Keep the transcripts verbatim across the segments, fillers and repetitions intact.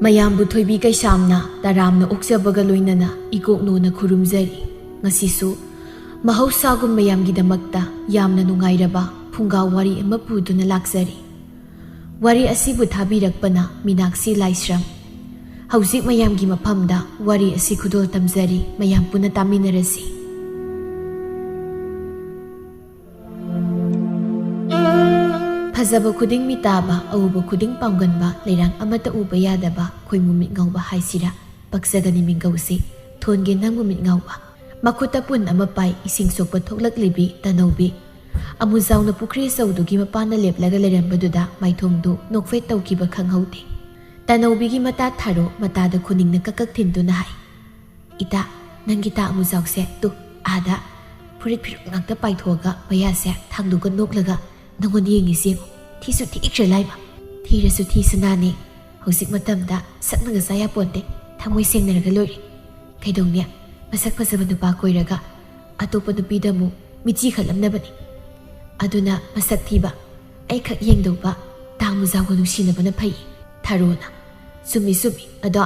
ꯃꯌꯥꯝꯕꯨ ꯊꯣꯏꯕꯤ ꯀꯩꯁꯥꯝꯅ ꯇꯔꯥꯝꯅ ꯑꯣꯛꯆꯕꯒ ꯂꯣꯏꯅꯅ ꯏꯀꯣꯛꯅꯣꯅ ꯈꯨꯔꯨꯝꯖꯔꯤ꯫ ꯉꯁꯤꯁꯨ ꯃꯍꯧꯁꯥꯒꯨꯝ ꯃꯌꯥꯝꯒꯤꯗꯃꯛꯇ ꯌꯥꯝꯅ ꯅꯨꯡꯉꯥꯏꯔꯕ ꯐꯨꯡꯒꯥ ꯋꯥꯔꯤ ꯑꯃ ꯄꯨꯗꯨꯅ ꯂꯥꯛꯆꯔꯤ꯫ ꯋꯥꯔꯤ ꯑꯁꯤꯕꯨ ꯊꯥꯕꯤꯔꯛꯄꯅ ꯃꯤꯅꯥꯛꯁꯤ ꯂꯥꯏꯁ꯭ꯔꯝ꯫ ꯍꯧꯖꯤꯛ ꯃꯌꯥꯝꯒꯤ ꯃꯐꯝꯗ ꯋꯥꯔꯤ ꯑꯁꯤ ꯈꯨꯗꯣꯜ ꯇꯝꯖꯔꯤ, ꯃꯌꯥꯝ ꯄꯨꯟꯅ ꯇꯥꯃꯤꯟꯅꯔꯁꯤ꯫ ꯐꯖꯕ ꯈꯨꯗꯤꯡ ꯃꯤꯇꯥꯕ, ꯑꯎꯕ ꯈꯨꯗꯤꯡ ꯄꯥꯝꯒꯟꯕ, ꯂꯩꯔꯥꯡ ꯑꯃꯠꯇ ꯎꯕ ꯌꯥꯗꯕ ꯈꯣꯏꯃꯨ ꯃꯤꯠ ꯉꯥꯎꯕ ꯍꯥꯏꯁꯤꯔꯥ, ꯄꯛꯆꯒꯅꯤ ꯃꯤꯡꯒꯧꯁꯤ, ꯊꯣꯟꯒꯦ ꯅꯪꯕꯨ ꯃꯤꯠ ꯉꯥꯎꯕ꯫ ꯃꯈꯨꯠꯇ ꯄꯨꯟ ꯑꯃ ꯄꯥꯏ, ꯏꯁꯤꯡ ꯁꯣꯛꯄ ꯊꯣꯛꯂꯛꯂꯤꯕꯤ ꯇꯅꯧꯕꯤ꯫ ꯑꯃꯨꯖꯥꯎꯅ ꯄꯨꯈ꯭ꯔꯤ ꯑꯆꯧꯗꯨꯒꯤ ꯃꯄꯥꯟꯗ ꯂꯦꯞꯂꯒ ꯂꯩꯔꯝꯕꯗꯨꯗ ꯃꯥꯏꯊꯣꯡꯗꯨ ꯅꯣꯛꯐꯦꯠ ꯇꯧꯈꯤꯕ ꯈꯪꯍꯧꯗꯦ꯫ ꯇꯅꯧꯕꯤꯒꯤ ꯃꯇꯥ ꯊꯥꯔꯣ ꯃꯇꯥꯗ ꯈꯨꯅꯤꯡꯅ ꯀꯛ ꯀꯛ ꯊꯤꯟꯗꯨꯅ ꯍꯥꯏ, "ꯏꯇꯥ, ꯅꯪꯒꯤ ꯇꯥ ꯑꯃꯨꯖꯥꯎꯁꯦ ꯇꯨ ꯑꯥꯗ ꯐꯨꯔꯤꯠ ꯐꯤꯔꯨꯛ ꯉꯥꯛꯇ ꯄꯥꯏꯊꯣꯛꯑꯒ ꯃꯌꯥꯁꯦ ꯊꯥꯡꯗꯣꯛꯑ ꯅꯣꯛꯂꯒ ꯅꯪꯉꯣꯟꯗ ꯌꯦꯡꯉꯤꯁꯤ ꯌꯦꯡꯉꯨ꯫ ꯊꯤꯁꯨ ꯊꯤꯈ꯭ꯔꯦ ꯂꯥꯏꯃ꯫ ꯊꯤꯔꯁꯨ ꯊꯤ ꯁꯅꯥꯅꯦ꯫ ꯍꯧꯖꯤꯛ ꯃꯇꯝꯗ ꯁꯛꯅꯒ ꯆꯥ ꯌꯥꯄꯣꯟꯇꯦ꯫ ꯊꯃꯣꯏ ꯁꯦꯡꯅꯔꯒ ꯂꯣꯏꯔꯦ꯫ ꯀꯩꯗꯧꯅꯤ? ꯃꯁꯛ ꯐꯖꯕ ꯅꯨꯄꯥ ꯀꯣꯏꯔꯒ ꯑꯇꯣꯞꯄ ꯅꯨꯄꯤꯗ ꯑꯃꯨꯛ ꯃꯤꯠꯆꯤ ꯈꯠꯂꯝꯅꯕꯅꯤ꯫ ꯑꯗꯨꯅ ꯃꯁꯛ ꯊꯤꯕ ꯑꯩꯈꯛ ꯌꯦꯡꯗꯧꯕ ꯇꯥ ꯑꯃꯨꯖꯥꯎꯒ ꯅꯨꯡꯁꯤꯅꯕꯅ ꯐꯩ꯫" ꯊꯥꯔꯣꯅ, "ꯆꯨꯝꯃꯤ, ꯆꯨꯝꯃꯤ꯫ ꯑꯗꯣ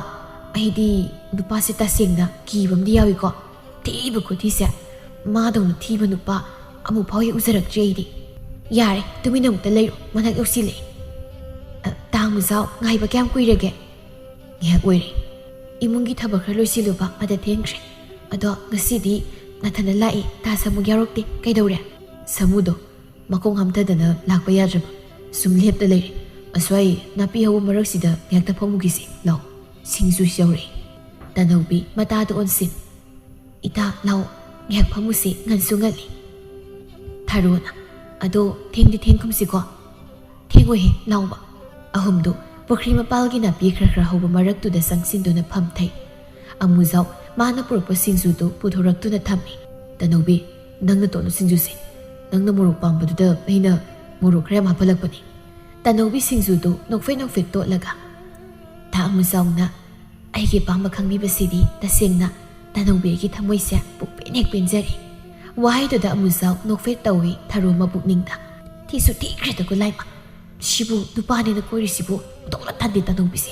ꯑꯩꯗꯤ ꯅꯨꯄꯥꯁꯦ ꯇꯁꯦꯡꯅ ꯀꯤꯕ ꯑꯃꯗꯤ ꯌꯥꯎꯏꯀꯣ꯫ ꯊꯤꯕ ꯈꯨꯊꯤꯁꯦ꯫ ꯃꯥꯗꯧꯅ ꯊꯤꯕ ꯅꯨꯄꯥ ꯑꯃꯨꯛꯐꯥꯎ ꯍꯦꯛ ꯎꯖꯔꯛꯇ꯭ꯔꯤ ꯑꯩꯗꯤ꯫" "ꯌꯥꯔꯦ, ꯇꯨꯃꯤꯟꯅ ꯑꯃꯨꯛꯇ ꯂꯩꯔꯣ, ꯃꯅꯥꯛ ꯌꯧꯁꯤꯜꯂꯛꯑꯦ꯫ ꯑ, ꯇꯥ ꯑꯃꯨꯖꯥꯎ, ꯉꯥꯏꯕ ꯀꯌꯥꯝ ꯀꯨꯏꯔꯒꯦ?" "ꯉꯥꯏꯍꯥꯛ ꯑꯣꯏꯔꯦ꯫ ꯏꯃꯨꯡꯒꯤ ꯊꯕꯛ ꯈꯔ ꯂꯣꯏꯁꯤꯜꯂꯨꯕ, ꯑꯗ ꯊꯦꯡꯈ꯭ꯔꯦ꯫ ꯑꯗꯣ ꯉꯁꯤꯗꯤ ꯅꯊꯟꯗ ꯂꯥꯛꯏ, ꯇꯥ ꯁꯥꯃꯨ ꯌꯥꯎꯔꯛꯇꯦ꯫ ꯀꯩꯗꯧꯔꯦ?" ꯁꯥꯃꯨꯗꯣ ꯃꯈꯣꯡ ꯍꯥꯝꯊꯗꯅ ꯂꯥꯛꯄ ꯌꯥꯗ꯭ꯔꯕ꯫ ꯁꯨꯝ ꯂꯦꯞꯇ ꯂꯩꯔꯦ꯫ "ꯑꯁ꯭ꯋꯥꯏ ꯅꯥꯄꯤ ꯍꯧꯕ ꯃꯔꯛꯁꯤꯗ ꯉꯥꯏꯍꯥꯛꯇ ꯐꯝꯃꯨꯈꯤꯁꯤ꯫ ꯂꯥꯎ, ꯁꯤꯡꯖꯨꯁꯨ ꯌꯧꯔꯛꯏ꯫" ꯇꯅꯧꯕꯤ ꯃꯇꯥꯗ ꯑꯣꯟꯁꯤꯟ, "ꯏꯇꯥ, ꯂꯥꯎ, ꯉꯥꯏꯍꯥꯛ ꯐꯝꯃꯨꯁꯤ, ꯉꯟꯁꯨ ꯉꯜꯂꯤ꯫" ꯊꯥꯔꯣꯅ, "ꯑꯗꯣ ꯊꯦꯡꯗꯤ ꯊꯦꯡꯒꯨꯝꯁꯤꯀꯣ?" "ꯊꯦꯡꯉꯣꯏꯍꯦ, ꯂꯥꯎꯕ꯫" ꯑꯍꯨꯝꯗꯨ ꯄꯨꯈ꯭ꯔꯤ ꯃꯄꯥꯜꯒꯤ ꯅꯥꯄꯤ ꯈꯔ ꯈꯔ ꯍꯧꯕ ꯃꯔꯛꯇꯨꯗ ꯆꯪꯁꯤꯟꯗꯨꯅ ꯐꯝꯊꯩ꯫ ꯑꯃꯨꯖꯥꯎ ꯃꯥꯅ ꯄꯨꯔꯛꯄ ꯁꯤꯡꯖꯨꯗꯨ ꯄꯨꯊꯣꯔꯛꯇꯨꯅ ꯊꯝꯃꯤ꯫ "ꯇꯅꯧꯕꯤ, ꯅꯪꯅ ꯇꯣꯠꯂꯨ ꯁꯤꯡꯖꯨꯁꯦ꯫ ꯅꯪꯅ ꯃꯣꯔꯣꯛ ꯄꯥꯝꯕꯗꯨꯗ ꯑꯩꯅ ꯃꯣꯔꯣꯛ ꯈꯔ ꯌꯥꯝ ꯍꯥꯞꯍꯜꯂꯛꯄꯅꯤ꯫" ꯇꯅꯧꯕꯤ ꯁꯤꯡꯖꯨꯗꯨ ꯅꯣꯛꯐꯦꯠ ꯅꯣꯛꯐꯦꯠ ꯇꯣꯠꯂꯒ, ꯇꯥ ꯑꯃꯨꯖꯥꯎꯅ ꯑꯩꯒꯤ ꯑꯄꯥꯝꯕ ꯈꯪꯕꯤꯕꯁꯤꯗꯤ ꯇꯁꯦꯡꯅ ꯇꯅꯧꯕꯤ ꯑꯩꯒꯤ ꯊꯃꯣꯏꯁꯦ ꯄꯨꯡꯄꯦꯟ ꯍꯦꯛ ꯄꯦꯟꯖꯔꯦ꯫ ꯋꯥꯍꯩꯗꯨꯗ ꯑꯃꯨꯖꯥꯎ ꯅꯣꯛꯐꯦꯠ ꯇꯧꯏ ꯊꯔꯣ ꯃꯄꯨꯛꯅꯤꯡꯗ꯫ "ꯊꯤꯁꯨ ꯊꯤꯈ꯭ꯔꯦꯗꯀꯣ ꯂꯥꯏꯃ꯫ ꯁꯤꯕꯨ ꯅꯨꯄꯥꯅꯦꯅ ꯀꯣꯏꯔꯤꯁꯤꯕꯨ ꯃꯇꯣꯛꯅ ꯇꯟꯗꯦ ꯇꯅꯧꯕꯤꯁꯦ꯫"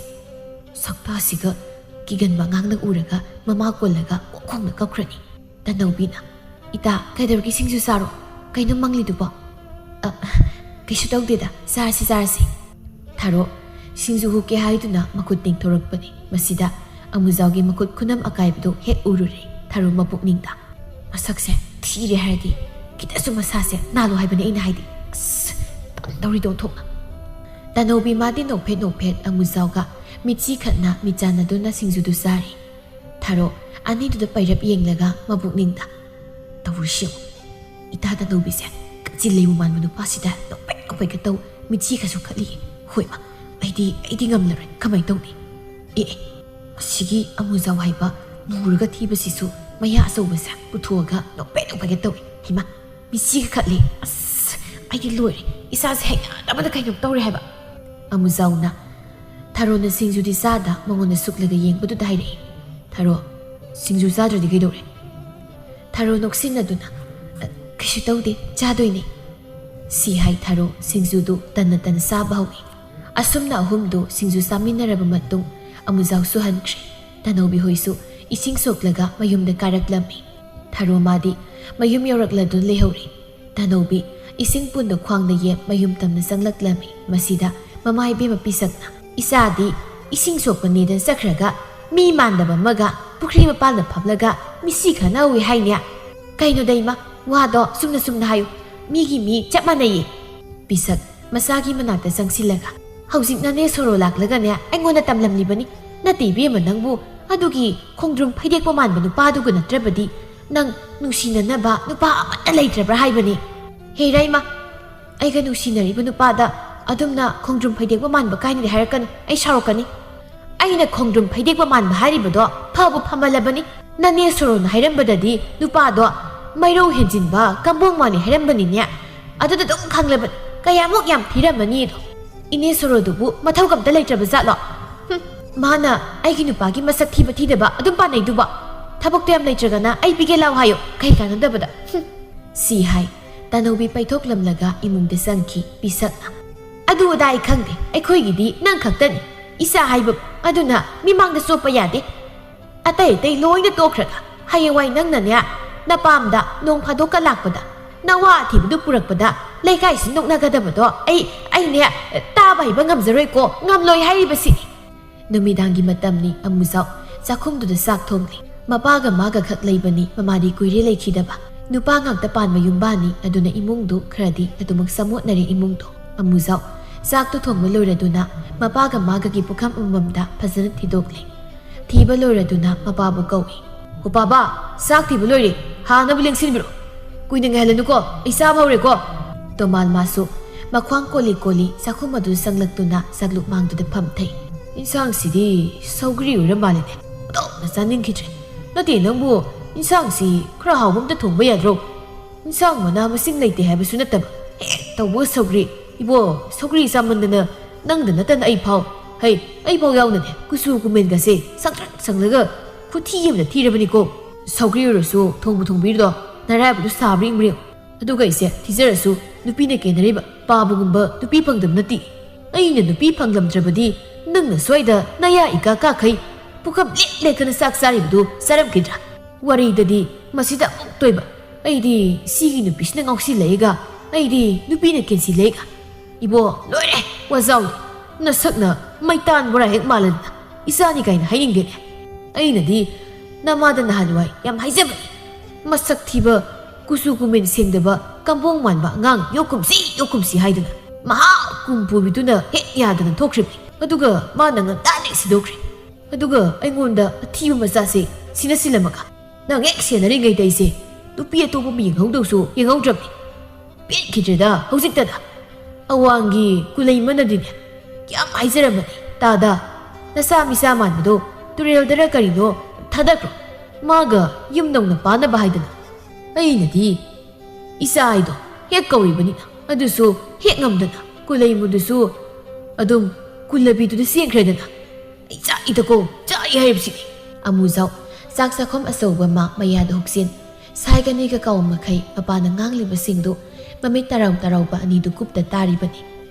ꯁꯛꯇꯥꯁꯤꯒ ꯀꯤꯒꯟꯕ ꯑꯉꯥꯡꯅ ꯎꯔꯒ ꯃꯃꯥ ꯀꯣꯜꯂꯒ ꯋꯥꯈꯣꯡꯅ ꯀꯞꯈ꯭ꯔꯅꯤ꯫ ꯇꯅꯧꯕꯤꯅ, "ꯏꯇꯥ, ꯀꯩꯗꯧꯔꯒꯦ? ꯁꯤꯡꯖꯨ ꯆꯥꯔꯣ꯫ ꯀꯩꯅꯣ ꯃꯪꯂꯤꯗꯨꯕꯣ?" "ꯑ, ꯀꯩꯁꯨ ꯇꯧꯗꯦꯗ, ꯆꯥꯔꯁꯤ, ꯆꯥꯔꯁꯤ꯫" ꯊꯥꯔꯣ ꯁꯤꯡꯖꯨ ꯍꯨꯛꯀꯦ ꯍꯥꯏꯗꯨꯅ ꯃꯈꯨꯠ ꯇꯤꯡꯊꯣꯔꯛꯄꯅꯤ꯫ ꯃꯁꯤꯗ ꯑꯃꯨꯖꯥꯎꯒꯤ ꯃꯈꯨꯠ ꯈꯨꯅꯝ ꯑꯀꯥꯏꯕꯗꯨ ꯍꯦꯛ ꯎꯔꯨꯔꯦ ꯊꯥꯔꯣ ꯃꯄꯨꯛꯅꯤꯡꯗ꯫ "ꯃꯁꯛꯁꯦ ꯊꯤꯔꯦ ꯍꯥꯏꯔꯗꯤ ꯈꯤꯇꯁꯨ ꯃꯁꯥꯁꯦ ꯅꯥꯜꯂꯨ ꯍꯥꯏꯕꯅꯦ ꯑꯩꯅ ꯍꯥꯏꯗꯤ꯫ ꯑꯁ, ꯇꯟꯗꯧꯔꯤꯗꯣ ꯑꯣꯟꯊꯣꯛꯅ꯫" ꯇꯅꯧꯕꯤ ꯃꯥꯗꯤ ꯅꯣꯛꯐꯦꯠ ꯅꯣꯛꯐꯦꯠ ꯑꯃꯨꯖꯥꯎꯒ ꯃꯤꯠꯁꯤ ꯈꯠꯅ ꯃꯤꯠꯆꯥꯟꯅꯗꯨꯅ ꯁꯤꯡꯖꯨꯗꯨ ꯆꯥꯔꯤ꯫ ꯊꯥꯔꯣ ꯑꯅꯤꯗꯨꯗ ꯄꯩꯔꯞ ꯌꯦꯡꯂꯒ ꯃꯄꯨꯛꯅꯤꯡꯗ, "ꯇꯧꯔꯤꯁꯤ ꯌꯦꯡꯉꯨ, ꯏꯇꯥ ꯇꯅꯧꯕꯤꯁꯦ ꯀꯆꯤꯜ ꯂꯩꯕꯨ ꯃꯥꯟꯕ ꯅꯨꯄꯥꯁꯤꯗ ꯅꯣꯛꯐꯦꯠ ꯅꯣꯛꯐꯦꯠꯀ ꯇꯧ, ꯃꯤꯠꯁꯤ ꯈꯠꯁꯨ ꯈꯠꯂꯤ꯫ ꯍꯣꯏꯃ, ꯑꯩꯗꯤ, ꯑꯩꯗꯤ ꯉꯝꯂꯔꯣꯏ꯫ ꯀꯃꯥꯏꯅ ꯇꯧꯅꯤ? ꯑꯦ, ꯑꯦ, ꯑꯁꯤꯒꯤ ꯑꯃꯨꯖꯥꯎ ꯍꯥꯏꯕ ꯃꯨꯔꯒ ꯊꯤꯕꯁꯤꯁꯨ ꯃꯌꯥ ꯑꯆꯧꯕꯁꯦ ꯄꯨꯊꯣꯛꯑꯒ ꯅꯣꯛꯐꯦꯠ ꯅꯣꯛꯐꯦꯠꯀ ꯇꯧꯏ꯫ ꯍꯩꯃꯥ, ꯃꯤꯠꯁꯤꯒ ꯈꯠꯂꯤ꯫ ꯑꯁ, ꯑꯩꯗꯤ ꯂꯣꯏꯔꯦ꯫ ꯏꯁꯥꯁꯦ ꯍꯩꯅꯗꯕꯗ ꯀꯩꯅꯣꯝ ꯇꯧꯔꯦ ꯍꯥꯏꯕ꯫" ꯑꯃꯨꯖꯥꯎꯅ ꯊꯥꯔꯣꯅ ꯁꯤꯡꯖꯨꯗꯤ ꯆꯥꯗ ꯃꯉꯣꯟꯗ ꯁꯨꯛꯂꯒ ꯌꯦꯡꯕꯗꯨꯗ ꯍꯥꯏꯔꯛꯏ, "ꯊꯥꯔꯣ, ꯁꯤꯡꯖꯨ ꯆꯥꯗ꯭ꯔꯗꯤ ꯀꯩꯗꯧꯔꯦ?" ꯊꯥꯔꯣ ꯅꯣꯛꯁꯤꯟꯅꯗꯨꯅ, "ꯑ, ꯀꯩꯁꯨ ꯇꯧꯗꯦ, ꯆꯥꯗꯣꯏꯅꯦ꯫" ꯁꯤ ꯍꯥꯏ ꯊꯥꯔꯣ ꯁꯤꯡꯖꯨꯗꯨ ꯇꯟꯅ ꯇꯟꯅ ꯆꯥꯕ ꯍꯧꯏ꯫ ꯑꯁꯨꯝꯅ ꯑꯍꯨꯝꯗꯨ ꯁꯤꯡꯖꯨ ꯆꯥꯃꯤꯟꯅꯔꯕ ꯃꯇꯨꯡ ꯑꯃꯨꯖꯥꯎꯁꯨ ꯍꯟꯈ꯭ꯔꯦ꯫ ꯇꯅꯧꯕꯤ ꯍꯣꯏꯁꯨ ꯏꯁꯤꯡ ꯁꯣꯛꯂꯒ ꯃꯌꯨꯝꯗ ꯀꯥꯔꯛꯂꯝꯃꯤ꯫ ꯊꯥꯔꯣ ꯃꯥꯗꯤ ꯃꯌꯨꯝ ꯌꯧꯔꯛꯂꯗꯨꯅ ꯂꯩꯍꯧꯔꯤ꯫ ꯇꯅꯧꯕꯤ ꯏꯁꯤꯡ ꯄꯨꯟꯗ ꯈ꯭ꯋꯥꯡꯗ ꯌꯦꯞ ꯃꯌꯨꯝ ꯇꯝꯅ ꯆꯪꯂꯛꯂꯝꯃꯤ꯫ ꯃꯁꯤꯗ ꯃꯃꯥ ꯏꯕꯦꯝꯃ ꯄꯤꯁꯛꯅ, "ꯏꯆꯥꯗꯤ ꯏꯁꯤꯡ ꯁꯣꯛꯄꯅꯦꯗꯅ ꯆꯠꯈ꯭ꯔꯒ ꯃꯤ ꯃꯥꯟꯗꯕ ꯑꯃꯒ ꯄꯨꯈ꯭ꯔꯤ ꯃꯄꯥꯟꯗ ꯐꯝꯂꯒ ꯃꯤꯠꯁꯤ ꯈꯠꯅꯍꯧꯏ ꯍꯥꯏꯅꯦ꯫ ꯀꯩꯅꯣꯗ ꯏꯃꯥ, ꯋꯥꯗꯣ ꯆꯨꯝꯅ ꯆꯨꯝꯅ ꯍꯥꯏꯌꯨ, ꯃꯤꯒꯤ ꯃꯤ ꯆꯞ ꯃꯥꯟꯅꯩꯌꯦ꯫" ꯄꯤꯁꯛ ꯃꯆꯥꯒꯤ ꯃꯅꯥꯛꯇ ꯆꯪꯁꯤꯜꯂꯒ, "ꯍꯧꯖꯤꯛ ꯅꯅꯦ ꯁꯣꯔꯣ ꯂꯥꯛꯂꯒꯅꯦ ꯑꯩꯉꯣꯟꯗ ꯇꯝꯂꯝꯂꯤꯕꯅꯤ꯫ ꯅꯠꯇꯦ ꯏꯕꯦꯝꯃ, ꯅꯪꯕꯨ ꯑꯗꯨꯒꯤ ꯈꯣꯡꯗ꯭ꯔꯨꯝ ꯐꯩꯗꯦꯛꯄ ꯃꯥꯟꯕ ꯅꯨꯄꯥꯗꯨꯒ ꯅꯠꯇ꯭ꯔꯕꯗꯤ ꯅꯪ ꯅꯨꯡꯁꯤꯅꯅꯕ ꯅꯨꯄꯥ ꯑꯃꯠꯇ ꯂꯩꯇ꯭ꯔꯕ꯭ꯔꯥ ꯍꯥꯏꯕꯅꯤ꯫" "ꯍꯦ ꯔꯩꯃ, ꯑꯩꯒ ꯅꯨꯡꯁꯤꯅꯔꯤꯕ ꯅꯨꯄꯥꯗ ꯑꯗꯨꯝꯅ ꯈꯣꯡꯗ꯭ꯔꯨꯝ ꯐꯩꯗꯦꯛꯄ ꯃꯥꯟꯕ ꯀꯥꯏꯅꯗꯤ ꯍꯥꯏꯔꯛꯀꯅꯨ, ꯑꯩ ꯁꯥꯎꯔꯛꯀꯅꯤ꯫" "ꯑꯩꯅ ꯈꯣꯡꯗ꯭ꯔꯨꯝ ꯐꯩꯗꯦꯛꯄ ꯃꯥꯟꯕ ꯍꯥꯏꯔꯤꯕꯗꯣ ꯐꯕꯨ ꯐꯃꯜꯂꯕꯅꯤ꯫ ꯅꯅꯦ ꯁꯣꯔꯣꯅ ꯍꯥꯏꯔꯝꯕꯗꯗꯤ ꯅꯨꯄꯥꯗꯣ ꯃꯩꯔꯧ ꯍꯦꯟꯖꯤꯟꯕ ꯀꯝꯕꯣꯡ ꯃꯥꯜꯂꯤ ꯍꯥꯏꯔꯝꯕꯅꯤꯅꯦ꯫ ꯑꯗꯨꯗ ꯑꯗꯨꯝ ꯈꯪꯂꯕꯅꯤ ꯀꯌꯥꯃꯨꯛ ꯌꯥꯝ ꯊꯤꯔꯝꯃꯅꯤꯗꯣ꯫ ꯏꯅꯦ ꯁꯣꯔꯣꯗꯨꯕꯨ ꯃꯊꯧ ꯀꯝꯇ ꯂꯩꯇ꯭ꯔꯕ ꯖꯥꯠꯂꯣ? ꯍꯨꯝ, ꯃꯥꯅ ꯑꯩꯒꯤ ꯅꯨꯄꯥꯒꯤ ꯃꯁꯛ ꯊꯤꯕ ꯊꯤꯗꯕ ꯑꯗꯨꯝ ꯄꯥꯟꯅꯩꯗꯨꯕꯣ? ꯊꯕꯛꯇꯣ ꯌꯥꯝ ꯂꯩꯇ꯭ꯔꯒꯅ ꯑꯩ ꯄꯤꯒꯦ ꯂꯥꯎ ꯍꯥꯏꯌꯣ, ꯀꯩ ꯀꯥꯟꯅꯗꯕꯗ꯫" ꯍꯨꯝ꯫ ꯁꯤ ꯍꯥꯏ ꯇꯅꯧꯕꯤ ꯄꯩꯊꯣꯛꯂꯝꯂꯒ ꯏꯃꯨꯡꯗ ꯆꯪꯈꯤ ꯄꯤꯁꯛꯅ꯫ "ꯑꯗꯨ ꯑꯗꯥ ꯑꯩ ꯈꯪꯗꯦ, ꯑꯩꯈꯣꯏꯒꯤꯗꯤ ꯅꯪ ꯈꯛꯇꯅꯤ꯫ "ꯏꯆꯥ ꯍꯥꯏꯕ ꯑꯗꯨꯅ ꯃꯤꯃꯥꯡꯗ ꯆꯣꯞꯄ ꯌꯥꯗꯦ꯫ ꯑꯇꯩ ꯑꯇꯩ ꯂꯣꯏꯅ ꯇꯣꯛꯈ꯭ꯔꯒ ꯍꯌꯦꯡꯋꯥꯏ ꯅꯪꯅꯅꯦ, ꯅꯄꯥꯝꯗ ꯅꯣꯡ ꯐꯥꯗꯣꯛꯀ ꯂꯥꯛꯄꯗ ꯅꯋꯥ ꯑꯊꯤꯕꯗꯨ ꯄꯨꯔꯛꯄꯗ ꯂꯩꯀꯥꯏꯁꯤ ꯅꯣꯛꯅꯒꯗꯕꯗꯣ ꯑꯩ, ꯑꯩꯅꯦ, ꯇꯥꯕ ꯍꯩꯕ ꯉꯝꯖꯔꯣꯏꯀꯣ, ꯉꯝꯂꯣꯏ ꯍꯥꯏꯔꯤꯕꯁꯤꯅꯤ"꯫ ꯅꯨꯃꯤꯗꯥꯡꯒꯤ ꯃꯇꯝꯅꯤ꯫ ꯑꯃꯨꯖꯥꯎ ꯆꯥꯛꯈꯨꯝꯗꯨꯗ ꯆꯥꯛ ꯊꯣꯡꯂꯤ꯫ ꯃꯄꯥꯒ ꯃꯥꯒ ꯈꯛ ꯂꯩꯕꯅꯤ, ꯃꯃꯥꯗꯤ ꯀꯨꯏꯔꯦ ꯂꯩꯈꯤꯗꯕ꯫ ꯅꯨꯄꯥ ꯉꯥꯛꯇ ꯄꯥꯟꯕ ꯌꯨꯝꯕꯥꯅꯤ, ꯑꯗꯨꯅ ꯏꯃꯨꯡꯗꯨ ꯈꯔꯗꯤ ꯑꯗꯨꯃꯛ ꯆꯃꯣꯠꯅꯔꯦ ꯏꯃꯨꯡꯗꯣ꯫ ꯑꯃꯨꯖꯥꯎ ꯆꯥꯛꯇꯨ ꯊꯣꯡꯕ ꯂꯣꯏꯔꯗꯨꯅ ꯃꯄꯥꯒ ꯃꯥꯒꯒꯤ ꯄꯨꯈꯝ ꯑꯃꯃꯝꯗ ꯐꯖꯅ ꯊꯤꯗꯣꯛꯂꯦ꯫ ꯊꯤꯕ ꯂꯣꯏꯔꯗꯨꯅ ꯃꯄꯥꯕꯨ ꯀꯧꯏ꯫ "ꯍꯣ ꯄꯥꯕ, ꯆꯥꯛ ꯊꯤꯕ ꯂꯣꯏꯔꯦ, ꯍꯥꯟꯅꯕ ꯂꯦꯡꯁꯤꯟꯕꯤꯔꯣ꯫ ꯀꯨꯏꯅ ꯉꯥꯏꯍꯜꯂꯅꯨꯀꯣ, ꯑꯩ ꯆꯥꯕ ꯍꯧꯔꯦꯀꯣ"꯫ ꯇꯣꯃꯥꯜ ꯃꯥꯁꯨ ꯃꯈ꯭ꯋꯥꯡ ꯀꯣꯜꯂꯤ ꯀꯣꯜꯂꯤ ꯆꯥꯛꯈꯨꯝ ꯑꯗꯨ ꯆꯪꯂꯛꯇꯨꯅ ꯆꯥꯛꯂꯨꯛ ꯃꯥꯡꯗꯨꯗ ꯐꯝꯊꯩ꯫ "ꯏꯟꯁꯥꯡꯁꯤꯗꯤ ꯁꯧꯒ꯭ꯔꯤ ꯑꯣꯏꯔ ꯃꯥꯜꯂꯦꯅꯦ, ꯑꯣꯟꯊꯣꯛꯅ ꯆꯥꯅꯤꯡꯈꯤꯗ꯭ꯔꯦ꯫ ꯅꯠꯇꯦ ꯅꯪꯕꯨ, ꯏꯟꯁꯥꯡꯁꯤ ꯈꯔ ꯍꯥꯎꯕ ꯑꯝꯇ ꯊꯣꯡꯕ ꯌꯥꯗ꯭ꯔꯣ? ꯏꯟꯁꯥꯡ ꯃꯅꯥ ꯃꯁꯤꯡ ꯂꯩꯇꯦ ꯍꯥꯏꯕꯁꯨ ꯅꯠꯇꯕ, ꯍꯦꯛ ꯇꯧꯕꯒ ꯁꯧꯒ꯭ꯔꯤ꯫ ꯏꯕꯣ, ꯁꯧꯒ꯭ꯔꯤ ꯆꯥꯃꯟꯗꯅ ꯅꯪꯗ ꯅꯠꯇꯅ ꯑꯩ ꯐꯥꯎ, ꯍꯩ, ꯑꯩ ꯐꯥꯎ ꯌꯥꯎꯅꯅꯦ, ꯀꯨꯆꯨ ꯀꯨꯃꯦꯟꯒꯁꯦ ꯁꯪꯇ꯭ꯔꯤꯛ ꯁꯪꯂꯒ ꯈꯨꯊꯤ ꯑꯃꯗ ꯊꯤꯔꯕꯅꯤꯀꯣ꯫ ꯁꯧꯒ꯭ꯔꯤ ꯑꯣꯏꯔꯁꯨ ꯊꯣꯡꯕꯨ ꯊꯣꯡꯕꯤꯔꯤꯗꯣ ꯅꯔꯥꯏꯕꯗꯨ ꯁꯥꯕ꯭ꯔꯥ ꯌꯦꯡꯕ꯭ꯔ ꯌꯦꯡꯉꯨ꯫ ꯑꯗꯨꯒ ꯑꯩꯁꯦ ꯊꯤꯖꯔꯁꯨ ꯅꯨꯄꯤꯅ ꯀꯦꯟꯅꯔꯤꯕ ꯄꯥꯕꯒꯨꯝꯕ ꯅꯨꯄꯤ ꯐꯪꯗꯕ ꯅꯠꯇꯦ꯫ ꯑꯩꯅ ꯅꯨꯄꯤ ꯐꯪꯂꯝꯗ꯭ꯔꯕꯗꯤ ꯅꯪꯅ ꯁ꯭ꯋꯥꯏꯗ ꯅꯌꯥ ꯏꯀꯥ ꯀꯥꯈꯩ ꯄꯨꯈꯝ ꯂꯦꯛ ꯂꯦꯛꯇꯅ ꯆꯥꯛ ꯆꯥꯔꯤꯕꯗꯨ ꯆꯥꯔꯝꯈꯤꯗ꯭ꯔꯥ? ꯋꯥꯔꯤꯗꯗꯤ ꯃꯁꯤꯗ ꯑꯃꯨꯛ ꯇꯣꯏꯕ꯫ ꯑꯩꯗꯤ ꯁꯤꯒꯤ ꯅꯨꯄꯤꯁꯤꯅ ꯉꯥꯎꯁꯤꯜꯂꯛꯏꯒ, ꯑꯩꯗꯤ ꯅꯨꯄꯤꯅ ꯀꯦꯟꯁꯤꯜꯂꯛꯏꯒ꯫ ꯏꯕꯣ, ꯂꯣꯏꯔꯦ! ꯋꯥꯖꯥꯎꯗꯣ! ꯅꯁꯛꯅ ꯃꯩꯇꯥꯟ ꯕꯣꯔꯥ ꯍꯦꯛ ꯃꯥꯜꯂꯗꯅ ꯏꯆꯥꯅꯤ ꯀꯥꯏꯅ ꯍꯥꯏꯅꯤꯡꯗꯦꯅꯦ꯫ ꯑꯩꯅꯗꯤ ꯅꯃꯥꯗ ꯅꯍꯥꯟꯋꯥꯏ ꯌꯥꯝ ꯍꯥꯏꯖꯕꯅꯤ, ꯃꯁꯛ ꯊꯤꯕ, ꯀꯨꯆꯨ ꯀꯨꯃꯦꯟ ꯁꯦꯡꯗꯕ, ꯀꯝꯕꯣꯡ ꯃꯥꯟꯕ ꯑꯉꯥꯡ ꯌꯣꯛꯀꯨꯝꯁꯤ, ꯌꯣꯛꯀꯨꯝꯁꯤ ꯍꯥꯏꯗꯅ ꯃꯍꯥ ꯀꯨꯝ ꯄꯨꯕꯤꯗꯨꯅ ꯍꯦꯛ ꯌꯥꯗꯅ ꯊꯣꯛꯈ꯭ꯔꯤꯕꯅꯤ꯫ ꯑꯗꯨꯒ ꯃꯥꯅ ꯉꯟꯇꯥꯅ ꯍꯦꯛ ꯁꯤꯗꯣꯛꯈ꯭ꯔꯦ꯫ ꯑꯗꯨꯒ ꯑꯩꯉꯣꯟꯗ ꯑꯊꯤꯕ ꯃꯆꯥꯁꯦ ꯁꯤꯅ ꯁꯤꯜꯂꯝꯃꯒ ꯅꯪ ꯍꯦꯛ ꯁꯦꯟꯅꯔꯤꯉꯩꯗ ꯑꯩꯁꯦ ꯅꯨꯄꯤ ꯑꯇꯣꯞꯄ ꯑꯃ ꯌꯦꯡꯍꯧꯗꯧꯁꯨ ꯌꯦꯡꯍꯧꯗ꯭ꯔꯕꯅꯤ꯫ ꯄꯦꯟꯈꯤꯗ꯭ꯔꯦꯗ ꯍꯧꯖꯤꯛꯇꯗ꯫ ꯑꯋꯥꯡꯒꯤ ꯀꯨꯂꯩꯃꯅꯗꯤꯅꯦ ꯀꯌꯥꯝ ꯍꯥꯏꯖꯔꯝꯕꯅꯤ, "ꯇꯥꯗ, ꯅꯆꯥ ꯃꯤꯆꯥ ꯃꯥꯟꯕꯗꯣ ꯇꯨꯔꯦꯜꯗꯔ ꯀꯔꯤꯅꯣ ꯊꯥꯗꯈ꯭ꯔꯣ, ꯃꯥꯒ ꯌꯨꯝ ꯅꯧꯅ ꯄꯥꯟꯅꯕ" ꯍꯥꯏꯗꯅ꯫ ꯑꯩꯅꯗꯤ ꯏꯆꯥ ꯍꯥꯏꯗꯣ ꯍꯦꯛ ꯀꯧꯔꯤꯕꯅꯤꯅ, ꯑꯗꯨꯁꯨ ꯍꯦꯛ ꯉꯝꯗꯅ ꯀꯨꯂꯩꯃꯗꯨꯁꯨ ꯑꯗꯨꯝ ꯀꯨꯜꯂꯕꯤꯗꯨꯗ ꯆꯦꯟꯈ꯭ꯔꯦꯗꯅ꯫ ꯑꯩ ꯆꯥꯛꯏꯗꯀꯣ, ꯆꯥꯛꯏ ꯍꯥꯏꯔꯤꯕꯁꯤꯗꯤ꯫ ꯑꯃꯨꯖꯥꯎ ꯆꯥꯛ ꯆꯥꯛꯈꯨꯝ ꯑꯆꯧꯕ ꯑꯃ ꯃꯌꯥꯗ ꯍꯨꯛꯆꯤꯟ, ꯁꯥꯏꯒꯅꯤꯒ ꯀꯧ ꯃꯈꯩ ꯃꯄꯥꯅ ꯉꯥꯡꯂꯤꯕꯁꯤꯡꯗꯨ ꯃꯃꯤꯠ ꯇꯔꯥꯎ ꯇꯔꯥꯎꯕ ꯑꯅꯤꯗꯨ ꯀꯨꯞꯇ ꯇꯥꯔꯤꯕꯅꯤ꯫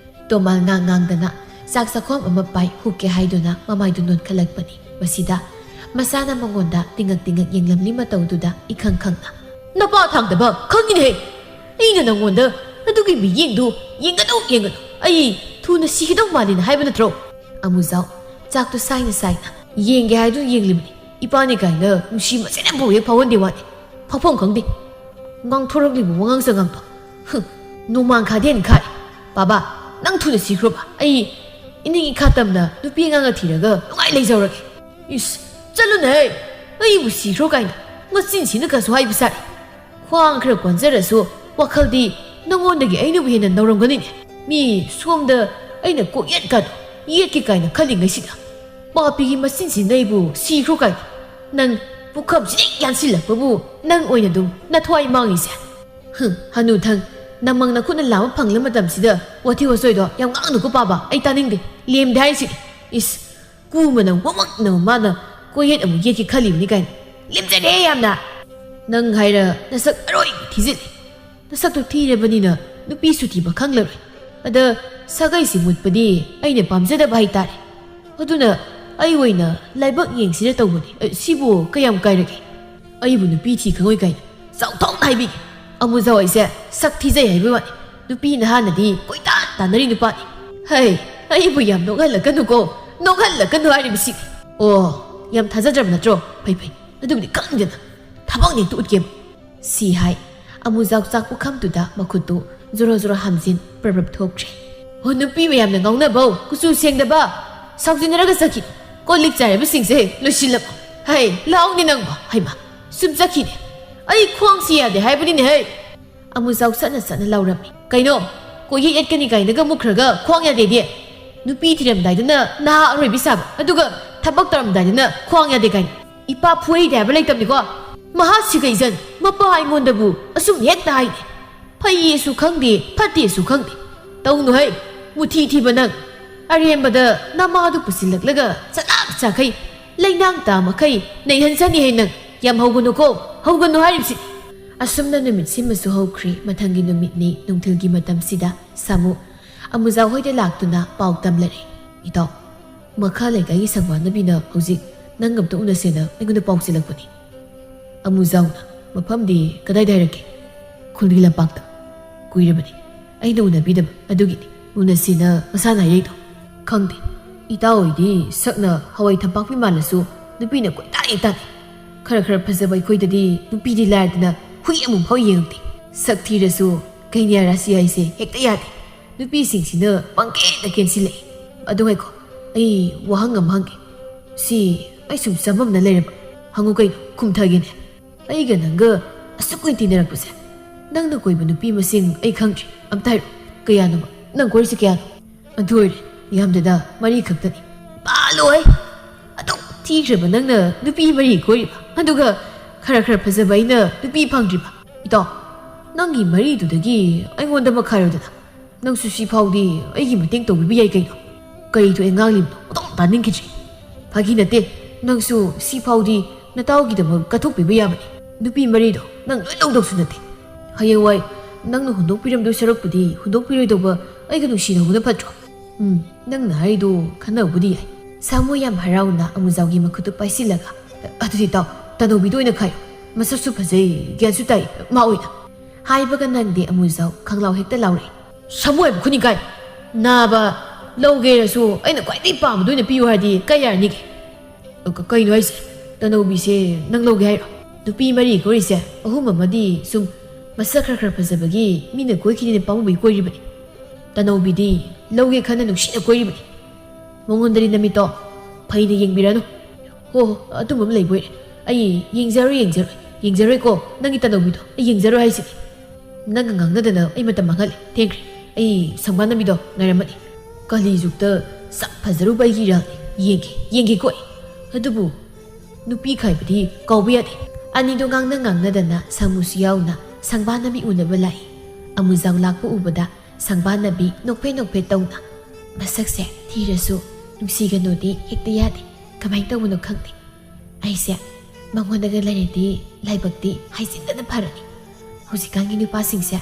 ꯇꯣꯃꯥꯜ ꯉꯥꯡ ꯉꯥꯡꯗꯅ ꯆꯥꯛ ꯆꯥꯛꯈꯣꯝ ꯑꯃ ꯄꯥꯏ ꯍꯨꯛꯀꯦ ꯍꯥꯏꯗꯨꯅ ꯃꯃꯥꯏꯗꯨ ꯅꯣꯟꯈꯠꯂꯛꯄꯅꯤ꯫ ꯃꯁꯤꯗ ꯃꯁꯥꯅ ꯃꯉꯣꯟꯗ ꯇꯤꯡꯉꯛ ꯇꯤꯡꯉꯛ ꯌꯦꯡꯂꯝꯂꯤ ꯃꯇꯧꯗꯨꯗ ꯏꯈꯪ ꯈꯪꯅ, "ꯅꯄꯥ ꯊꯥꯡꯗꯕ ꯈꯪꯉꯤꯅꯦꯍꯦ! ꯑꯩꯅ ꯅꯪꯉꯣꯟꯗ ꯑꯗꯨꯒꯤ ꯃꯤꯠꯌꯦꯡꯗꯨ ꯌꯦꯡꯒꯅꯨ, ꯌꯦꯡꯒꯅꯨ! ꯑꯩ ꯊꯨꯅ ꯁꯤꯒꯗꯧ ꯃꯥꯜꯂꯤꯅ ꯍꯥꯏꯕ ꯅꯠꯇ꯭ꯔꯣ?" ꯑꯃꯨꯖꯥꯎ ꯆꯥꯛꯇꯨ ꯁꯥꯏꯅ ꯁꯥꯏꯅ, "ꯌꯦꯡꯒꯦ ꯍꯥꯏꯗꯨꯅ ꯌꯦꯡꯂꯤꯕꯅꯤ꯫ ꯏꯄꯥꯅꯤ ꯀꯥꯏꯅ ꯅꯨꯡꯁꯤ ꯃꯆꯦꯠ ꯑꯃꯐꯥꯎ ꯍꯦꯛ ꯐꯥꯎꯍꯟꯗꯦ ꯋꯥꯅꯤ꯫ ꯐꯥꯎꯐꯝ ꯈꯪꯗꯦ꯫ ꯉꯥꯡꯊꯣꯔꯛꯂꯤꯕ ꯋꯥꯉꯥꯡ ꯁꯉꯥꯡꯗꯣ꯫ ꯍꯨꯝ, ꯅꯣꯡꯃꯥꯡꯈꯥꯗꯦꯟ ꯈꯥꯏ꯫ ꯕꯥꯕꯥ, ꯅꯪ ꯊꯨꯅ ꯁꯤꯈ꯭ꯔꯣꯕ꯫ ꯑꯩ ꯏꯅꯤꯡ ꯏꯈꯥ ꯇꯝꯅ ꯅꯨꯄꯤ ꯑꯉꯥꯡꯒ ꯊꯤꯔꯒ ꯅꯨꯡꯉꯥꯏ ꯂꯩꯖꯍꯧꯔꯒꯦ꯫ ꯏꯁ, ꯆꯠꯂꯨꯅꯦꯍꯦ! ꯑꯩꯕꯨ ꯁꯤꯈ꯭ꯔꯣ ꯀꯥꯏꯅ ꯃꯆꯤꯟꯁꯤꯅ ꯀꯁꯨ ꯍꯥꯏꯕ ꯁꯥꯏ꯫ ꯈ꯭ꯋꯥꯡ ꯈꯔ ꯀꯣꯟꯖꯔꯁꯨ ꯋꯥꯈꯜꯗꯤ ꯅꯉꯣꯟꯗꯒꯤ ꯑꯩꯅꯕꯨ ꯍꯦꯟꯅ ꯅꯧꯔꯝꯒꯅꯤꯅꯦ꯫ ꯃꯤ ꯁꯣꯝꯗ ꯑꯩꯅ ꯀꯣꯛꯌꯦꯠꯀꯗꯣ ꯌꯦꯠꯀꯦ ꯀꯥꯏꯅ ꯈꯜꯂꯤꯉꯩꯁꯤꯗ ꯄꯥꯄꯤꯒꯤ ꯃꯆꯤꯟꯁꯤꯅ ꯑꯩꯕꯨ ꯁꯤꯈ꯭ꯔꯣ ꯀꯥꯏꯅ꯫ ꯅꯪ ꯄꯨꯈꯝꯁꯤꯗ ꯍꯦꯛ ꯌꯥꯟꯁꯤꯜꯂꯛꯄꯕꯨ ꯅꯪ ꯑꯣꯏꯅ ꯑꯗꯨꯝ ꯅꯊ꯭ꯋꯥꯏ ꯃꯥꯡꯉꯤꯁꯦ꯫ ꯍꯨꯝ, ꯍꯅꯨꯊꯪ, ꯅꯃꯪ ꯅꯈꯨꯠꯅ ꯂꯥꯝꯕ ꯐꯪꯂ ꯃꯇꯝꯁꯤꯗ ꯋꯥꯊꯤ ꯋꯥꯆꯣꯏꯗꯣ ꯌꯥꯝ ꯉꯥꯡꯅꯨꯀꯣ ꯄꯥꯕ, ꯑꯩ ꯇꯥꯅꯤꯡꯗꯦ꯫ ꯂꯦꯝꯗꯦ ꯍꯥꯏꯁꯤꯅꯤ꯫ ꯏꯁ, ꯀꯨ ꯃꯅꯝ ꯋꯪꯋꯪꯅꯕ ꯃꯥꯅ ꯀꯣꯏꯌꯦꯠ ꯑꯃꯨꯛ ꯌꯦꯠꯀꯦ ꯈꯜꯂꯤꯕꯅꯤ ꯀꯥꯏꯅ꯫ ꯂꯦꯝꯖꯔꯦ ꯌꯥꯝꯅ꯫ ꯅꯪ ꯍꯥꯏꯔ ꯅꯁꯛ ꯑꯔꯣꯏꯕꯤ ꯊꯤꯖꯤꯜꯂꯤ꯫ ꯅꯁꯛꯇꯨ ꯊꯤꯔꯕꯅꯤꯅ ꯅꯨꯄꯤꯁꯨ ꯊꯤꯕ ꯈꯪꯂꯔꯣꯏ꯫ ꯑꯗ ꯁꯥꯒꯩꯁꯤ ꯃꯨꯠꯄꯗꯤ ꯑꯩꯅ ꯄꯥꯝꯖꯗꯕ ꯍꯥꯏꯇꯥꯔꯦ꯫ ꯑꯗꯨꯅ ꯑꯩ ꯑꯣꯏꯅ ꯂꯥꯏꯕꯛ ꯌꯦꯡꯁꯤꯔ ꯇꯧꯕꯅꯤ꯫ ꯑ, ꯁꯤꯕꯨ ꯀꯌꯥꯝ ꯀꯥꯏꯔꯒꯦ? ꯑꯩꯕꯨ ꯅꯨꯄꯤ ꯊꯤ ꯈꯪꯉꯣꯏ ꯀꯥꯏꯅ ꯆꯥꯎꯊꯣꯛꯅ ꯍꯥꯏꯕꯤꯒꯦ꯫ ꯑꯃꯨꯖꯥꯎ ꯑꯩꯁꯦ ꯁꯛ ꯊꯤꯖꯩ ꯍꯥꯏꯕꯒꯤ ꯋꯥꯅꯤ꯫ ꯅꯨꯄꯤꯅ ꯍꯥꯟꯅꯗꯤ ꯀꯣꯏꯇꯥꯟ ꯇꯥꯟꯅꯔꯤ ꯅꯨꯄꯥꯅꯤ꯫ ꯍꯩ, ꯑꯩꯕꯨ ꯌꯥꯝ ꯅꯣꯛꯍꯜꯂꯛꯀꯅꯨꯀꯣ꯫ ꯅꯣꯛꯍꯜꯂꯛꯀꯅꯨ ꯍꯥꯏꯔꯤꯕꯁꯤ꯫ ꯑꯣ, ꯌꯥꯝ ꯊꯥꯖꯗ꯭ꯔꯕ ꯅꯠꯇ꯭ꯔꯣ? ꯐꯩ, ꯐꯩ꯫ ꯑꯗꯨꯕꯨꯗꯤ ꯈꯪꯗꯦꯅ꯫ ꯊꯕꯛꯅꯦ ꯍꯦꯛꯇ ꯎꯠꯀꯦꯕ꯫ ꯁꯤ ꯍꯥꯏ꯫ ꯑꯃꯨꯖꯥꯎ ꯆꯥꯛ ꯄꯨꯈꯝꯗꯨꯗ ꯃꯈꯨꯠꯇꯨ ꯖꯣꯔꯣ ꯖꯣꯔꯣ ꯍꯥꯝꯖꯤꯟ ꯄ꯭ꯔꯞ ꯄ꯭ꯔꯞ ꯊꯣꯛꯈ꯭ꯔꯦ꯫ ꯍꯣ, ꯅꯨꯄꯤ ꯃꯌꯥꯝꯅ ꯉꯥꯎꯅꯕꯧ, ꯀꯨꯆꯨ ꯁꯦꯡꯗꯕ, ꯁꯥꯎꯖꯤꯟꯅꯔꯒ ꯆꯠꯈꯤ꯫ ꯀꯣꯜ ꯂꯤꯛ ꯆꯥꯏꯔꯕꯁꯤꯡꯁꯦ ꯂꯣꯏꯁꯤꯜꯂꯝꯃꯣ꯫ ꯍꯩ, ꯂꯥꯎꯅꯦ ꯅꯪꯕꯣ꯫ ꯍꯩꯃꯥ, ꯁꯨꯝ ꯆꯠꯈꯤꯅꯦ꯫ ꯑꯩ ꯈ꯭ꯋꯥꯡꯁꯤ ꯌꯥꯗꯦ ꯍꯥꯏꯕꯅꯤꯅꯦ ꯍꯩ꯫ ꯑꯃꯨꯖꯥꯎ ꯁꯠꯅ ꯁꯠꯅ ꯂꯥꯎꯔꯝꯃꯤ꯫ ꯀꯩꯅꯣ? ꯀꯣꯏꯌꯦꯠ ꯌꯦꯠꯀꯅꯤ ꯀꯥꯏꯅꯒ ꯃꯨꯛꯈ꯭ꯔꯒ ꯈ꯭ꯋꯥꯡ ꯌꯥꯗꯦꯗꯤ? ꯅꯨꯄꯤ ꯊꯤꯔꯝꯗꯥꯏꯗꯅ ꯅꯍꯥ ꯑꯔꯣꯏꯕꯤ ꯁꯥꯕ, ꯑꯗꯨꯒ ꯊꯕꯛ ꯇꯧꯔꯝꯗꯥꯏꯗꯅ ꯈ꯭ꯋꯥꯡ ꯌꯥꯗꯦ ꯀꯥꯏꯅ꯫ ꯏꯄꯥ ꯐꯨꯏꯗꯦ ꯍꯥꯏꯕ ꯂꯩꯇꯕꯅꯤꯀꯣ꯫ ꯃꯍꯥ ꯁꯤꯒꯩꯖꯟ, ꯃꯄꯥ ꯑꯩꯉꯣꯟꯗꯕꯨ ꯑꯁꯨꯝ ꯍꯦꯛꯇ ꯍꯥꯏꯅꯦ꯫ ꯐꯩꯌꯦꯁꯨ ꯈꯪꯗꯦ, ꯐꯠꯇꯦꯁꯨ ꯈꯪꯗꯦ꯫ ꯇꯧꯅꯨ ꯍꯩ, ꯃꯨꯊꯤ ꯊꯤꯕ ꯅꯪ꯫ ꯑꯔꯦꯝꯕꯗ ꯅꯃꯥꯗꯨ ꯄꯨꯁꯤꯜꯂꯛꯂꯒ ꯆꯅꯥꯛ ꯆꯥꯈꯩ, ꯂꯩꯅꯥꯡ ꯇꯥ ꯃꯈꯩ ꯅꯩꯍꯟꯖꯅꯤ ꯍꯩ ꯅꯪ꯫ ꯌꯥꯝ ꯍꯧꯒꯅꯨꯀꯣ, ꯍꯧꯒꯅꯨ ꯍꯥꯏꯔꯤꯕꯁꯤ꯫ ꯑꯁꯨꯝꯅ ꯅꯨꯃꯤꯠ ꯁꯤꯃꯁꯨ ꯍꯧꯈ꯭ꯔꯦ꯫ ꯃꯊꯪꯒꯤ ꯅꯨꯃꯤꯠꯅꯤ, ꯅꯨꯡꯊꯤꯜꯒꯤ ꯃꯇꯝꯁꯤꯗ ꯁꯥꯃꯨ ꯑꯃꯨꯖꯥꯎ ꯍꯣꯏꯗ ꯂꯥꯛꯇꯨꯅ ꯄꯥꯎ ꯇꯝꯂꯔꯦ꯫ "ꯏꯇꯥꯎ, ꯃꯈꯥ ꯂꯩꯀꯥꯏꯒꯤ ꯁꯪꯕꯥꯟꯅꯕꯤꯅ ꯍꯧꯖꯤꯛ ꯅꯪ ꯑꯝꯇ ꯎꯅꯁꯦꯅ ꯑꯩꯉꯣꯟꯗ ꯄꯥꯎ ꯆꯦꯜꯂꯛꯄꯅꯤ꯫" ꯑꯃꯨꯖꯥꯎꯅ, "ꯃꯐꯝꯗꯤ ꯀꯗꯥꯏꯗ ꯍꯥꯏꯔꯛꯀꯦ?" "ꯈꯨꯜꯒꯤ ꯂꯝꯄꯥꯛꯇ꯫ ꯀꯨꯏꯔꯕꯅꯤ ꯑꯩꯅ ꯎꯅꯕꯤꯗꯕ, ꯑꯗꯨꯒꯤꯅꯤ ꯎꯅꯁꯦꯅ ꯃꯁꯥꯅ ꯍꯥꯏꯔꯛꯏꯗꯣ꯫ ꯈꯪꯗꯦ, ꯏꯇꯥꯎ ꯍꯣꯏꯗꯤ ꯁꯛꯅ ꯍꯋꯥꯏ ꯊꯝꯄꯥꯛꯄꯤ ꯃꯥꯜꯂꯁꯨ ꯅꯨꯄꯤꯅ ꯀꯣꯏꯇꯥꯟ ꯍꯦꯛ ꯇꯥꯟꯅꯩ꯫ ꯈꯔ ꯈꯔ ꯐꯖꯕ ꯑꯩꯈꯣꯏꯗꯗꯤ ꯅꯨꯄꯤꯗꯤ ꯂꯥꯏꯔꯗꯅ ꯍꯨꯏ ꯑꯃꯨꯛ ꯐꯥꯎ ꯌꯦꯡꯉꯛꯇꯦ꯫ ꯁꯛ ꯊꯤꯔꯁꯨ ꯀꯩꯅ꯭ꯌꯥ ꯔꯥꯁꯤ ꯍꯥꯏꯁꯦ ꯍꯦꯛꯇ ꯌꯥꯗꯦ꯫ ꯅꯨꯄꯤꯁꯤꯡꯁꯤꯅ ꯄꯪꯀꯦꯟꯗ ꯀꯦꯟꯁꯤꯜꯂꯛꯏ꯫ ꯑꯗꯨ ꯉꯥꯏꯈꯣ, ꯑꯩ ꯋꯥꯍꯪ ꯑꯃ ꯍꯪꯒꯦ꯫ ꯁꯤ ꯑꯩ ꯁꯨꯝ ꯆꯃꯝꯅ ꯂꯩꯔꯕ꯫ ꯍꯪꯉꯨ ꯀꯩꯅꯣ, ꯈꯨꯝꯊꯒꯦꯅꯦ꯫ ꯑꯩꯒ ꯅꯪꯒ ꯑꯁꯨꯛ ꯀꯨꯏꯅ ꯇꯤꯟꯅꯔꯛꯄꯁꯦ, ꯅꯪꯅ ꯀꯣꯏꯕ ꯅꯨꯄꯤ ꯃꯁꯤꯡ ꯑꯩ ꯈꯪꯗ꯭ꯔꯤ꯫ ꯑꯝꯇ ꯍꯥꯏꯔꯣ, ꯀꯌꯥꯅꯣꯕ? ꯅꯪ ꯀꯣꯏꯔꯤꯁꯦ ꯀꯌꯥꯅꯣ?" "ꯑꯗꯨ ꯑꯣꯏꯔꯦ, ꯌꯥꯝꯗꯦꯗ, ꯃꯔꯤ ꯈꯛꯇꯅꯤ꯫" "ꯕꯥꯂꯣꯏ! ꯑꯗꯨꯛ ꯊꯤꯈ꯭ꯔꯕ ꯅꯪꯅ ꯅꯨꯄꯤ ꯃꯔꯤ ꯀꯣꯏꯔꯤꯕ, ꯑꯗꯨꯒ ꯈꯔ ꯈꯔ ꯐꯖꯕ ꯑꯩꯅ ꯅꯨꯄꯤ ꯐꯪꯗ꯭ꯔꯤꯕ? ꯏꯇꯥꯎ, ꯅꯪꯒꯤ ꯃꯔꯤꯗꯨꯗꯒꯤ ꯑꯩꯉꯣꯟꯗ ꯑꯃ ꯈꯥꯏꯔꯣꯗꯅ꯫ ꯅꯪꯁꯨ ꯁꯤ ꯐꯥꯎꯗꯤ ꯑꯩꯒꯤ ꯃꯇꯦꯡ ꯇꯧꯕꯤꯕ ꯌꯥꯏ ꯀꯩꯅꯣ?" "ꯀꯔꯤ ꯊꯣꯛꯑꯦ ꯉꯥꯡꯂꯤꯕꯅꯣ? ꯑꯗꯨꯝ ꯇꯥꯅꯤꯡꯈꯤꯗ꯭ꯔꯦ꯫ ꯐꯥꯒꯤ ꯅꯠꯇꯦ, ꯅꯪꯁꯨ ꯁꯤ ꯐꯥꯎꯗꯤ ꯅꯇꯥꯎꯒꯤꯗꯃꯛ ꯀꯠꯊꯣꯛꯄꯤꯕ ꯌꯥꯕꯅꯤ꯫ ꯅꯨꯄꯤ ꯃꯔꯤꯗꯣ ꯅꯪ ꯂꯣꯏ ꯂꯧꯗꯧꯁꯨ ꯅꯠꯇꯦ꯫ ꯍꯌꯦꯡꯋꯥꯏ ꯅꯪꯅ ꯍꯨꯟꯗꯣꯛꯄꯤꯔꯝꯗꯣꯏ ꯁꯔꯨꯛꯄꯨꯗꯤ ꯍꯨꯟꯗꯣꯛꯄꯤꯔꯣꯏꯗꯧꯕ ꯑꯩꯒ ꯅꯨꯡꯁꯤꯅꯍꯧꯕꯅ ꯐꯠꯇ꯭ꯔꯣ?" "ꯎꯝ, ꯅꯪꯅ ꯍꯥꯏꯔꯤꯗꯣ ꯈꯟꯅꯕꯨꯗꯤ ꯌꯥꯏ꯫" ꯁꯥꯃꯨ ꯌꯥꯝ ꯍꯔꯥꯎꯅ ꯑꯃꯨꯖꯥꯎꯒꯤ ꯃꯈꯨꯠꯇꯨ ꯄꯥꯏꯁꯤꯜꯂꯒ, "ꯑꯗꯨꯗꯤ ꯇꯥꯎ, ꯇꯥꯅꯧꯕꯤꯗꯣ ꯑꯣꯏꯅ ꯈꯥꯏꯌꯨ꯫ ꯃꯁꯛꯁꯨ ꯐꯖꯩ, ꯒ꯭ꯌꯥꯟꯁꯨ ꯇꯥꯏ, ꯃꯥ ꯑꯣꯏꯅ꯫" ꯍꯥꯏꯕꯒ ꯅꯪꯗꯤ ꯑꯃꯨꯖꯥꯎ ꯈꯪꯂꯥꯎ ꯍꯦꯛꯇ ꯂꯥꯎꯔꯛꯏ꯫ "ꯁꯥꯃꯨ ꯍꯥꯏꯕ ꯈꯨꯅꯤꯡ ꯀꯥꯏ? ꯅꯥꯕ, ꯂꯧꯒꯦꯔꯁꯨ ꯑꯩꯅ ꯈ꯭ꯋꯥꯏꯗꯒꯤ ꯄꯥꯝꯕꯗꯣ ꯑꯣꯏꯅ ꯄꯤꯌꯨ ꯍꯥꯏꯔꯗꯤ ꯀꯩ ꯌꯥꯔꯅꯤꯒꯦ?" "ꯀ-, ꯀꯩꯅꯣ ꯍꯥꯏꯁꯦ? ꯇꯥꯅꯧꯕꯤꯁꯦ ꯅꯪ ꯂꯧꯒꯦ ꯍꯥꯏꯔꯣ?" ꯅꯨꯄꯤ ꯃꯔꯤ ꯀꯣꯏꯔꯤꯁꯦ ꯑꯍꯨꯝ ꯑꯃꯗꯤ ꯁꯨꯝ ꯃꯁꯛ ꯈꯔ ꯈꯔ ꯐꯖꯕꯒꯤ ꯃꯤꯅ ꯀꯣꯏꯈꯤꯅꯤꯅ ꯄꯥꯝꯃꯨꯕꯒꯤ ꯀꯣꯏꯔꯤꯕꯅꯤ꯫ ꯇꯥꯅꯧꯕꯤꯗꯤ ꯂꯧꯒꯦ ꯈꯟꯅ ꯅꯨꯡꯁꯤꯅ ꯀꯣꯏꯔꯤꯕꯅꯤ꯫ ꯃꯉꯣꯟꯗꯗꯤ ꯅꯃꯤꯠꯇꯣ ꯐꯩꯅ ꯌꯦꯡꯕꯤꯔꯅꯨ꯫ "ꯍꯣ ꯍꯣ, ꯑꯗꯨꯝꯕ ꯑꯃ ꯂꯩꯕꯣꯏꯔꯦ꯫ ꯑꯩ ꯌꯦꯡꯖꯔꯣꯏ, ꯌꯦꯡꯖꯔꯣꯏ, ꯌꯦꯡꯖꯔꯣꯏꯀꯣ, ꯅꯪꯒꯤ ꯇꯥꯅꯧꯕꯤꯗꯣ ꯑꯩ ꯌꯦꯡꯖꯔꯣꯏ ꯍꯥꯏꯁꯤꯗꯤ꯫ ꯅꯪꯒ ꯉꯥꯡꯅꯗꯅ ꯑꯩ ꯃꯇꯝ ꯃꯥꯡꯍꯜꯂꯦ, ꯊꯦꯡꯈ꯭ꯔꯦ꯫ ꯑꯩ ꯁꯪꯕꯥꯟꯅꯕꯤꯗꯣ ꯉꯥꯏꯔꯝꯃꯅꯤ꯫" ꯀꯥꯂꯤ ꯖꯨꯛꯇ ꯁꯛ ꯐꯖꯔꯨꯕ ꯑꯩꯒꯤ ꯏꯔꯥꯜꯅꯤ꯫ ꯌꯦꯡꯒꯦ, ꯌꯦꯡꯒꯦꯀꯣ ꯑꯩ꯫ ꯑꯗꯨꯕꯨ ꯅꯨꯄꯤ ꯈꯥꯏꯕꯗꯤ ꯀꯥꯎꯕ ꯌꯥꯗꯦ꯫ ꯑꯅꯤꯗꯣ ꯉꯥꯡꯅ ꯉꯥꯡꯅꯗꯅ ꯁꯥꯃꯨꯁꯨ ꯌꯥꯎꯅ ꯁꯪꯕꯥꯟꯅꯕꯤ ꯎꯅꯕ ꯂꯥꯛꯏ꯫ ꯑꯃꯨꯖꯥꯎ ꯂꯥꯛꯄ ꯎꯕꯗ ꯁꯪꯕꯥꯟꯅꯕꯤ ꯅꯣꯛꯐꯦꯠ ꯅꯣꯛꯐꯦꯠ ꯇꯧꯅ, "ꯃꯁꯛꯁꯦ ꯊꯤꯔꯁꯨ ꯅꯨꯡꯁꯤꯒꯅꯨꯗꯤ ꯍꯦꯛꯇ ꯌꯥꯗꯦ꯫ ꯀꯃꯥꯏꯅ ꯇꯧꯕꯅꯣ ꯈꯪꯗꯦ꯫ ꯑꯩꯁꯦ ꯃꯉꯣꯟꯗꯒ ꯂꯩꯔꯗꯤ ꯂꯥꯏꯕꯛꯇꯤ ꯍꯥꯏꯖꯤꯟꯗꯅ ꯐꯔꯅꯤ꯫ ꯍꯧꯖꯤꯛꯀꯥꯟꯒꯤ ꯅꯨꯄꯥꯁꯤꯡꯁꯦ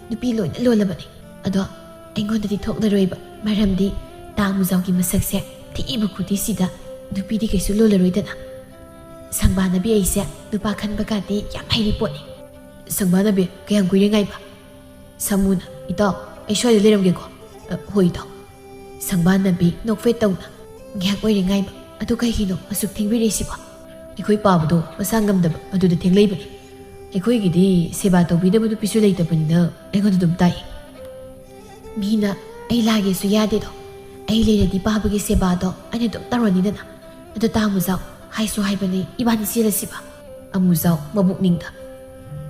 ꯅꯨꯄꯤ ꯂꯣꯏꯅ ꯂꯣꯜꯂꯕꯅꯤ꯫ ꯑꯗꯣ ꯑꯩꯉꯣꯟꯗꯗꯤ ꯊꯣꯛꯂꯔꯣꯏꯕ, ꯃꯔꯝꯗꯤ ꯇꯥ ꯃꯨꯖꯥꯎꯒꯤ ꯃꯁꯛꯁꯦ ꯊꯤꯕ ꯈꯨꯊꯤꯁꯤꯗ ꯅꯨꯄꯤꯗꯤ ꯀꯩꯁꯨ ꯂꯣꯜꯂꯔꯣꯏꯗꯅ꯫ ꯁꯪꯕꯥꯅꯕꯤ ꯑꯩꯁꯦ ꯅꯨꯄꯥ ꯈꯟꯕ ꯀꯥꯟꯗꯤ ꯌꯥꯝ ꯍꯩꯔꯤ ꯄꯣꯠꯅꯤ꯫ ꯁꯪꯕꯥꯅꯕꯤ, ꯀꯌꯥꯝ ꯀꯨꯏꯔꯦ ꯉꯥꯏꯕ? ꯁꯥꯃꯨꯅ, "ꯏꯇꯥꯎ, ꯑꯩ ꯁ꯭ꯋꯥꯏꯗ ꯂꯩꯔꯝꯒꯦꯀꯣ꯫" "ꯑ, ꯍꯣꯏ ꯏꯇꯥꯎ꯫" ꯁꯪꯕꯥꯅꯕꯤ ꯅꯣꯛꯐꯦꯠ ꯇꯧꯅ, "ꯉꯥꯏꯍꯥꯛ ꯑꯣꯏꯔꯦ ꯉꯥꯏꯕ, ꯑꯗꯨ ꯀꯩꯒꯤꯅꯣ ꯑꯁꯨꯛ ꯊꯦꯡꯕꯤꯔꯛꯏꯁꯤꯕꯣ?" "ꯑꯩꯈꯣꯏ ꯄꯥꯕꯗꯣ ꯃꯁꯥ ꯉꯝꯗꯕ, ꯑꯗꯨꯗ ꯊꯦꯡꯂꯛꯏꯕꯅꯤ꯫ ꯑꯩꯈꯣꯏꯒꯤꯗꯤ ꯁꯦꯕꯥ ꯇꯧꯕꯤꯅꯕ ꯅꯨꯄꯤꯁꯨ ꯂꯩꯇꯕꯅꯤꯅ ꯑꯩꯉꯣꯟꯗ ꯑꯗꯨꯝ ꯇꯥꯛꯏ꯫" "ꯃꯤꯅ ꯑꯩ ꯂꯥꯛꯒꯦꯁꯨ ꯌꯥꯗꯦꯗꯣ, ꯑꯩ ꯂꯩꯔꯗꯤ ꯄꯥꯕꯒꯤ ꯁꯦꯕꯥꯗꯣ ꯑꯩꯅ ꯑꯗꯨꯝ ꯇꯧꯔꯅꯤꯗꯅ꯫ ꯑꯗꯣ ꯇꯥ ꯃꯨꯖꯥꯎ, ꯍꯥꯏꯁꯨ ꯍꯥꯏꯕꯅꯤ ꯏꯕꯥꯅꯤ ꯆꯦꯜꯂꯁꯤꯕ꯫" ꯑꯃꯨꯖꯥꯎ ꯃꯕꯨꯛꯅꯤꯡꯗ,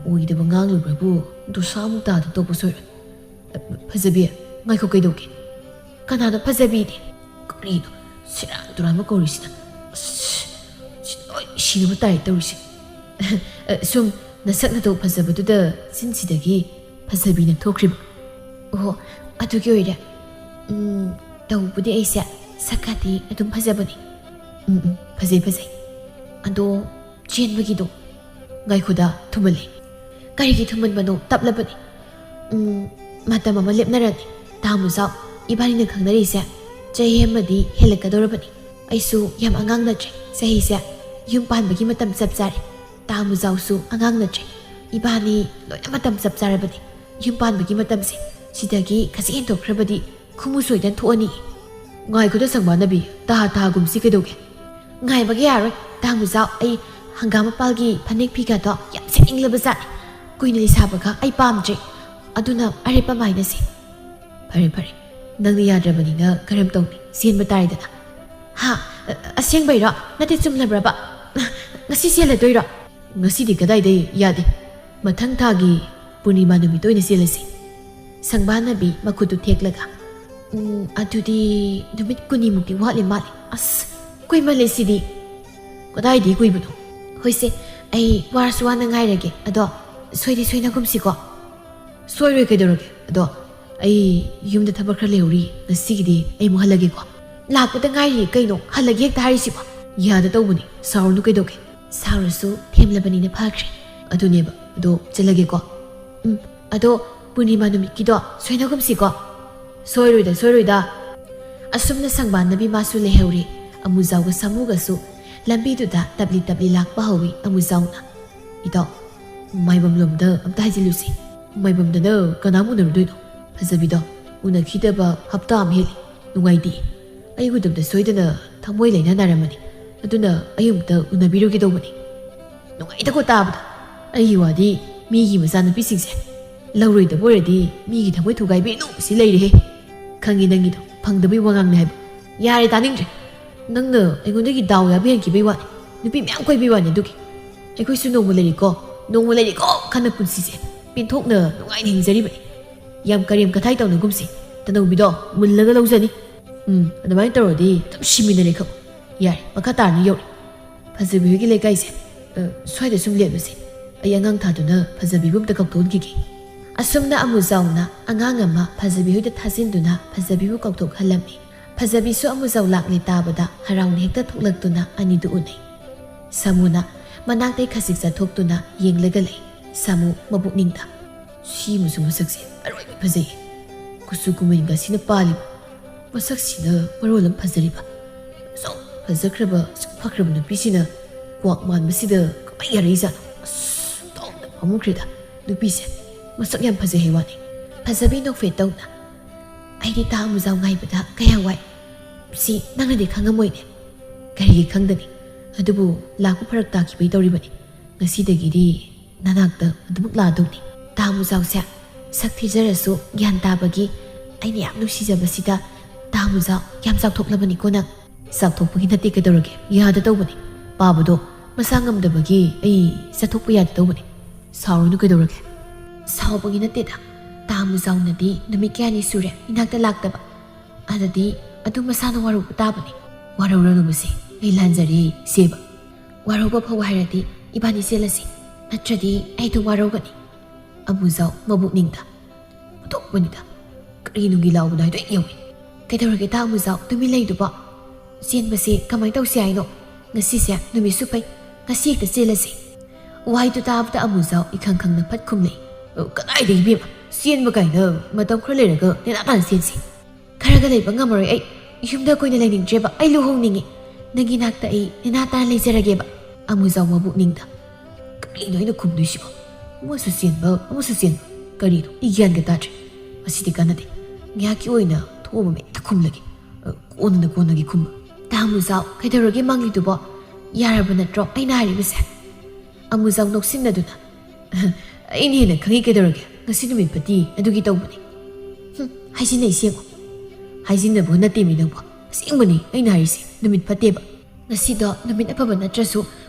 "ꯑꯣꯏꯗꯕ ꯉꯥꯡꯂꯨꯕ꯭ꯔꯕꯨ ꯗꯣꯁꯥ ꯑꯃꯨꯛ ꯇꯥꯗ ꯇꯣꯛꯄ ꯁꯣꯏꯔꯣꯏ꯫ ꯐꯖꯕꯤ, ꯉꯥꯏꯈꯣ, ꯀꯩꯗꯧꯒꯦ?" "ꯀꯅꯥꯅꯣ ꯐꯖꯕꯤꯗꯤ?" "ꯀꯔꯤꯅꯣ ꯁꯦꯔꯥꯟ ꯇꯨꯔꯥꯟ ꯑꯃ ꯀꯧꯔꯤꯁꯤꯅ? ꯑꯁ, ꯁꯤ ꯂꯣꯏ ꯁꯤꯅꯕ ꯇꯥꯔꯦ ꯇꯧꯔꯤꯁꯦ꯫" "ꯁꯨꯝ ꯅꯁꯛ ꯅꯇꯧ ꯐꯖꯕꯗꯨꯗ ꯆꯤꯟꯁꯤꯗꯒꯤ ꯐꯖꯕꯤꯅ ꯊꯣꯛꯈ꯭ꯔꯤꯕ꯫" "ꯑꯣꯍꯣ, ꯑꯗꯨꯒꯤ ꯑꯣꯏꯔꯦ꯫ ꯎꯝ, ꯇꯧꯕꯗꯤ ꯑꯩꯁꯦ ꯁꯛꯀꯗꯤ ꯑꯗꯨꯝ ꯐꯖꯕꯅꯤ꯫" "ꯎꯝ, ꯎꯝ, ꯐꯖꯩ, ꯐꯖꯩ꯫ ꯑꯗꯣ ꯆꯦꯟꯕꯒꯤꯗꯣ?" "ꯉꯥꯏꯈꯣꯗ, ꯊꯨꯃꯜꯂꯦ꯫" "ꯀꯔꯤꯒꯤ ꯊꯨꯃꯟꯕꯅꯣ? ꯇꯞꯂꯕꯅꯤ꯫" "ꯎꯝ, ꯃꯇꯝ ꯑꯃ ꯂꯦꯞꯅꯔꯅꯤ꯫ ꯇꯥ ꯃꯨꯖꯥꯎ, ꯏꯕꯥꯅꯤꯅ ꯈꯪꯅꯔꯤꯁꯦ ꯆꯍꯤ ꯑꯃꯗꯤ ꯍꯦꯜꯂꯛꯀꯗꯧꯔꯕꯅꯤ꯫ ꯑꯩꯁꯨ ꯌꯥꯝ ꯑꯉꯥꯡ ꯅꯠꯇ꯭ꯔꯦ꯫ ꯆꯍꯤꯁꯦ ꯌꯨꯝ ꯄꯥꯟꯕꯒꯤ ꯃꯇꯝ ꯆꯞ ꯆꯥꯔꯦ꯫ ꯇꯥ ꯃꯨꯖꯥꯎꯁꯨ ꯑꯉꯥꯡ ꯅꯠꯇ꯭ꯔꯦ꯫ ꯏꯕꯥꯅꯤ ꯂꯣꯏꯅ ꯃꯇꯝ ꯆꯞ ꯆꯥꯔꯕꯅꯤ꯫ ꯌꯨꯝ ꯄꯥꯟꯕꯒꯤ ꯃꯇꯝꯁꯦ ꯁꯤꯗꯒꯤ ꯈꯖꯤꯛ ꯍꯦꯟꯗꯣꯛꯈ꯭ꯔꯕꯗꯤ ꯈꯨꯃꯨ ꯁꯣꯏꯗꯅ ꯊꯣꯛꯑꯅꯤ꯫" "ꯉꯥꯏꯈꯣꯗ ꯁꯪꯕꯥꯅꯕꯤ, ꯇꯥ ꯇꯥꯒꯨꯝꯁꯤ ꯀꯩꯗꯧꯒꯦ?" "ꯉꯥꯏꯕꯒ ꯌꯥꯔꯣꯏ ꯇꯥ ꯃꯨꯖꯥꯎ, ꯑꯩ ꯍꯪꯒꯥꯝ ꯃꯄꯥꯜꯒꯤ ꯐꯅꯦꯛ ꯐꯤꯒꯗꯣ ꯌꯥꯝ ꯁꯦꯠꯅꯤꯡꯂꯕ ꯖꯥꯠꯅꯤ꯫ ꯀꯨꯏꯅ ꯂꯩꯁꯥꯕꯒ ꯑꯩ ꯄꯥꯝꯗ꯭ꯔꯦ꯫ ꯑꯗꯨꯅ ꯑꯔꯦꯞꯄ ꯃꯥꯏꯅꯁꯤ꯫" "ꯐꯔꯦ, ꯐꯔꯦ, ꯅꯪꯅ ꯌꯥꯗ꯭ꯔꯕꯅꯤꯅ ꯀꯔꯝ ꯇꯧꯅꯤ? ꯆꯦꯟꯕ ꯇꯥꯔꯦꯗꯅ꯫" "ꯍꯥ? ꯑ-, ꯑꯁꯦꯡꯕꯩꯔꯣ? ꯅꯠꯇꯦ, ꯆꯨꯝꯂꯕ꯭ꯔꯕ? ꯉꯁꯤ ꯆꯦꯜꯂꯗꯣꯏꯔꯣ?" "ꯉꯁꯤꯗꯤ ꯀꯗꯥꯏꯗꯩ? ꯌꯥꯗꯦ꯫ ꯃꯊꯪ ꯊꯥꯒꯤ ꯄꯨꯔꯅꯤꯃꯥ ꯅꯨꯃꯤꯠꯇ ꯑꯣꯏꯅ ꯆꯦꯜꯂꯁꯤ꯫" ꯁꯪꯕꯥꯅꯕꯤ ꯃꯈꯨꯠꯇꯨ ꯊꯦꯛꯂꯒ, "ꯎꯝ, ꯑꯗꯨꯗꯤ ꯅꯨꯃꯤꯠ ꯀꯨꯟꯅꯤꯃꯨꯛꯇꯤ ꯋꯥꯠꯂꯤ ꯃꯥꯜꯂꯦ꯫ ꯑꯁ, ꯀꯨꯏꯃꯜꯂꯦ ꯁꯤꯗꯤ꯫" "ꯀꯗꯥꯏꯗꯤ ꯀꯨꯏꯕꯅꯣ?" "ꯍꯣꯏꯁꯦ, ꯑꯩ ꯋꯥꯔꯁꯨ ꯋꯥꯅ ꯉꯥꯏꯔꯒꯦ꯫ ꯑꯗꯣ ꯁꯣꯏꯗꯤ ꯁꯣꯏꯅꯒꯨꯝꯁꯤꯀꯣ꯫" "ꯁꯣꯏꯔꯣꯏ, ꯀꯩꯗꯧꯔꯒꯦ? ꯑꯗꯣ ꯑꯩ ꯌꯨꯝꯗ ꯊꯕꯛ ꯈꯔ ꯂꯩꯍꯧꯔꯤ, ꯉꯁꯤꯒꯤꯗꯤ ꯑꯩ ꯑꯃꯨꯛ ꯍꯜꯂꯒꯦꯀꯣ꯫" "ꯂꯥꯛꯄꯗ ꯉꯥꯏꯔꯤ ꯀꯩꯅꯣ, ꯍꯜꯂꯒꯦ ꯍꯦꯛꯇ ꯍꯥꯏꯔꯤꯁꯤꯕꯣ?" "ꯌꯥꯗ ꯇꯧꯕꯅꯤ, ꯁꯥꯎꯔꯨꯅꯨ ꯀꯩꯗꯧꯒꯦ?" "ꯁꯥꯎꯔꯁꯨ ꯊꯦꯝꯂꯕꯅꯤꯅ ꯐꯈ꯭ꯔꯦ꯫" "ꯑꯗꯨꯅꯦꯕ, ꯑꯗꯣ ꯆꯠꯂꯒꯦꯀꯣ꯫" "ꯎꯝ, ꯑꯗꯣ ꯄꯨꯔꯅꯤꯃꯥ ꯅꯨꯃꯤꯠꯀꯤꯗꯣ ꯁꯣꯏꯅꯒꯨꯝꯁꯤꯀꯣ꯫" "ꯁꯣꯏꯔꯣꯏꯗ, ꯁꯣꯏꯔꯣꯏꯗ"꯫ ꯑꯁꯨꯝꯅ ꯁꯪꯕꯥꯟꯅꯕꯤ ꯃꯥꯁꯨ ꯂꯩꯍꯧꯔꯦ꯫ ꯑꯃꯨꯖꯥꯎꯒ ꯁꯥꯃꯨꯒꯁꯨ ꯂꯝꯕꯤꯗꯨꯗ ꯇꯞꯂꯤ ꯇꯞꯂꯤ ꯂꯥꯛꯄ ꯍꯧꯏ꯫ ꯑꯃꯨꯖꯥꯎꯅ, "ꯏꯇꯥꯎ, ꯃꯥꯏꯕꯝ ꯂꯣꯝꯗ ꯑꯝꯇ ꯍꯥꯏꯖꯤꯜꯂꯨꯁꯤ꯫ ꯃꯥꯏꯕꯝꯗꯅ ꯀꯅꯥꯝ ꯎꯅꯔꯨꯗꯣꯏꯅꯣ? ꯐꯖꯕꯤꯗꯣ ꯎꯅꯈꯤꯗꯕ ꯍꯞꯇꯥ ꯑꯃ ꯍꯦꯜꯂꯤ꯫ ꯅꯨꯡꯉꯥꯏꯇꯦ꯫ ꯑꯩ ꯎꯗꯕꯗ ꯁꯣꯏꯗꯅ ꯊꯃꯣꯏ ꯂꯩꯅ ꯅꯥꯔꯝꯃꯅꯤ꯫ ꯑꯗꯨꯅ ꯑꯩ ꯑꯃꯨꯛꯇ ꯎꯅꯕꯤꯔꯨꯒꯦ ꯇꯧꯕꯅꯤ"꯫ ꯅꯨꯡꯉꯥꯏꯇꯀꯣ ꯇꯥꯕꯗ꯫ ꯑꯩꯒꯤ ꯋꯥꯗꯤ ꯃꯤꯒꯤ ꯃꯆꯥꯅꯨꯄꯤꯁꯤꯡꯁꯦ ꯂꯧꯔꯣꯏꯗꯕ ꯑꯣꯏꯔꯗꯤ ꯃꯤꯒꯤ ꯊꯃꯣꯏ ꯊꯨꯒꯥꯏꯕꯤꯅꯨ ꯁꯤ ꯂꯩꯔꯦꯍꯦ꯫ ꯈꯪꯉꯤ ꯅꯪꯒꯤꯗꯣ ꯐꯪꯗꯕꯩ ꯋꯥꯉꯥꯡꯅꯦ ꯍꯥꯏꯕ꯫ ꯌꯥꯔꯦ ꯇꯥꯅꯤꯡꯗ꯭ꯔꯦ꯫ ꯅꯪꯅ ꯑꯩꯉꯣꯟꯗꯒꯤ ꯗꯥꯎ ꯌꯥꯕ ꯍꯦꯟꯈꯤꯕꯩ ꯋꯥꯅꯤ꯫ ꯅꯨꯄꯤ ꯃꯌꯥꯝ ꯀꯣꯏꯕꯩ ꯋꯥꯅꯤ ꯑꯗꯨꯒꯤ꯫ ꯑꯩꯈꯣꯏꯁꯨ ꯅꯣꯡꯃ ꯂꯩꯔꯤꯀꯣ, ꯅꯣꯡꯃ ꯂꯩꯔꯤꯀꯣ ꯈꯟꯅ ꯄꯨꯟꯁꯤꯁꯦ ꯄꯦꯟꯊꯣꯛꯅ ꯅꯨꯡꯉꯥꯏꯅ ꯍꯤꯡꯖꯔꯤꯕꯅꯤ꯫ ꯌꯥꯝ ꯀꯔꯦꯝ ꯀꯊꯥꯏ ꯇꯧꯅꯒꯨꯝꯁꯤ꯫ ꯇꯅꯧꯕꯤꯗꯣ ꯃꯨꯜꯂꯒ ꯂꯧꯖꯅꯤ꯫ ꯎꯝ, ꯑꯗꯨꯃꯥꯏꯅ ꯇꯧꯔꯗꯤ ꯑꯗꯨꯝ ꯁꯤꯃꯤꯟꯅꯔꯦ ꯈꯛ꯫ ꯌꯥꯔꯦ, ꯃꯈꯥ ꯇꯥꯔꯅ ꯌꯧꯔꯦ꯫ ꯐꯖꯕꯤ ꯍꯣꯏꯒꯤ ꯂꯩꯀꯥꯏꯁꯦ, ꯑ, ꯁ꯭ꯋꯥꯏꯗ ꯁꯨꯝ ꯂꯦꯞꯂꯁꯦ꯫ ꯑꯩ ꯑꯉꯥꯡ ꯊꯥꯗꯨꯅ ꯐꯖꯕꯤꯕꯨ ꯑꯝꯇ ꯀꯧꯊꯣꯛꯍꯟꯈꯤꯒꯦ꯫ ꯑꯁꯨꯝꯅ ꯑꯃꯨꯖꯥꯎꯅ ꯑꯉꯥꯡ ꯑꯃ ꯐꯖꯕꯤ ꯍꯣꯏꯗ ꯊꯥꯖꯤꯟꯗꯨꯅ ꯐꯖꯕꯤꯕꯨ ꯀꯧꯊꯣꯛꯍꯜꯂꯝꯃꯤ꯫ ꯐꯖꯕꯤꯁꯨ ꯑꯃꯨꯖꯥꯎ ꯂꯥꯛꯂꯦ ꯇꯥꯕꯗ ꯍꯔꯥꯎꯅ ꯍꯦꯛꯇ ꯊꯣꯛꯂꯛꯇꯨꯅ ꯑꯅꯤꯗꯨ ꯎꯅꯩ꯫ ꯁꯥꯃꯨꯅ ꯃꯅꯥꯛꯇꯩ ꯈꯖꯤꯛ ꯆꯠꯊꯣꯛꯇꯨꯅ ꯌꯦꯡꯂꯒ ꯂꯩ꯫ ꯁꯥꯃꯨ ꯃꯕꯨꯛꯅꯤꯡꯗ, "ꯁꯤꯃꯁꯨ ꯃꯁꯛꯁꯦ ꯑꯔꯣꯏꯕꯤ ꯐꯖꯩꯌꯦ꯫ ꯀꯨꯆꯨ ꯀꯨꯃꯦꯟꯒꯁꯤꯅ ꯄꯥꯜꯂꯤꯕ꯫ ꯃꯁꯛꯁꯤꯅ ꯃꯔꯣꯜ ꯑꯃ ꯐꯖꯔꯤꯕ꯫ ꯑꯁꯨꯛ ꯐꯖꯈ꯭ꯔꯕ, ꯑꯁꯨꯛ ꯐꯈ꯭ꯔꯕ ꯅꯨꯄꯤꯁꯤꯅ ꯀ꯭ꯋꯥꯛ ꯃꯥꯟꯕꯁꯤꯗ ꯀꯃꯥꯏ ꯌꯥꯔꯛꯏꯖꯥꯠꯅꯣ? ꯑꯁ, ꯑꯣꯟꯊꯣꯛꯅ ꯄꯥꯝꯃꯨꯈ꯭ꯔꯦꯗ꯫ ꯅꯨꯄꯤꯁꯦ ꯃꯁꯛ ꯌꯥꯝ ꯐꯖꯩ ꯍꯥꯏ ꯋꯥꯅꯤ"꯫ ꯐꯖꯕꯤ ꯅꯣꯛꯐꯦꯠ ꯇꯧꯅ, "ꯑꯩꯗꯤ ꯇꯥ ꯑꯃꯨꯖꯥꯎ ꯉꯥꯏꯕꯗ ꯀꯌꯥ ꯋꯥꯏ꯫ ꯁꯤ ꯅꯪꯅꯗꯤ ꯈꯪꯉꯝꯃꯣꯏꯅꯦ"꯫ "ꯀꯔꯤꯒꯤ ꯈꯪꯗꯅꯤ? ꯑꯗꯨꯕꯨ ꯂꯥꯛꯄ ꯐꯔꯛ ꯇꯥꯈꯤꯕꯩ ꯇꯧꯔꯤꯕꯅꯤ꯫ ꯉꯁꯤꯗꯒꯤꯗꯤ ꯅꯅꯥꯛꯇ ꯑꯗꯨꯃꯛ ꯂꯥꯛꯑꯗꯧꯅꯤ"꯫ ꯇꯥ ꯑꯃꯨꯖꯥꯎꯁꯦ ꯁꯛ ꯊꯤꯖꯔꯁꯨ ꯒ꯭ꯌꯥꯟ ꯇꯥꯕꯒꯤ ꯑꯩꯅ ꯌꯥꯝ ꯅꯨꯡꯁꯤꯖꯕꯁꯤꯗ, "ꯇꯥ ꯑꯃꯨꯖꯥꯎ, ꯌꯥꯝ ꯆꯥꯎꯊꯣꯛꯂꯕꯅꯤꯀꯣ ꯅꯪ"꯫ "ꯆꯥꯎꯊꯣꯛꯄꯒꯤ ꯅꯠꯇꯦ ꯀꯩꯗꯧꯔꯒꯦ, ꯌꯥꯗ ꯇꯧꯕꯅꯤ꯫ ꯄꯥꯕꯗꯣ ꯃꯁꯥ ꯉꯝꯗꯕꯒꯤ ꯑꯩ ꯆꯠꯊꯣꯛꯄ ꯌꯥꯗ ꯇꯧꯕꯅꯤ꯫ ꯁꯥꯎꯔꯨꯅꯨ ꯀꯩꯗꯧꯔꯒꯦ"꯫ "ꯁꯥꯎꯕꯒꯤ ꯅꯠꯇꯦꯗ꯫ ꯇꯥ ꯑꯃꯨꯖꯥꯎꯅꯗꯤ ꯅꯨꯃꯤꯠ ꯀꯌꯥꯅꯤ ꯁꯨꯔꯦ ꯏꯅꯥꯛꯇ ꯂꯥꯛꯇꯕ꯫ ꯑꯗꯨꯗꯤ ꯑꯗꯨ ꯃꯁꯥꯅ ꯋꯥꯔꯧꯕ ꯇꯥꯕꯅꯤ"꯫ "ꯋꯥꯔꯧꯔꯅꯨꯕꯁꯦ, ꯑꯩ ꯂꯥꯟꯖꯔꯦ ꯏꯆꯦꯕ꯫ ꯋꯥꯔꯧꯕ ꯐꯧ ꯍꯥꯏꯔꯗꯤ ꯏꯕꯥꯅꯤ ꯆꯦꯜꯂꯁꯤ, ꯅꯠꯇ꯭ꯔꯗꯤ ꯑꯩꯗꯣ ꯋꯥꯔꯧꯒꯅꯤ"꯫ ꯑꯃꯨꯖꯥꯎ ꯃꯕꯨꯛꯅꯤꯡꯗ, "ꯑꯣꯟꯊꯣꯛꯄꯅꯤꯗ, ꯀꯔꯤ ꯅꯨꯡꯒꯤ ꯂꯥꯎꯕꯅꯣ ꯍꯥꯏꯗꯣ ꯍꯦꯛ ꯌꯧꯏ꯫ ꯀꯩꯗꯧꯔꯒꯦ ꯇꯥ ꯑꯃꯨꯖꯥꯎ, ꯇꯨꯃꯤꯟ ꯂꯩꯗꯨꯕꯣ? ꯆꯦꯟꯕꯁꯦ ꯀꯃꯥꯏ ꯇꯧꯁꯤ ꯍꯥꯏꯅꯣ? ꯉꯁꯤꯁꯦ ꯅꯨꯃꯤꯠꯁꯨ ꯐꯩ, ꯉꯁꯤ ꯍꯦꯛꯇ ꯆꯦꯜꯂꯁꯤ"꯫ ꯋꯥꯍꯩꯗꯨ ꯇꯥꯕꯗ ꯑꯃꯨꯖꯥꯎ ꯏꯈꯪ ꯈꯪꯅ ꯐꯠ ꯈꯨꯝꯂꯦ, "ꯑ, ꯀꯗꯥꯏꯗꯒꯤ ꯏꯕꯦꯝꯃ? "ꯆꯦꯟꯕ ꯀꯥꯏꯅ ꯃꯇꯝ ꯈꯔ ꯂꯩꯔꯒ ꯅꯦꯅꯥ ꯇꯥꯅ ꯆꯦꯟꯁꯤ꯫ ꯈꯔꯒ ꯂꯩꯕ ꯉꯝꯃꯔꯣꯏ ꯑꯩ꯫ ꯌꯨꯝꯗ ꯀꯨꯏꯅ ꯂꯩꯅꯤꯡꯗ꯭ꯔꯦꯕ꯫ ꯑꯩ ꯂꯨꯍꯣꯡꯅꯤꯡꯉꯤ꯫ ꯅꯪꯒꯤ ꯅꯥꯛꯇ ꯑꯩ ꯅꯦꯅꯥ ꯇꯥꯅ ꯂꯩꯖꯔꯒꯦꯕ꯫" ꯑꯃꯨꯖꯥꯎ ꯃꯕꯨꯛꯅꯤꯡꯗ, "ꯀꯔꯤꯅꯣ ꯑꯩꯅ ꯈꯨꯝꯗꯣꯏꯁꯤꯕꯣ? ꯑꯃꯁꯨ ꯆꯦꯟꯕ, ꯑꯃꯁꯨ ꯆꯦꯟꯕ꯫ ꯀꯔꯤꯅꯣ? ꯑꯩ ꯒ꯭ꯌꯥꯟꯒ ꯇꯥꯗ꯭ꯔꯦ꯫ ꯃꯁꯤꯗꯤ ꯀꯥꯟꯅꯗꯦ꯫ ꯉꯥꯏꯍꯥꯛꯀꯤ ꯑꯣꯏꯅ ꯊꯣꯛꯑꯝꯃ ꯍꯦꯛꯇ ꯈꯨꯝꯂꯒꯦ꯫ ꯑ, ꯀꯣꯟꯅ ꯀꯣꯟꯅꯒꯤ ꯈꯨꯝꯕ꯫" "ꯇꯥ ꯑꯃꯨꯖꯥꯎ, ꯀꯩꯗꯧꯔꯒꯦ ꯃꯪꯂꯤꯗꯨꯕꯣ? ꯌꯥꯔꯕ ꯅꯠꯇ꯭ꯔꯣ ꯑꯩꯅ ꯍꯥꯏꯔꯤꯕꯁꯦ?" ꯑꯃꯨꯖꯥꯎ ꯅꯣꯛꯁꯤꯟꯅꯗꯨꯅ, "ꯑꯩꯅ ꯍꯦꯟꯅ ꯈꯪꯉꯤ ꯀꯩꯗꯧꯔꯒꯦ? ꯉꯁꯤ ꯅꯨꯃꯤꯠ ꯐꯠꯇꯦ ꯑꯗꯨꯒꯤ ꯇꯧꯕꯅꯤ꯫" "ꯍꯨꯝ, ꯍꯥꯏꯖꯤꯟꯅꯩ ꯁꯦꯡꯉꯣ꯫" "ꯍꯥꯏꯖꯤꯟꯅꯕ ꯅꯠꯇꯦꯃꯤ ꯅꯪꯕꯣ꯫ ꯑꯁꯦꯡꯕꯅꯤ ꯑꯩꯅ ꯍꯥꯏꯔꯤꯁꯦ, ꯅꯨꯃꯤꯠ ꯐꯠꯇꯦꯕ꯫ ꯉꯁꯤꯗꯣ ꯅꯨꯃꯤꯠ ꯑꯐꯕ ꯅꯠꯇ꯭ꯔꯁꯨ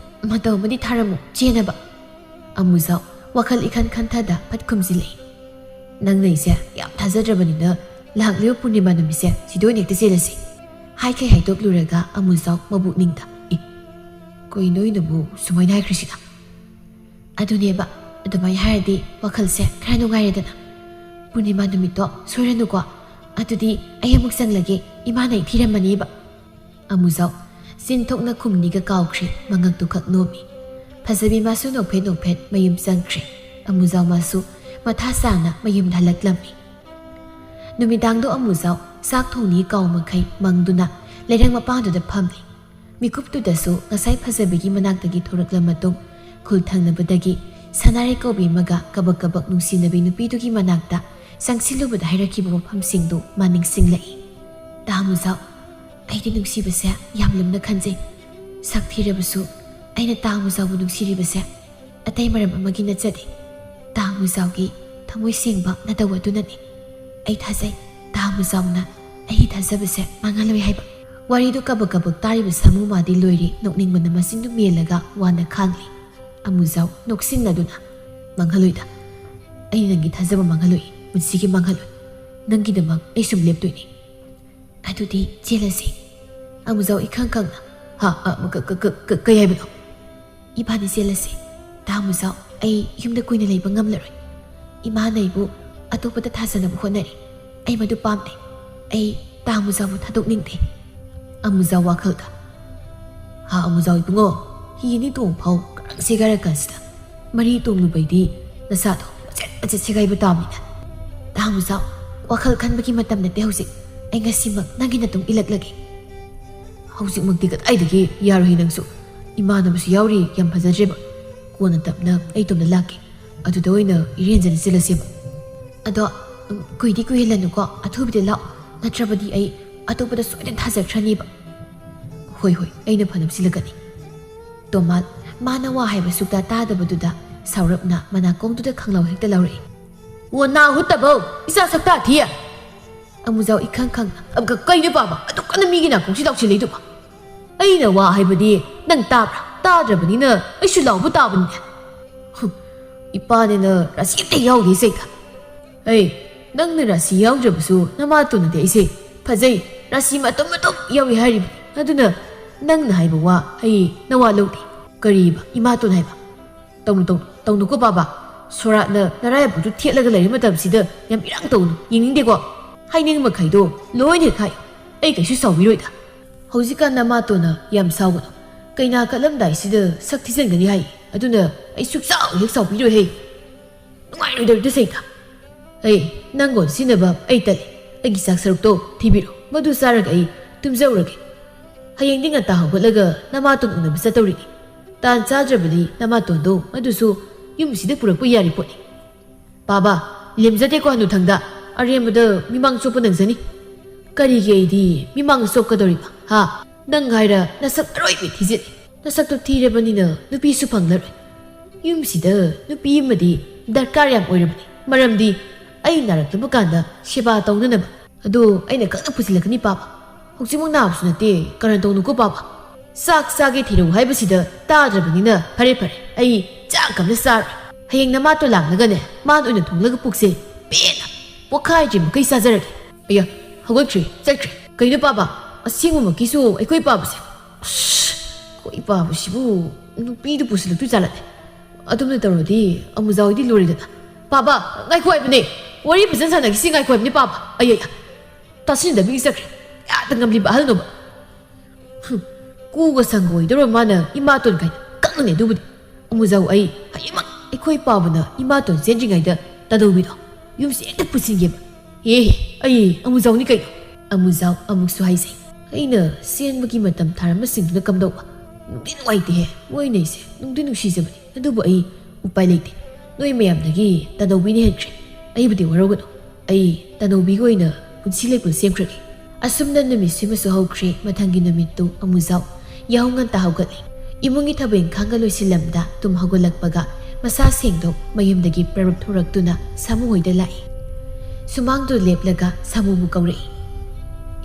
ꯃꯇꯧ ꯑꯃꯗꯤ ꯊꯥꯔꯝꯃꯨ ꯆꯦꯟꯅꯕ꯫" ꯑꯃꯨꯖꯥꯎ ꯋꯥꯈꯜ ꯏꯈꯟ ꯈꯟꯊꯗ ꯐꯠ ꯈꯨꯝꯖꯤꯜꯂꯛꯏ꯫ "ꯅꯪꯅ ꯑꯩꯁꯦ ꯌꯥꯝ ꯊꯥꯖꯗ꯭ꯔꯕꯅꯤꯅ ꯂꯥꯛꯂꯤꯕ ꯄꯨꯔꯅꯤꯃꯥ ꯅꯨꯃꯤꯠꯁꯦ ꯁꯤꯗ ꯑꯣꯏꯅ ꯍꯦꯛꯇ ꯆꯦꯜꯂꯁꯤ꯫" ꯍꯥꯏꯈꯩ ꯍꯥꯏꯗꯣꯛꯂꯨꯔꯒ ꯑꯃꯨꯖꯥꯎ ꯃꯕꯨꯛꯅꯤꯡꯗ, "ꯑꯦ, ꯀꯩꯅꯣ ꯑꯩꯅꯕꯨ ꯁꯨꯃꯥꯏꯅ ꯍꯥꯏꯈ꯭ꯔꯤꯁꯤꯅ?" "ꯑꯗꯨꯅꯦꯕ, ꯑꯗꯨꯃꯥꯏꯅ ꯍꯥꯏꯔꯗꯤ ꯋꯥꯈꯜꯁꯦ ꯈꯔ ꯅꯨꯡꯉꯥꯏꯔꯦꯗꯅ꯫ ꯄꯨꯔꯅꯤꯃꯥ ꯅꯨꯃꯤꯠꯇꯣ ꯁꯣꯏꯔꯅꯨꯀꯣ꯫ ꯑꯗꯨꯗꯤ ꯑꯩ ꯑꯃꯨꯛ ꯆꯪꯂꯒꯦ, ꯏꯃꯥꯅ ꯑꯩ ꯊꯤꯔꯝꯃꯅꯦꯕ꯫" ꯑꯃꯨꯖꯥꯎ ꯆꯤꯟꯊꯣꯛꯅ ꯈꯨꯝꯅꯤꯒ ꯀꯥꯎꯈ꯭ꯔꯦ, ꯃꯉꯛꯇꯨ ꯈꯛ ꯅꯣꯝꯃꯤ꯫ ꯐꯖꯕꯤ ꯃꯥꯁꯨ ꯅꯣꯛꯐꯦꯠ ꯅꯣꯛꯐꯦꯠ ꯃꯌꯨꯝ ꯆꯪꯈ꯭ꯔꯦ꯫ ꯑꯃꯨꯖꯥꯎ ꯃꯥꯁꯨ ꯃꯊꯥ ꯁꯥꯅ ꯃꯌꯨꯝꯗ ꯍꯜꯂꯛꯂꯝꯃꯤ꯫ ꯅꯨꯃꯤꯗꯥꯡꯗꯣ ꯑꯃꯨꯖꯥꯎ ꯆꯥꯛ ꯊꯣꯡꯅꯤ ꯀꯥꯎ ꯃꯈꯩ ꯃꯪꯗꯨꯅ ꯂꯩꯔꯪ ꯃꯄꯥꯟꯗꯨꯗ ꯐꯝꯂꯤ꯫ ꯃꯤꯀꯨꯞꯇꯨꯗꯁꯨ ꯉꯁꯥꯏ ꯐꯖꯕꯤꯒꯤ ꯃꯅꯥꯛꯇꯒꯤ ꯊꯣꯔꯛꯂ ꯃꯇꯨꯡ ꯈꯨꯜ ꯊꯪꯅꯕꯗꯒꯤ ꯁꯅꯥꯔꯩ ꯀꯧꯕꯤ ꯑꯃꯒ ꯀꯕꯛ ꯀꯕꯛ ꯅꯨꯡꯁꯤꯅꯕꯤ ꯅꯨꯄꯤꯗꯨꯒꯤ ꯃꯅꯥꯛꯇ ꯆꯪꯁꯤꯜꯂꯨꯕꯗ ꯍꯥꯏꯔꯛꯈꯤꯕ ꯋꯥꯐꯝꯁꯤꯡꯗꯨ ꯃꯥ ꯅꯤꯡꯁꯤꯡꯂꯛꯏ꯫ "ꯇꯥ ꯑꯃꯨꯖꯥꯎ, ꯑꯩꯗꯤ ꯅꯨꯡꯁꯤꯕꯁꯦ ꯌꯥꯝ ꯂꯨꯝꯅ ꯈꯟꯖꯩ꯫ ꯁꯛ ꯊꯤꯔꯕꯁꯨ ꯑꯩꯅ ꯇꯥ ꯑꯃꯨꯖꯥꯎꯕꯨ ꯅꯨꯡꯁꯤꯔꯤꯕꯁꯦ ꯑꯇꯩ ꯃꯔꯝ ꯑꯃꯒꯤ ꯅꯠꯆꯗꯦ꯫ ꯇꯥ ꯑꯃꯨꯖꯥꯎꯒꯤ ꯊꯃꯣꯏ ꯁꯦꯡꯕ ꯅꯇꯧ ꯑꯗꯨꯅꯅꯤ꯫ ꯑꯩ ꯊꯥꯖꯩ, ꯇꯥ ꯑꯃꯨꯖꯥꯎꯅ ꯑꯩꯒꯤ ꯊꯥꯖꯕꯁꯦ ꯃꯥꯡꯍꯜꯂꯣꯏ ꯍꯥꯏꯕ꯫" ꯋꯥꯔꯤꯗꯨ ꯀꯕꯛ ꯀꯕꯛ ꯇꯥꯔꯤꯕ ꯁꯥꯃꯨ ꯃꯥꯗꯤ ꯂꯣꯏꯔꯦ, ꯅꯣꯛꯅꯤꯡꯕꯅ ꯃꯆꯤꯟꯗꯨ ꯃꯦꯜꯂꯒ ꯋꯥꯅ ꯈꯥꯡꯂꯤ꯫ ꯑꯃꯨꯖꯥꯎ ꯅꯣꯛꯁꯤꯟꯅꯗꯨꯅ, "ꯃꯥꯡꯍꯜꯂꯣꯏꯗ, ꯑꯩ ꯅꯪꯒꯤ ꯊꯥꯖꯕ ꯃꯥꯡꯍꯜꯂꯣꯏ, ꯄꯨꯟꯁꯤꯒꯤ ꯃꯥꯡꯍꯜꯂꯣꯏ꯫ ꯅꯪꯒꯤꯗꯃꯛ ꯑꯩ ꯁꯨꯝ ꯂꯦꯞꯇꯣꯏꯅꯤ꯫" "ꯑꯗꯨꯗꯤ ꯆꯦꯜꯂꯁꯤ꯫" ꯑꯃꯨꯖꯥꯎ ꯏꯈꯪ ꯈꯪꯅ, "ꯍꯥ, ꯍꯥ, ꯀ-, ꯀ-, ꯀ-, ꯀ-, ꯀꯩ ꯍꯥꯏꯕꯅꯣ?" "ꯏꯕꯥꯅꯤ ꯆꯦꯜꯂꯁꯤ꯫ ꯇꯥ ꯑꯃꯨꯖꯥꯎ, ꯑꯩ ꯌꯨꯝꯗ ꯀꯨꯏꯅ ꯂꯩꯕ ꯉꯝꯂꯔꯣꯏ꯫ ꯏꯃꯥꯅ ꯑꯩꯕꯨ ꯑꯇꯣꯞꯄꯗ ꯊꯥꯖꯅꯕ ꯍꯣꯠꯅꯔꯤ꯫ ꯑꯩ ꯃꯗꯨ ꯄꯥꯝꯗꯦ꯫ ꯑꯩ ꯇꯥ ꯑꯃꯨꯖꯥꯎꯕꯨ ꯊꯥꯗꯣꯛꯅꯤꯡꯗꯦ꯫" ꯑꯃꯨꯖꯥꯎ ꯋꯥꯈꯜꯗ, "ꯍꯥ, ꯑꯃꯨꯖꯥꯎ ꯏꯕꯨꯡꯉꯣ, ꯍꯤ ꯑꯅꯤ ꯇꯣꯡ ꯐꯥꯎ ꯀꯔꯥꯡ ꯁꯦꯒꯥꯏꯔ ꯀꯥꯟꯁꯤꯗ ꯃꯔꯤ ꯇꯣꯡꯂꯨꯕꯩꯗꯤ ꯅꯁꯥꯗꯣ ꯃꯆꯦꯠ ꯃꯆꯦꯠ ꯁꯦꯒꯥꯏꯕ ꯇꯥꯕꯅꯤꯅ꯫ ꯅꯥꯎꯕꯖꯥꯎ, ꯋꯥꯈꯜ ꯈꯟꯕꯒꯤ ꯃꯇꯝ ꯅꯠꯇꯦ ꯍꯧꯖꯤꯛ꯫ ꯑꯩ ꯉꯁꯤꯃꯛ ꯅꯪꯒꯤ ꯅꯇꯨꯡ ꯏꯜꯂꯛꯂꯒꯦ꯫ ꯍꯧꯖꯤꯛꯃꯛꯇꯤ ꯀꯗꯥꯏꯗꯒꯤ ꯌꯥꯔꯣꯏ ꯅꯪꯁꯨ꯫ ꯏꯃꯥꯟꯅꯕꯁꯨ ꯌꯥꯎꯔꯤ, ꯌꯥꯝ ꯐꯖꯗ꯭ꯔꯦꯕ꯫ ꯀꯣꯟꯅ ꯇꯞꯅ ꯑꯩ ꯏꯇꯣꯝꯗ ꯂꯥꯛꯀꯦ꯫ ꯑꯗꯨꯗ ꯑꯣꯏꯅ ꯏꯔꯦꯟꯖꯅ ꯆꯦꯜꯂꯁꯦꯕ꯫ ꯑꯗꯣ, ꯎꯝ, ꯀꯨꯏꯗꯤ ꯀꯨꯏꯍꯜꯂꯅꯨꯀꯣ, ꯑꯊꯨꯕꯤꯗ ꯂꯥꯛꯑꯣ꯫ ꯅꯠꯇ꯭ꯔꯕꯗꯤ ꯑꯩ ꯑꯇꯣꯞꯄꯗ ꯁꯣꯏꯗꯅ ꯊꯥꯖꯈ꯭ꯔꯅꯤꯕ꯫ ꯍꯣꯏ, ꯍꯣꯏ, ꯑꯩꯅ ꯐꯅꯕ ꯁꯤꯜꯂꯛꯀꯅꯤ꯫ ꯇꯣꯃꯥꯜ, ꯃꯥꯅ ꯋꯥ ꯍꯥꯏꯕ ꯁꯨꯛꯇꯥ ꯇꯥꯗꯕꯗꯨꯗ ꯁꯥꯎꯔꯞꯅ ꯃꯅꯥꯀꯣꯡꯗꯨꯗ ꯈꯪꯂꯧ ꯍꯦꯛꯇ ꯂꯧꯔꯛꯏ꯫ "ꯑꯣ, ꯅꯥ ꯍꯨꯠꯇꯕꯧ, ꯏꯆꯥ ꯁꯛꯇꯥ ꯊꯤ!" ꯑꯃꯨꯖꯥꯎ ꯏꯈꯪ ꯈꯪꯅ, "ꯑ, ꯀ-, ꯀꯩꯅꯣ ꯄꯥꯕ? ꯑꯗꯨꯛ ꯀꯟꯅ ꯃꯤꯒꯤ ꯅꯥꯀꯣꯡꯁꯤ ꯂꯥꯎꯁꯤꯜꯂꯛꯏꯗꯨꯕꯣ? ꯑꯩꯅ ꯋꯥ ꯍꯥꯏꯕꯗꯤ ꯅꯪ ꯇꯥꯕ꯭ꯔꯥ? ꯇꯥꯗ꯭ꯔꯕꯅꯤꯅ ꯑꯩꯁꯨ ꯂꯥꯎꯕ ꯇꯥꯕꯅꯤꯅꯦ꯫ ꯍꯨꯝ, ꯏꯄꯥꯅꯦꯅ ꯔꯥꯁꯤ ꯑꯝꯇ ꯌꯥꯎꯗꯦ ꯁꯩꯗ꯫ ꯑꯩ, ꯅꯪꯅ ꯔꯥꯁꯤ ꯌꯥꯎꯗ꯭ꯔꯕꯁꯨ ꯅꯃꯥꯇꯣꯟꯅꯗꯤ ꯑꯩꯁꯦ ꯐꯖꯩ, ꯔꯥꯁꯤ ꯃꯇꯨꯝ ꯃꯇꯨꯝ ꯌꯥꯎꯏ ꯍꯥꯏꯔꯤꯕꯅꯤ꯫ ꯑꯗꯨꯅ ꯅꯪꯅ ꯍꯥꯏꯕ ꯋꯥ ꯑꯩ ꯅꯋꯥ ꯂꯧꯗꯦ꯫ ꯀꯔꯤꯕ ꯏꯃꯥꯇꯣꯟ ꯍꯥꯏꯕ? ꯇꯧꯅꯨ, ꯇꯧꯅꯨ, ꯇꯧꯅꯨꯀꯣ ꯕꯥꯕꯥ꯫ ꯁꯣꯔꯥꯠꯅ ꯅꯔꯥꯏꯕꯛꯇꯨ ꯊꯦꯠꯂꯒ ꯂꯩꯔꯤ ꯃꯇꯝꯁꯤꯗ ꯌꯥꯝ ꯏꯔꯥꯡ ꯇꯧꯅꯨ, ꯌꯦꯡꯅꯤꯡꯗꯦꯀꯣ꯫ ꯍꯥꯏꯅꯤꯡ ꯃꯈꯩꯗꯣ ꯂꯣꯏꯅ ꯍꯦꯛ ꯍꯥꯏꯌꯨ, ꯑꯩ ꯀꯩꯁꯨ ꯁꯥꯎꯕꯤꯔꯣꯏꯗ꯫ ꯍꯧꯖꯤꯛꯀꯥꯟ ꯅꯃꯥꯇꯣꯟꯅ ꯌꯥꯝ ꯁꯥꯎꯒꯅꯨ꯫ ꯀꯩꯅꯥ ꯀꯠꯂꯝꯗꯥꯏꯁꯤꯗ ꯁꯛ ꯊꯤꯖꯤꯟꯒꯅꯤ ꯍꯥꯏ, ꯑꯗꯨꯅ ꯑꯩ ꯁꯨꯛꯁꯥꯎ ꯍꯦꯛ ꯁꯥꯎꯕꯤꯔꯣꯏꯍꯦ꯫ ꯅꯨꯡꯉꯥꯏꯔꯣꯏꯗꯧꯔꯤꯗ ꯁꯩꯗ꯫ ꯑꯩ, ꯅꯪ ꯒꯣꯟ ꯁꯤꯖꯤꯟꯅꯕ ꯑꯩ ꯇꯜꯂꯤ꯫ ꯑꯩꯒꯤ ꯆꯥꯛ ꯁꯔꯨꯛꯇꯣ ꯊꯤꯕꯤꯔꯣ, ꯃꯗꯨ ꯆꯥꯔꯒ ꯑꯩ ꯇꯨꯝꯖꯧꯔꯒꯦ꯫ ꯍꯌꯦꯡꯗꯤ ꯉꯟꯇꯥ ꯍꯧꯒꯠꯂꯒ ꯅꯃꯥꯇꯣꯟ ꯎꯅꯕ ꯆꯠꯇꯧꯔꯤꯅꯤ꯫ ꯇꯥꯟ ꯆꯥꯗ꯭ꯔꯕꯗꯤ ꯅꯃꯥꯇꯣꯟꯗꯣ ꯑꯗꯨꯁꯨ ꯌꯨꯝꯁꯤꯗ ꯄꯨꯔꯛꯄ ꯌꯥꯔꯤ ꯄꯣꯠꯅꯤ꯫ ꯄꯥꯕ, ꯂꯦꯝꯖꯗꯦꯀꯣ ꯍꯅꯨꯊꯪꯗ꯫ ꯑꯔꯦꯝꯕꯗ ꯃꯤꯃꯥꯡ ꯆꯣꯞꯄ ꯅꯪꯖꯅꯤ꯫ ꯀꯔꯤꯒꯤ ꯑꯩꯗꯤ ꯃꯤꯃꯥꯡ ꯆꯣꯞꯀꯗꯧꯔꯤꯕ, ꯍꯥ? ꯅꯪ ꯍꯥꯏꯔ ꯅꯁꯛ ꯑꯔꯣꯏꯕꯤ ꯊꯤꯖꯤꯜꯂꯤ꯫ ꯅꯁꯛꯇꯣ ꯊꯤꯔꯕꯅꯤꯅ ꯅꯨꯄꯤꯁꯨ ꯐꯪꯂꯔꯣꯏ꯫ ꯌꯨꯝꯁꯤꯗ ꯅꯨꯄꯤ ꯑꯃꯗꯤ ꯗꯔꯀꯥꯔ ꯌꯥꯝ ꯑꯣꯏꯔꯕꯅꯤ꯫ ꯃꯔꯝꯗꯤ ꯑꯩ ꯅꯥꯔꯛꯂꯕ ꯀꯥꯟꯗ ꯁꯦꯕꯥ ꯇꯧꯅꯅꯕ꯫ ꯑꯗꯣ ꯑꯩꯅ ꯈꯪꯅ ꯄꯨꯁꯤꯜꯂꯛꯀꯅꯤ ꯄꯥꯕ꯫ ꯍꯧꯖꯤꯛꯃꯛ ꯅꯥꯕꯁꯨ ꯅꯠꯇꯦ, ꯀꯔꯟ ꯇꯧꯅꯨꯀꯣ ꯄꯥꯕ꯫ ꯆꯥꯛ ꯆꯥꯒꯦ ꯊꯤꯔꯛꯎ ꯍꯥꯏꯕꯁꯤꯗ ꯇꯥꯗ꯭ꯔꯕꯅꯤꯅ ꯐꯔꯦ ꯐꯔꯦ, ꯑꯩ ꯆꯥꯛ ꯑꯝꯇ ꯆꯥꯔꯣꯏ꯫ ꯍꯌꯦꯡ ꯅꯃꯥꯇꯣꯟ ꯂꯥꯛꯂꯒꯅꯦ, ꯃꯥꯅ ꯑꯣꯏꯅ ꯊꯣꯡꯂꯒ ꯄꯨꯛꯁꯦ ꯄꯦꯟꯅ ꯄꯣꯛꯈꯥꯏꯗ꯭ꯔꯤ ꯃꯈꯩ ꯆꯥꯖꯔꯒꯦ꯫ ꯑꯌꯥ, ꯍꯧꯒꯠꯈ꯭ꯔꯦ, ꯆꯠꯈ꯭ꯔꯦ꯫ ꯀꯩꯅꯣ ꯄꯥꯕ? ꯑꯁꯦꯡꯕꯃꯛꯀꯤꯁꯨ ꯑꯩꯈꯣꯏ ꯄꯥꯕꯁꯦ? ꯑꯁ, ꯑꯩꯈꯣꯏ ꯄꯥꯕꯁꯤꯕꯨ ꯅꯨꯄꯤꯗꯨ ꯄꯨꯁꯤꯜꯂꯛꯇꯣꯏ ꯖꯥꯠꯂꯅꯦ? ꯑꯗꯨꯝꯅ ꯇꯧꯔꯗꯤ ꯑꯃꯨꯖꯥ ꯍꯣꯏꯗꯤ ꯂꯣꯏꯔꯦꯗꯅ꯫ ꯄꯥꯕ, ꯉꯥꯏꯈꯣ ꯍꯥꯏꯕꯅꯦ꯫ ꯋꯥꯔꯤ ꯐꯖꯅ ꯁꯥꯟꯅꯈꯤꯁꯤ, ꯉꯥꯏꯈꯣ ꯍꯥꯏꯕꯅꯦ ꯄꯥꯕ꯫ ꯑꯌꯥ, ꯇꯥꯁꯤꯟꯅꯗꯕꯤꯒꯤ ꯆꯠꯈ꯭ꯔꯦ꯫ ꯀꯌꯥꯗ ꯉꯝꯂꯤꯕ ꯑꯍꯜꯅꯣꯕ? ꯍꯨꯝ, ꯀꯨꯒ ꯁꯪꯒ ꯑꯣꯏꯗꯧꯔ ꯃꯥꯅ ꯏꯃꯥꯇꯣꯟ ꯀꯥꯏꯅ ꯀꯛꯅꯅꯦ ꯑꯗꯨꯕꯨꯗꯤ꯫ ꯑꯃꯨꯖꯥꯎ ꯑꯩ ꯍꯌꯦꯡꯃꯛ ꯑꯩꯈꯣꯏ ꯄꯥꯕꯅ ꯏꯃꯥꯇꯣꯟ ꯆꯦꯟꯗ꯭ꯔꯤꯉꯩꯗ ꯇꯥꯗꯧꯕꯤꯗꯣ꯫ ꯌꯨꯝꯁꯦ ꯍꯦꯛꯇ ꯄꯨꯁꯤꯟꯒꯦꯕ꯫ ꯑꯦ, ꯑꯩ ꯑꯃꯨꯖꯥꯎꯅꯤ ꯀꯩꯅꯣ꯫ ꯑꯃꯨꯖꯥꯎ ꯑꯃꯨꯛꯁꯨ ꯍꯥꯏꯖꯩ꯫ ꯑꯩꯅ ꯆꯦꯟꯕꯒꯤ ꯃꯇꯝ ꯊꯥꯔꯝꯕꯁꯤꯡꯗꯨꯅ ꯀꯝꯗꯧꯕ? ꯅꯨꯡꯗꯤ ꯅꯨꯡꯉꯥꯏꯇꯦꯍꯦ, ꯃꯣꯏꯅ ꯑꯩꯁꯦ ꯅꯨꯡꯗꯤ ꯅꯨꯡꯁꯤꯖꯕꯅꯤ, ꯑꯗꯨꯕꯨ ꯑꯩ ꯎꯄꯥꯏ ꯂꯩꯇꯦ꯫ ꯅꯣꯏ ꯃꯌꯥꯝꯗꯒꯤ ꯇꯅꯧꯕꯤꯅ ꯍꯦꯟꯈ꯭ꯔꯦ꯫ ꯑꯩꯕꯨꯗꯤ ꯋꯥꯔꯧꯒꯅꯨ, ꯑꯩ ꯇꯅꯧꯕꯤꯒꯤ ꯑꯣꯏꯅ ꯄꯨꯟꯁꯤ ꯂꯩꯄꯨꯟ ꯁꯦꯝꯈ꯭ꯔꯒꯦ꯫ ꯑꯁꯨꯝꯅ ꯅꯨꯃꯤꯠꯁꯤꯃꯁꯨ ꯍꯧꯈ꯭ꯔꯦ꯫ ꯃꯊꯪꯒꯤ ꯅꯨꯃꯤꯠꯇꯨ ꯑꯃꯨꯖꯥꯎ ꯌꯥꯍꯧ ꯉꯟꯇꯥ ꯍꯧꯒꯠꯂꯤ꯫ ꯏꯃꯨꯡꯒꯤ ꯊꯕꯛ ꯏꯪꯈꯥꯡꯒ ꯂꯣꯏꯁꯤꯜꯂꯝꯗ ꯇꯨꯝ ꯍꯧꯒꯠꯂꯛꯄꯒ ꯃꯁꯥ ꯁꯦꯡꯗꯣꯛ ꯃꯌꯨꯝꯗꯒꯤ ꯄ꯭ꯔꯔꯞ ꯊꯣꯔꯛꯇꯨꯅ ꯁꯥꯃꯨ ꯍꯣꯏꯗ ꯂꯥꯛꯏ꯫ ꯁꯨꯃꯥꯡꯗꯨ ꯂꯦꯞꯂꯒ ꯁꯥꯃꯨꯕꯨ ꯀꯧꯔꯛꯏ꯫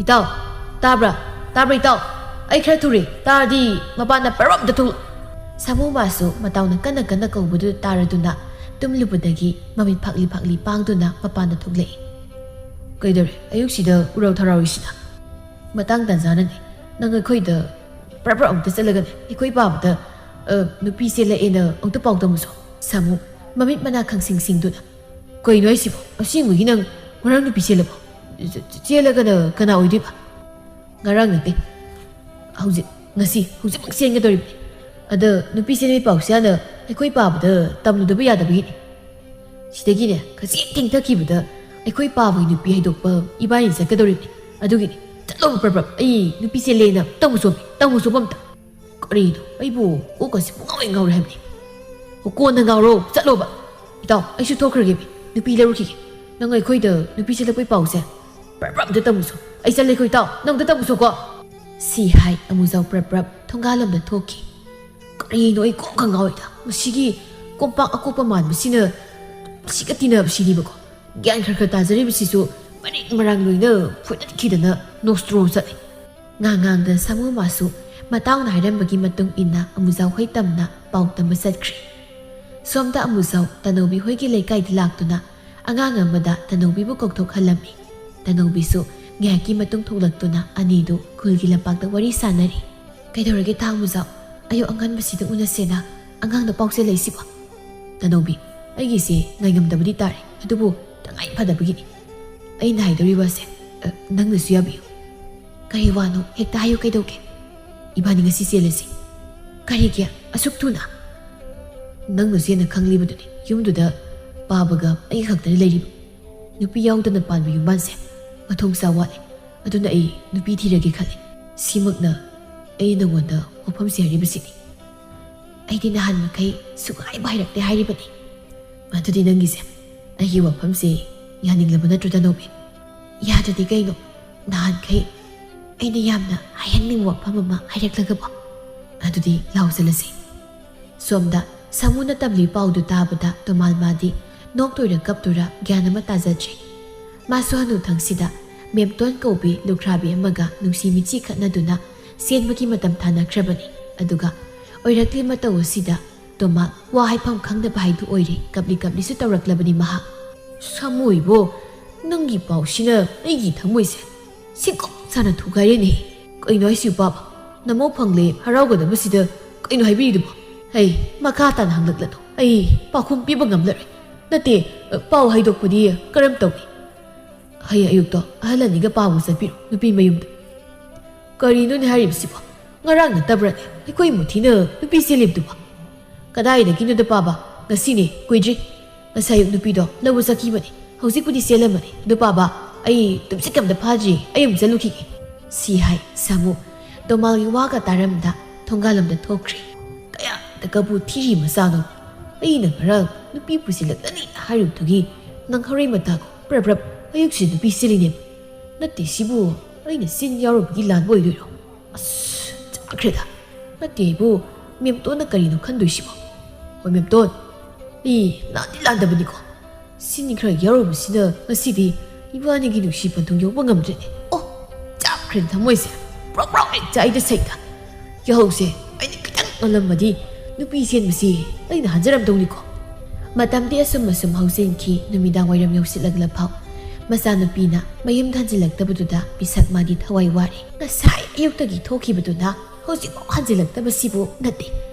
"ꯏꯇꯥꯎ, ꯇꯥꯕ꯭ꯔꯥ? ꯇꯥꯕ꯭ꯔꯥ ꯏꯇꯥꯎ? ꯑꯩ ꯈꯔ ꯊꯨꯔꯦ, ꯇꯥꯔꯗꯤ ꯃꯄꯥꯟꯗ ꯄ꯭ꯔꯔꯞ ꯑꯝꯇ ꯊꯣꯛꯂꯛ-" ꯁꯥꯃꯨ ꯃꯥꯁꯨ ꯃꯇꯥꯎꯅ ꯀꯟꯅ ꯀꯟꯅ ꯀꯧꯕꯗꯨ ꯇꯥꯔꯗꯨꯅ ꯇꯨꯝꯂꯨꯕꯗꯒꯤ ꯃꯃꯤꯠ ꯐꯥꯛꯂꯤ ꯐꯥꯛꯂꯤ ꯄꯥꯡꯗꯨꯅ ꯃꯄꯥꯟꯗ ꯊꯣꯛꯂꯛꯏ꯫ "ꯀꯩꯗꯧꯔꯦ ꯑꯌꯨꯛꯁꯤꯗ ꯎꯔꯥꯎ ꯊꯔꯥꯎꯔꯤꯁꯤꯅ?" "ꯃꯇꯥꯡ ꯇꯥꯟ ꯆꯥꯅꯅꯦ, ꯅꯪ ꯑꯩꯈꯣꯏꯗ ꯄ꯭ꯔꯞ ꯄ꯭ꯔꯞ ꯑꯃꯨꯛꯇ ꯆꯠꯂꯒꯅꯦ, ꯑꯩꯈꯣꯏ ꯄꯥꯕꯗ, ꯑ, ꯅꯨꯄꯤ ꯆꯦꯜꯂꯛꯑꯦꯅ ꯑꯃꯨꯛꯇ ꯄꯥꯎ ꯇꯝꯃꯨꯁꯣ꯫" ꯁꯥꯃꯨ ꯃꯃꯤꯠ ꯃꯅꯥ ꯈꯪꯁꯤꯡ ꯁꯤꯡꯗꯨꯅ, "ꯀꯩꯅꯣ ꯍꯥꯏꯁꯤꯕꯣ? ꯑꯁꯦꯡꯕꯒꯤ ꯅꯪ ꯉꯔꯥꯡ ꯅꯨꯄꯤ ꯆꯦꯜꯂꯕꯣ? ꯆꯦ-, ꯆꯦ-, ꯆꯦꯜꯂꯒꯅ ꯀꯅꯥ ꯑꯣꯏꯗꯣꯏꯕ?" "ꯉꯔꯥꯡ ꯅꯠꯇꯦ, ꯍꯧꯖꯤꯛ, ꯉꯁꯤ, ꯍꯧꯖꯤꯛꯃꯛ ꯆꯦꯟꯒꯗꯧꯔꯤꯕꯅꯤ꯫ ꯑꯗ ꯅꯨꯄꯤ ꯆꯦꯟꯕꯒꯤ ꯄꯥꯎꯁꯦ ꯍꯥꯟꯅ ꯑꯩꯈꯣꯏ ꯄꯥꯕꯗ ꯇꯝꯂꯨꯗꯕ ꯌꯥꯗꯕꯒꯤꯅꯤ꯫ ꯁꯤꯗꯒꯤꯅꯦ, ꯈꯖꯤꯛ ꯊꯦꯡꯊꯈꯤꯕꯗ ꯑꯩꯈꯣꯏ ꯄꯥꯕꯒꯤ ꯅꯨꯄꯤ ꯍꯥꯏꯗꯣꯛꯄ ꯏꯕꯥꯅꯤ ꯆꯠꯀꯗꯧꯔꯤꯕꯅꯤ꯫ ꯑꯗꯨꯒꯤꯅꯤ, ꯆꯠꯂꯣ ꯄ꯭ꯔꯞ ꯄ꯭ꯔꯞ, ꯑꯩ ꯅꯨꯄꯤ ꯆꯦꯜꯂꯦꯅ ꯇꯝꯃꯨ ꯆꯣꯝꯃꯤ, ꯇꯝꯃꯨ ꯆꯣꯝꯕ ꯑꯝꯇ꯫" "ꯀꯔꯤꯅꯣ, ꯑꯩꯕꯨ ꯀꯣꯛꯀꯁꯤ ꯄꯨꯡꯉꯥꯎ ꯍꯦꯛ ꯉꯥꯎꯔꯦ ꯍꯥꯏꯕꯅꯤ꯫" "ꯑꯣ, ꯀꯣꯟꯅ ꯉꯥꯎꯔꯣ, ꯆꯠꯂꯣꯕ꯫" "ꯏꯇꯥꯎ, ꯑꯩꯁꯨ ꯊꯣꯛꯈ꯭ꯔꯒꯦ, ꯅꯨꯄꯤ ꯂꯧꯔꯨꯈꯤꯒꯦ꯫ ꯅꯪ ꯑꯩꯈꯣꯏꯗ ꯅꯨꯄꯤ ꯆꯦꯜꯂꯛꯄꯩ ꯄꯥꯎꯁꯦ ꯄ꯭ꯔꯞ ꯄ꯭ꯔꯞ ꯑꯝꯇ ꯇꯝꯃꯨꯁꯣ꯫ ꯑꯩ ꯆꯠꯂꯦꯀꯣ ꯏꯇꯥꯎ, ꯅꯪ ꯑꯝꯇ ꯇꯝꯃꯨꯁꯣꯀꯣ꯫" ꯁꯤ ꯍꯥꯏ ꯑꯃꯨꯖꯥꯎ ꯄ꯭ꯔꯞ ꯄ꯭ꯔꯞ ꯊꯣꯡꯒꯥꯜꯂꯣꯝꯗ ꯊꯣꯛꯈꯤ꯫ ꯀꯔꯤꯅꯣ, ꯑꯩ ꯀꯣꯛꯀ ꯉꯥꯎꯏꯗ꯫ ꯃꯁꯤꯒꯤ ꯀꯣꯝꯄꯥꯛ ꯑꯀꯣꯛꯄ ꯃꯥꯟꯕꯁꯤꯅ ꯃꯁꯤꯒ ꯇꯤꯟꯅꯕꯁꯤꯗꯤꯕꯀꯣ꯫ ꯒ꯭ꯌꯥꯟ ꯈꯔ ꯈꯔ ꯇꯥꯖꯔꯤꯕꯁꯤꯁꯨ ꯃꯔꯤꯛ ꯃꯔꯥꯡ ꯂꯣꯏꯅ ꯐꯨꯗꯠꯈꯤꯗꯅ ꯅꯣꯁꯇ꯭ꯔꯣ ꯆꯠꯂꯦ꯫ ꯉꯥꯡꯉꯥꯡꯗ ꯁꯥꯃꯨ ꯃꯥꯁꯨ ꯃꯇꯥꯎꯅ ꯍꯥꯏꯔꯝꯕꯒꯤ ꯃꯇꯨꯡ ꯏꯟꯅ ꯑꯃꯨꯖꯥꯎ ꯍꯣꯏ ꯇꯝꯅ ꯄꯥꯎ ꯇꯝꯕ ꯆꯠꯈ꯭ꯔꯦ꯫ ꯁꯣꯝꯗ ꯑꯃꯨꯖꯥꯎ ꯇꯅꯧꯕꯤ ꯍꯣꯏꯒꯤ ꯂꯩꯀꯥꯏꯗ ꯂꯥꯛꯇꯨꯅ ꯑꯉꯥꯡ ꯑꯃꯗ ꯇꯅꯧꯕꯤꯕꯨ ꯀꯧꯊꯣꯛꯍꯜꯂꯝꯃꯤ꯫ ꯇꯅꯧꯕꯤꯁꯨ ꯉꯥꯏꯍꯥꯛꯀꯤ ꯃꯇꯨꯡ ꯊꯣꯛꯂꯛꯇꯨꯅ ꯑꯅꯤꯗꯨ ꯈꯨꯜꯒꯤ ꯂꯝꯄꯥꯛꯇ ꯋꯥꯔꯤ ꯁꯥꯟꯅꯔꯤ꯫ "ꯀꯩꯗꯧꯔꯒꯦ ꯇꯥ ꯑꯃꯨꯖꯥꯎ? ꯑꯌꯨꯛ ꯑꯉꯟꯕꯁꯤꯗ ꯎꯅꯁꯦꯅ ꯑꯉꯥꯡꯗ ꯄꯥꯎ ꯆꯦꯜꯂꯛꯏꯁꯤꯕꯣ?" "ꯇꯅꯧꯕꯤ, ꯑꯩꯒꯤꯁꯦ ꯉꯥꯏꯉꯝꯗꯕꯗꯤ ꯇꯥꯔꯦ, ꯑꯗꯨꯕꯨ ꯇꯉꯥꯏ ꯐꯗꯕꯒꯤꯅꯤ꯫ ꯑꯩꯅ ꯍꯥꯏꯗꯧꯔꯤꯕ ꯋꯥꯁꯦ, ꯑ, ꯅꯪꯅꯁꯨ ꯌꯥꯕꯤꯌꯨ꯫" "ꯀꯔꯤ ꯋꯥꯅꯣ? ꯍꯦꯛꯇ ꯍꯥꯏꯌꯨ, ꯀꯩꯗꯧꯒꯦ?" "ꯏꯕꯥꯅꯤ ꯉꯁꯤ ꯆꯦꯜꯂꯁꯤ꯫" "ꯀꯔꯤꯒꯤ ꯑꯁꯨꯛ ꯊꯨꯅ?" "ꯅꯪꯅꯁꯨ ꯍꯦꯟꯅ ꯈꯪꯂꯤꯕꯗꯨꯅꯤ, ꯌꯨꯝꯗꯨꯗ ꯄꯥꯕꯒ ꯑꯩꯒ ꯈꯛꯇꯅꯤ ꯂꯩꯔꯤꯕ꯫ ꯅꯨꯄꯤ ꯌꯥꯎꯗꯅ ꯄꯥꯟꯕ ꯌꯨꯝꯕꯥꯟꯁꯦ ꯃꯊꯣꯡ ꯆꯥ ꯋꯥꯠꯂꯦ꯫ ꯑꯗꯨꯅ ꯑꯩ ꯅꯨꯄꯤ ꯊꯤꯔꯒꯦ ꯈꯜꯂꯦ꯫ ꯁꯤꯃꯛꯅ ꯑꯩ ꯅꯉꯣꯟꯗ ꯋꯥꯐꯝꯁꯦ ꯍꯥꯏꯔꯤꯕꯁꯤꯅꯤ꯫ ꯑꯩꯗꯤ ꯅꯍꯥꯟ ꯃꯈꯩ ꯁꯨꯛꯍꯥꯏꯕꯨ ꯍꯥꯏꯔꯛꯇꯦ ꯍꯥꯏꯔꯤꯕꯅꯤ꯫ ꯑꯗꯨꯗꯤ ꯅꯪꯒꯤꯁꯦ ꯑꯩꯒꯤ ꯋꯥꯐꯝꯁꯦ ꯌꯥꯅꯤꯡꯂꯕ ꯅꯠꯇ꯭ꯔꯣ, ꯇꯅꯧꯕꯤ? ꯌꯥꯗ꯭ꯔꯗꯤ ꯀꯩꯅꯣ? ꯅꯍꯥꯟꯈꯩ ꯑꯩꯅ ꯌꯥꯝꯅ ꯍꯥꯏꯍꯟꯅꯤꯡꯕ ꯋꯥꯐꯝ ꯑꯃ ꯍꯥꯏꯔꯛꯂꯒꯕꯣ? ꯑꯗꯨꯗꯤ ꯂꯥꯎꯁꯤꯜꯂꯁꯤ꯫ ꯁꯣꯝꯗ ꯁꯥꯃꯨꯅ ꯇꯝꯂꯤ ꯄꯥꯎꯗꯨ ꯇꯥꯕꯗ ꯇꯣꯃꯥꯜ ꯃꯥꯗꯤ ꯅꯣꯛꯇꯣꯏꯔ ꯀꯞꯇꯣꯏꯔ ꯒ꯭ꯌꯥꯟ ꯑꯃ ꯇꯥꯖꯗ꯭ꯔꯦ꯫ ꯃꯥꯁꯨ ꯍꯅꯨꯊꯪꯁꯤꯗ ꯃꯦꯝꯇꯣꯟ ꯀꯧꯕꯤ ꯂꯨꯈ꯭ꯔꯥꯕꯤ ꯑꯃꯒ ꯅꯨꯡꯁꯤ ꯃꯤꯠꯆꯤ ꯈꯠꯅꯗꯨꯅ ꯆꯦꯟꯕꯒꯤ ꯃꯇꯝ ꯊꯥꯅꯈ꯭ꯔꯕꯅꯤ꯫ ꯑꯗꯨꯒ ꯑꯣꯏꯔꯛꯂꯤ ꯃꯇꯧ ꯑꯁꯤꯗ ꯇꯣꯃꯥꯜ ꯋꯥ ꯍꯥꯏꯐꯝ ꯈꯪꯗꯕ ꯍꯥꯏꯗꯨ ꯑꯣꯏꯔꯦ꯫ ꯀꯞꯂꯤ ꯀꯞꯂꯤꯁꯨ ꯇꯧꯔꯛꯂꯕꯅꯤ ꯃꯍꯥꯛ꯫ "ꯁꯥꯃꯨ ꯏꯕꯣ, ꯅꯪꯒꯤ ꯄꯥꯎꯁꯤꯅ ꯑꯩꯒꯤ ꯊꯃꯣꯏꯁꯦ ꯁꯤꯡꯀꯣꯛ ꯁꯥꯅ ꯊꯨꯒꯥꯏꯔꯦꯅꯦ꯫ ꯀꯩꯅꯣ ꯍꯥꯏꯁꯤꯕꯣ ꯄꯥꯕ? ꯅꯃꯧ ꯐꯪꯂꯦ ꯍꯔꯥꯎꯒꯗꯕꯁꯤꯗ ꯀꯩꯅꯣ ꯍꯥꯏꯕꯤꯔꯤꯗꯨꯕꯣ? ꯍꯩ, ꯃꯈꯥ ꯇꯥꯅ ꯍꯪꯂꯛꯂꯅꯨ꯫ ꯑꯩ ꯄꯥꯎꯈꯨꯝ ꯄꯤꯕ ꯉꯝꯂꯔꯣꯏ꯫ ꯅꯠꯇꯦ, ꯄꯥꯎ ꯍꯥꯏꯗꯣꯛꯄꯗꯤ ꯀꯔꯝ ꯇꯧꯏ? ꯍꯌꯦꯡ ꯑꯌꯨꯛꯇꯣ ꯑꯍꯜ ꯑꯅꯤꯒ ꯄꯥꯎ ꯆꯠꯄꯤꯔꯣ ꯅꯨꯄꯤ ꯃꯌꯨꯝꯗ꯫" "ꯀꯔꯤꯅꯣꯅꯦ ꯍꯥꯏꯔꯤꯕꯁꯤꯕꯣ? ꯉꯔꯥꯡ ꯅꯠꯇꯕ꯭ꯔꯥꯅꯦ ꯑꯩꯈꯣꯏ ꯃꯨꯊꯤꯅ ꯅꯨꯄꯤ ꯆꯦꯜꯂꯤꯕꯗꯨꯕꯣ? ꯀꯗꯥꯏꯗꯒꯤꯅꯣꯗ ꯄꯥꯕ, ꯉꯁꯤꯅꯦ, ꯀꯨꯏꯗ꯭ꯔꯤ꯫ ꯉꯁꯥꯏ ꯑꯌꯨꯛ ꯅꯨꯄꯤꯗꯣ ꯂꯧꯕ ꯆꯠꯈꯤꯕꯅꯦ, ꯍꯧꯖꯤꯛꯄꯨꯗꯤ ꯆꯦꯜꯂꯝꯃꯅꯤ꯫ ꯑꯗꯨ ꯄꯥꯕ, ꯑꯩ ꯇꯨꯝꯁꯤꯠ ꯑꯝꯇ ꯐꯥꯗ꯭ꯔꯤ, ꯑꯩ ꯑꯃꯨꯛ ꯆꯠꯂꯨꯈꯤꯒꯦ꯫" ꯁꯤ ꯍꯥꯏ ꯁꯥꯃꯨ꯫ ꯇꯣꯃꯥꯜꯒꯤ ꯋꯥꯒ ꯇꯥꯔꯝꯗ ꯊꯣꯡꯒꯥꯜꯂꯣꯝꯗ ꯊꯣꯛꯈ꯭ꯔꯦ꯫ "ꯀꯌꯥꯗ ꯀꯕꯨ ꯊꯤꯔꯤ ꯃꯆꯥꯅꯣ? ꯑꯩꯅ ꯉꯔꯥꯡ ꯅꯨꯄꯤ ꯄꯨꯁꯤꯜꯂꯛꯂꯅꯤ ꯍꯥꯏꯔꯨꯕꯗꯨꯒꯤ ꯅꯪꯍꯧꯔꯣꯏ ꯃꯇꯥꯒꯨꯝ ꯄ꯭ꯔꯞ ꯄ꯭ꯔꯞ ꯑꯌꯨꯛꯁꯤ ꯅꯨꯄꯤ ꯆꯦꯜꯂꯤꯅꯦꯕ꯫ ꯅꯠꯇꯦ, ꯁꯤꯕꯨ ꯑꯩꯅ ꯆꯤꯟ ꯌꯥꯎꯔꯨꯕꯒꯤ ꯂꯥꯟꯕ ꯑꯣꯏꯗꯣꯏꯔꯣ? ꯑꯁ, ꯆꯥꯈ꯭ꯔꯦꯗ꯫ ꯅꯠꯇꯦ ꯏꯕꯨ, ꯃꯦꯝꯇꯣꯟꯅ ꯀꯔꯤꯅꯣ ꯈꯟꯗꯣꯏꯁꯤꯕꯣ? ꯍꯣꯏ ꯃꯦꯝꯇꯣꯟ, ꯑꯩ ꯂꯥꯟꯗꯤ ꯂꯥꯟꯗꯕꯅꯤꯀꯣ꯫ ꯁꯤꯅꯤ ꯈꯔ ꯌꯥꯎꯔꯨꯕꯁꯤꯅ ꯉꯁꯤꯗꯤ ꯏꯕꯥꯅꯤꯒꯤ ꯅꯨꯡꯁꯤ ꯄꯟꯊꯨꯡ ꯌꯧꯕ ꯉꯝꯗ꯭ꯔꯦꯅꯦ꯫ ꯑꯣ, ꯆꯥꯛꯈ꯭ꯔꯦ ꯊꯃꯣꯏꯁꯦ꯫ ꯄ꯭ꯔꯣꯛ ꯄ꯭ꯔꯣꯛ ꯍꯦꯛ ꯆꯥꯛꯏꯗ ꯁꯩꯇ꯫ ꯌꯥꯍꯧꯁꯦ ꯑꯩꯅ ꯈꯤꯇꯪ ꯉꯜꯂꯝꯃꯗꯤ ꯅꯨꯄꯤ ꯆꯦꯟꯕꯁꯤ ꯑꯩꯅ ꯍꯟꯖꯔꯝꯗꯧꯅꯤꯀꯣ꯫ ꯃꯇꯝꯗꯤ ꯑꯁꯨꯝ ꯑꯁꯨꯝ ꯍꯧꯖꯤꯟꯈꯤ꯫ ꯅꯨꯃꯤꯗꯥꯡ ꯋꯥꯏꯔꯝ ꯌꯧꯁꯤꯜꯂꯛꯂ ꯐꯥꯎ ꯃꯆꯥꯅꯨꯄꯤꯅ ꯃꯌꯨꯝꯗ ꯍꯟꯖꯤꯜꯂꯛꯇꯕꯗꯨꯗ ꯄꯤꯁꯛ ꯃꯥꯗꯤ ꯊꯋꯥꯏ ꯋꯥꯔꯦ꯫ ꯉꯁꯥꯏ ꯑꯌꯨꯛꯇꯒꯤ ꯊꯣꯛꯈꯤꯕꯗꯨꯅ ꯍꯧꯖꯤꯛꯐꯥꯎ ꯍꯟꯖꯤꯜꯂꯛꯇꯕꯁꯤꯕꯨ ꯅꯠꯇꯦ꯫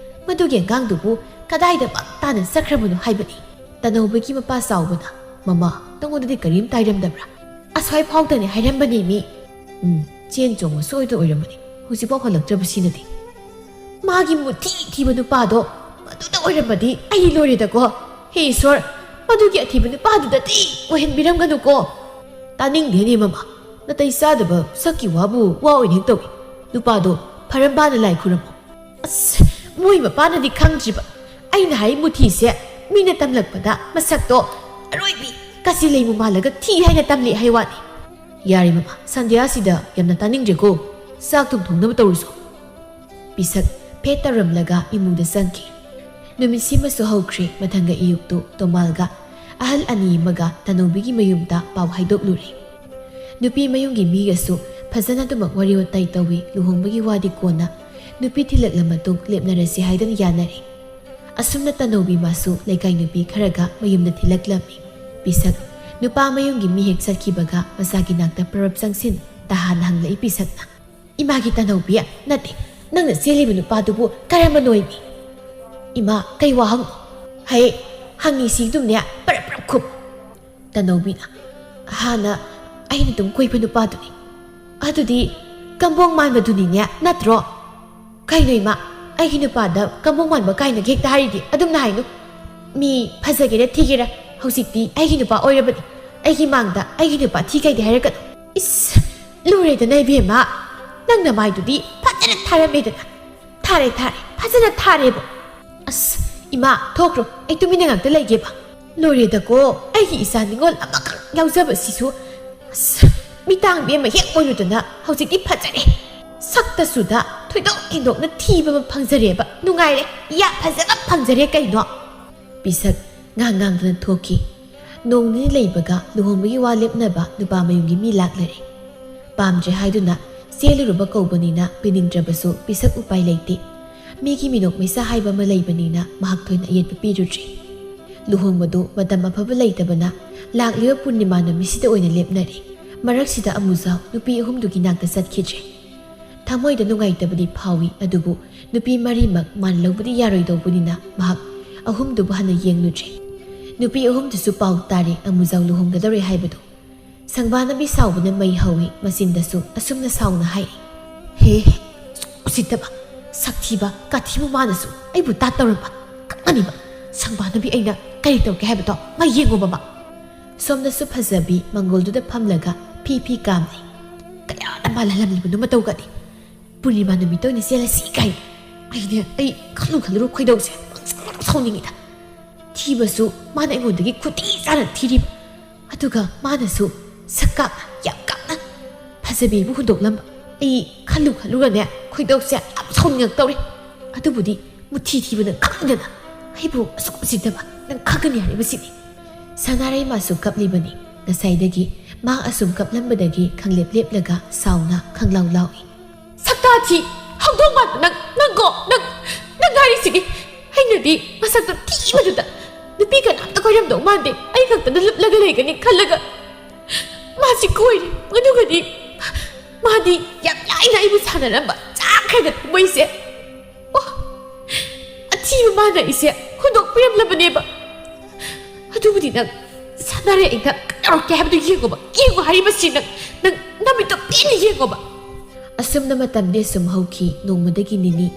ꯃꯗꯨꯒꯤ ꯑꯉꯥꯡꯗꯨꯕꯨ ꯀꯗꯥꯏꯗ ꯃꯪ ꯇꯥꯅ ꯆꯠꯈ꯭ꯔꯕꯅꯣ ꯍꯥꯏꯕꯅꯤ꯫ ꯇꯅꯧꯕꯒꯤ ꯃꯄꯥ ꯆꯥꯎꯕꯅ, "ꯃꯃꯥ, ꯅꯉꯣꯟꯗꯗꯤ ꯀꯔꯤꯝ ꯇꯥꯏꯔꯝꯗꯕ꯭ꯔꯥ?" "ꯑꯁ꯭ꯋꯥꯏ ꯐꯥꯎꯗꯅꯦ ꯍꯥꯏꯔꯝꯕꯅꯦ ꯃꯤ꯫" "ꯎꯝ, ꯆꯦꯟ ꯆꯣꯡꯕ ꯁꯣꯏꯗ ꯑꯣꯏꯔꯝꯃꯅꯤ, ꯍꯧꯖꯤꯛꯐꯥꯎ ꯍꯜꯂꯛꯇ꯭ꯔꯕꯁꯤꯅꯗꯤ꯫" "ꯃꯥꯒꯤ ꯃꯨꯊꯤ ꯊꯤꯕ ꯅꯨꯄꯥꯗꯣ ꯃꯗꯨꯗ ꯑꯣꯏꯔꯝꯃꯗꯤ ꯑꯩ ꯂꯣꯏꯔꯦꯗꯀꯣ꯫ ꯍꯦ ꯏꯁꯣꯔ, ꯃꯗꯨꯒꯤ ꯑꯊꯤꯕ ꯅꯨꯄꯥꯗꯨꯗꯗꯤ ꯑꯣꯏꯍꯟꯕꯤꯔꯝꯒꯅꯨꯀꯣ꯫ ꯇꯥꯅꯤꯡꯗꯦꯅꯦ ꯃꯃꯥ, ꯅꯥꯇꯩ ꯆꯥꯗꯕ ꯁꯛꯀꯤ ꯋꯥꯕꯨ ꯋꯥ ꯑꯣꯏꯅ ꯍꯦꯛ ꯇꯧꯏ꯫ ꯅꯨꯄꯥꯗꯣ ꯐꯔꯝꯕꯅ ꯂꯥꯏ ꯈꯨꯔꯝꯃꯣ꯫ ꯑꯁ, ꯃꯣꯏ ꯃꯄꯥꯅꯗꯤ ꯈꯪꯗ꯭ꯔꯤꯕ꯫ ꯑꯩꯅ ꯍꯥꯏ ꯃꯨꯊꯤꯁꯦ ꯃꯤꯅ ꯇꯝꯂꯛꯄꯗ ꯃꯁꯛꯇꯣ ꯑꯔꯣꯏꯕꯤ ꯀꯥꯆꯤ ꯂꯩꯃꯨ ꯃꯥꯜꯂꯒ ꯊꯤ ꯍꯥꯏꯅ ꯇꯝꯂꯛꯑꯦ ꯍꯥꯏ ꯋꯥꯅꯤ꯫ ꯌꯥꯔꯦ ꯃꯃꯥ, ꯁꯟꯙ꯭ꯌꯥꯁꯤꯗ ꯌꯥꯝꯅ ꯇꯥꯅꯤꯡꯗ꯭ꯔꯦꯀꯣ꯫ ꯆꯥꯛ ꯊꯣꯡ ꯊꯣꯡꯅꯕ ꯇꯧꯔꯨꯁꯣ꯫ ꯄꯤꯁꯛ ꯐꯦꯠ ꯇꯧꯔꯝꯂꯒ ꯏꯃꯨꯡꯗ ꯆꯪꯈꯤ꯫ ꯅꯨꯃꯤꯠꯁꯤꯃꯁꯨ ꯍꯧꯈ꯭ꯔꯦ꯫ ꯃꯊꯪꯒꯤ ꯑꯌꯨꯛꯇꯨ ꯇꯣꯃꯥꯜꯒ ꯑꯍꯜ ꯑꯅꯤ ꯑꯃꯒ ꯇꯅꯧꯕꯤꯒꯤ ꯃꯌꯨꯝꯗ ꯄꯥꯎ ꯍꯥꯏꯗꯣꯛꯂꯨꯔꯦ꯫ ꯅꯨꯄꯤ ꯃꯌꯨꯝꯒꯤ ꯃꯤꯒꯁꯨ ꯐꯖꯅ ꯑꯗꯨꯃꯛ ꯋꯥꯔꯤ ꯋꯥꯇꯥꯏ ꯇꯧꯏ꯫ ꯂꯨꯍꯣꯡꯕꯒꯤ ꯋꯥꯗꯤ ꯀꯣꯟꯅ ꯅꯨꯄꯤ ꯊꯤꯜꯂꯛꯂ ꯃꯇꯨꯡ ꯂꯦꯞꯅꯔꯁꯤ ꯍꯥꯏꯗꯨꯅ ꯌꯥꯅꯔꯦ꯫ ꯑꯁꯨꯝꯅ ꯇꯅꯧꯕꯤ ꯃꯥꯁꯨ ꯂꯩꯀꯥꯏ ꯅꯨꯄꯤ ꯈꯔꯒ ꯃꯌꯨꯝꯗ ꯊꯤꯜꯂꯛꯂꯝꯃꯤ꯫ ꯄꯤꯁꯛ ꯅꯨꯄꯥ ꯃꯌꯨꯝꯒꯤ ꯃꯤ ꯍꯦꯛ ꯆꯠꯈꯤꯕꯒ ꯃꯆꯥꯒꯤ ꯅꯥꯛꯇ ꯄꯔꯞ ꯆꯪꯁꯤꯟ ꯇꯍꯥꯟ ꯍꯪꯂꯛꯏ ꯄꯤꯁꯛꯅ꯫ "ꯏꯃꯥꯒꯤ ꯇꯅꯧꯕꯤ, ꯅꯠꯇꯦ, ꯅꯪꯅ ꯆꯦꯜꯂꯤꯕ ꯅꯨꯄꯥꯗꯨꯕꯨ ꯀꯔꯝꯕꯅꯣ ꯏꯃꯤ? ꯏꯃꯥ, ꯀꯩ ꯋꯥ ꯍꯪ? ꯍꯩ, ꯍꯪꯉꯤ ꯁꯤꯗꯨꯝꯅꯦ, ꯄꯔꯞ ꯄꯔꯞ ꯈꯨꯝ꯫" ꯇꯅꯧꯕꯤꯅ, "ꯍꯥꯟꯅ ꯑꯩꯅ ꯑꯗꯨꯝ ꯀꯣꯏꯕ ꯅꯨꯄꯥꯗꯨꯅꯤ꯫ ꯑꯗꯨꯗꯤ ꯀꯝꯕꯣꯡ ꯃꯥꯟꯕꯗꯨꯅꯤꯅꯦ, ꯅꯠꯇ꯭ꯔꯣ?" "ꯀꯩꯅꯣ ꯏꯃꯥ, ꯑꯩꯒꯤ ꯅꯨꯄꯥꯗ ꯀꯝꯕꯣꯡ ꯃꯥꯟꯕ ꯀꯥꯏꯅꯒ ꯍꯦꯛꯇ ꯍꯥꯏꯔꯤꯗꯤ? ꯑꯗꯨꯝꯅ ꯍꯥꯏꯅꯨ꯫ ꯃꯤ ꯐꯖꯒꯦꯔꯥ ꯊꯤꯒꯦꯔꯥ, ꯍꯧꯖꯤꯛꯇꯤ ꯑꯩꯒꯤ ꯅꯨꯄꯥ ꯑꯣꯏꯔꯕꯅꯤ꯫ ꯑꯩꯒꯤ ꯃꯥꯡꯗ ꯑꯩꯒꯤ ꯅꯨꯄꯥ ꯊꯤ ꯀꯩꯗꯤ ꯍꯥꯏꯔꯛꯀꯅꯨ꯫" "ꯏꯁ, ꯂꯣꯏꯔꯦꯗꯅ ꯏꯕꯦꯝꯃ, ꯅꯪ ꯅꯃꯥꯏꯗꯨꯗꯤ ꯐꯖꯅ ꯊꯥꯔꯝꯃꯦꯗꯅ꯫" "ꯊꯥꯔꯦ, ꯊꯥꯔꯦ, ꯐꯖꯅ ꯊꯥꯔꯦꯕꯣ꯫" "ꯑꯁ, ꯏꯃꯥ, ꯊꯣꯛꯈ꯭ꯔꯣ, ꯑꯩ ꯇꯨꯃꯤꯟꯅ ꯉꯥꯛꯇ ꯂꯩꯒꯦꯕ꯫" "ꯂꯣꯏꯔꯦꯗꯀꯣ, ꯑꯩꯒꯤ ꯏꯆꯥ ꯅꯤꯉꯣꯜ ꯑꯃꯈꯛ ꯌꯥꯎꯖꯕꯁꯤꯁꯨ꯫ ꯑꯁ, ꯃꯤꯇꯥꯡꯕꯤ ꯑꯃ ꯍꯦꯛ ꯑꯣꯏꯔꯨꯗꯅ ꯍꯧꯖꯤꯛꯇꯤ ꯐꯖꯔꯦ꯫ ꯁꯛꯇꯁꯨꯗ ꯊꯣꯏꯗꯣꯛ ꯍꯦꯟꯗꯣꯛꯅ ꯊꯤꯕ ꯑꯃ ꯐꯪꯖꯔꯦꯕ꯫ ꯅꯨꯡꯉꯥꯏꯔꯦ, ꯏꯌꯥ ꯐꯖꯅ ꯐꯪꯖꯔꯦ ꯀꯩꯅꯣ꯫" ꯄꯤꯁꯛ ꯉꯥꯡ ꯉꯥꯡꯗꯅ ꯊꯣꯛꯈꯤ꯫ ꯅꯣꯡ ꯅꯤꯅꯤ ꯂꯩꯕꯒ ꯂꯨꯍꯣꯡꯕꯒꯤ ꯋꯥ ꯂꯦꯞꯅꯕ ꯅꯨꯄꯥ ꯃꯌꯨꯝꯒꯤ ꯃꯤ ꯂꯥꯛꯂꯔꯦ꯫ ꯄꯥꯝꯗ꯭ꯔꯦ ꯍꯥꯏꯗꯨꯅ ꯆꯦꯜꯂꯨꯔꯕ ꯀꯧꯕꯅꯤꯅ ꯄꯤꯅꯤꯡꯗ꯭ꯔꯕꯁꯨ ꯄꯤꯁꯛ ꯎꯄꯥꯏ ꯂꯩꯇꯦ꯫ ꯃꯤꯒꯤ ꯃꯤꯅꯣꯛ ꯃꯩꯁꯥ ꯍꯥꯏꯕ ꯑꯃ ꯂꯩꯕꯅꯤꯅ ꯃꯍꯥꯛ ꯊꯣꯏꯅ ꯑꯌꯦꯠꯄ ꯄꯤꯔꯨꯗ꯭ꯔꯦ꯫ ꯂꯨꯍꯣꯡꯕꯗꯨ ꯃꯇꯝ ꯑꯐꯕ ꯂꯩꯇꯕꯅ ꯂꯥꯛꯂꯤꯕ ꯄꯨꯔꯅꯤꯃꯥ ꯅꯨꯃꯤꯠꯁꯤꯗ ꯑꯣꯏꯅ ꯂꯦꯞꯅꯔꯦ꯫ ꯃꯔꯛꯁꯤꯗ ꯑꯃꯨꯖꯥꯎ ꯅꯨꯄꯤ ꯑꯍꯨꯝꯗꯨꯒꯤ ꯅꯥꯛꯇ ꯆꯠꯈꯤꯗ꯭ꯔꯦ꯫ ꯊꯃꯣꯏꯗ ꯅꯨꯡꯉꯥꯏꯇꯕꯗꯤ ꯐꯥꯎꯏ, ꯑꯗꯨꯕꯨ ꯅꯨꯄꯤ ꯃꯔꯤꯃꯛ ꯃꯥꯟ ꯂꯧꯕꯗꯤ ꯌꯥꯔꯣꯏꯗꯧꯕꯅꯤꯅ ꯃꯍꯥꯛ ꯑꯍꯨꯝꯗꯨꯕꯨ ꯍꯟꯅ ꯌꯦꯡꯂꯨꯗ꯭ꯔꯦ꯫ ꯅꯨꯄꯤ ꯑꯍꯨꯝꯗꯨꯁꯨ ꯄꯥꯎ ꯇꯥꯔꯦ ꯑꯃꯨꯖꯥꯎ ꯂꯨꯍꯣꯡꯒꯗꯧꯔꯦ ꯍꯥꯏꯕꯗꯨ꯫ ꯁꯪꯕꯥꯅꯕꯤ ꯁꯥꯎꯕꯅ ꯃꯩ ꯍꯧꯏ꯫ ꯃꯆꯤꯟꯗꯁꯨ ꯑꯁꯨꯝꯅ ꯁꯥꯎꯅ ꯍꯥꯏ, "ꯍꯦ, ꯎꯁꯤꯠꯇꯕ, ꯁꯛꯊꯤꯕ, ꯀꯥꯊꯤꯕꯨ ꯃꯥꯅꯁꯨ ꯑꯩꯕꯨ ꯇꯥꯠ ꯇꯧꯔꯝꯕ ꯀꯛꯑꯅꯤꯕ꯫ ꯁꯪꯕꯥꯅꯕꯤ, ꯑꯩꯅ ꯀꯔꯤ ꯇꯧꯒꯦ ꯍꯥꯏꯕꯗꯣ ꯃꯥ ꯌꯦꯡꯉꯣꯕ ꯃꯥ꯫ ꯁꯣꯝꯗꯁꯨ ꯐꯖꯕꯤ ꯃꯪꯒꯣꯜꯗꯨꯗ ꯐꯝꯂꯒ ꯐꯤ ꯐꯤ ꯀꯥꯝꯂꯤ꯫ ꯀꯌꯥꯗ ꯃꯥꯜꯍꯜꯂꯝꯂꯤꯕꯅꯣ ꯃꯇꯧꯒꯗꯤ꯫ ꯄꯨꯔꯅꯤꯃꯥ ꯅꯨꯃꯤꯠꯇ ꯑꯣꯏꯅ ꯆꯦꯜꯂꯁꯤ ꯀꯥꯏꯅ꯫ ꯑꯩꯅꯦ, ꯑꯩ ꯈꯜꯂꯨ ꯈꯜꯂꯨꯔ ꯈꯣꯏꯗꯧꯁꯦ ꯁꯥꯎꯅꯤꯡꯉꯤꯗ꯫ ꯊꯤꯕꯁꯨ ꯃꯥꯅ ꯑꯩꯉꯣꯟꯗꯒꯤ ꯈꯨꯊꯤ ꯆꯥꯅ ꯊꯤꯔꯤꯕ꯫ ꯑꯗꯨꯒ ꯃꯥꯅꯁꯨ ꯁꯛꯀꯥꯛꯅ ꯌꯥꯝ ꯀꯥꯛꯅ ꯐꯖꯕꯤꯕꯨ ꯍꯨꯟꯗꯣꯛꯂꯝꯕ꯫ ꯑꯩ ꯈꯜꯂꯨ ꯈꯜꯂꯨꯔꯅꯦ ꯈꯣꯏꯗꯧꯁꯦ ꯌꯥꯝ ꯁꯥꯎꯅꯤꯡꯉꯛꯇꯧꯔꯦ꯫ ꯑꯗꯨꯕꯨꯗꯤ ꯃꯨꯊꯤ ꯊꯤꯕꯅ ꯈꯪꯗꯅ ꯑꯩꯕꯨ ꯑꯁꯨꯛ ꯎꯁꯤꯠꯇꯕ ꯅꯪ ꯈꯪꯒꯅꯤ ꯍꯥꯏꯔꯤꯕꯁꯤꯅꯤ꯫ ꯁꯅꯥꯔꯩꯃꯥꯁꯨ ꯀꯞꯂꯤꯕꯅꯤ꯫ ꯉꯁꯥꯏꯗꯒꯤ ꯃꯥ ꯑꯁꯨꯝ ꯀꯞꯂꯝꯕꯗꯒꯤ ꯈꯪꯂꯦꯞ ꯂꯦꯞꯂꯒ ꯁꯥꯎꯅ ꯈꯪꯂꯥꯎ ꯂꯥꯎꯏ꯫ "ꯁꯛꯇꯥ ꯊꯤ, ꯍꯧꯗꯣꯡ ꯃꯥꯟꯕ ꯅꯪ, ꯅꯪꯀꯣ, ꯅꯪ, ꯅꯪ ꯍꯥꯏꯔꯤꯁꯤꯗꯤ꯫ ꯑꯩꯅꯗꯤ ꯃꯁꯛꯇꯣ ꯊꯤꯕꯗꯨꯗ ꯅꯨꯄꯤ ꯀꯅꯥꯝꯇ ꯀꯣꯏꯔꯝꯗꯧ ꯃꯥꯟꯗꯦ, ꯑꯩ ꯈꯛꯇꯗ ꯂꯨꯞꯂꯒ ꯂꯩꯒꯅꯤ ꯈꯜꯂꯒ꯫ ꯃꯥꯁꯤ ꯀꯣꯏꯔꯦ, ꯑꯗꯨꯒꯗꯤ ꯃꯥꯗꯤ ꯌꯥꯝ ꯂꯥꯏꯅ ꯑꯩꯕꯨ ꯁꯥꯟꯅꯔꯝꯕ, ꯆꯥꯈ꯭ꯔꯦꯗ ꯊꯃꯣꯏꯁꯦ꯫ ꯑꯣ, ꯑꯊꯤꯕ ꯃꯥꯅ ꯑꯩꯁꯦ ꯍꯨꯟꯗꯣꯛꯄꯤꯔꯝꯂꯕꯅꯦꯕ꯫ ꯑꯗꯨꯕꯨꯗꯤ ꯅꯪ ꯁꯥꯟꯅꯔꯦ, ꯑꯩꯅ ꯀꯩꯗꯧꯔꯛꯀꯦ ꯍꯥꯏꯕꯗꯨ ꯌꯦꯡꯉꯣꯕ, ꯌꯦꯡꯉꯣ ꯍꯥꯏꯔꯤꯕꯁꯤ ꯅꯪ, ꯅꯪ ꯅꯃꯤꯠꯇꯣ ꯄꯦꯟꯅ ꯌꯦꯡꯉꯣꯕ"꯫ ꯑꯁꯨꯝꯅ ꯃꯇꯝꯗꯤ ꯑꯁꯨꯝ ꯍꯧꯈꯤ꯫ ꯅꯣꯡꯃꯗꯒꯤ ꯅꯤꯅꯤ,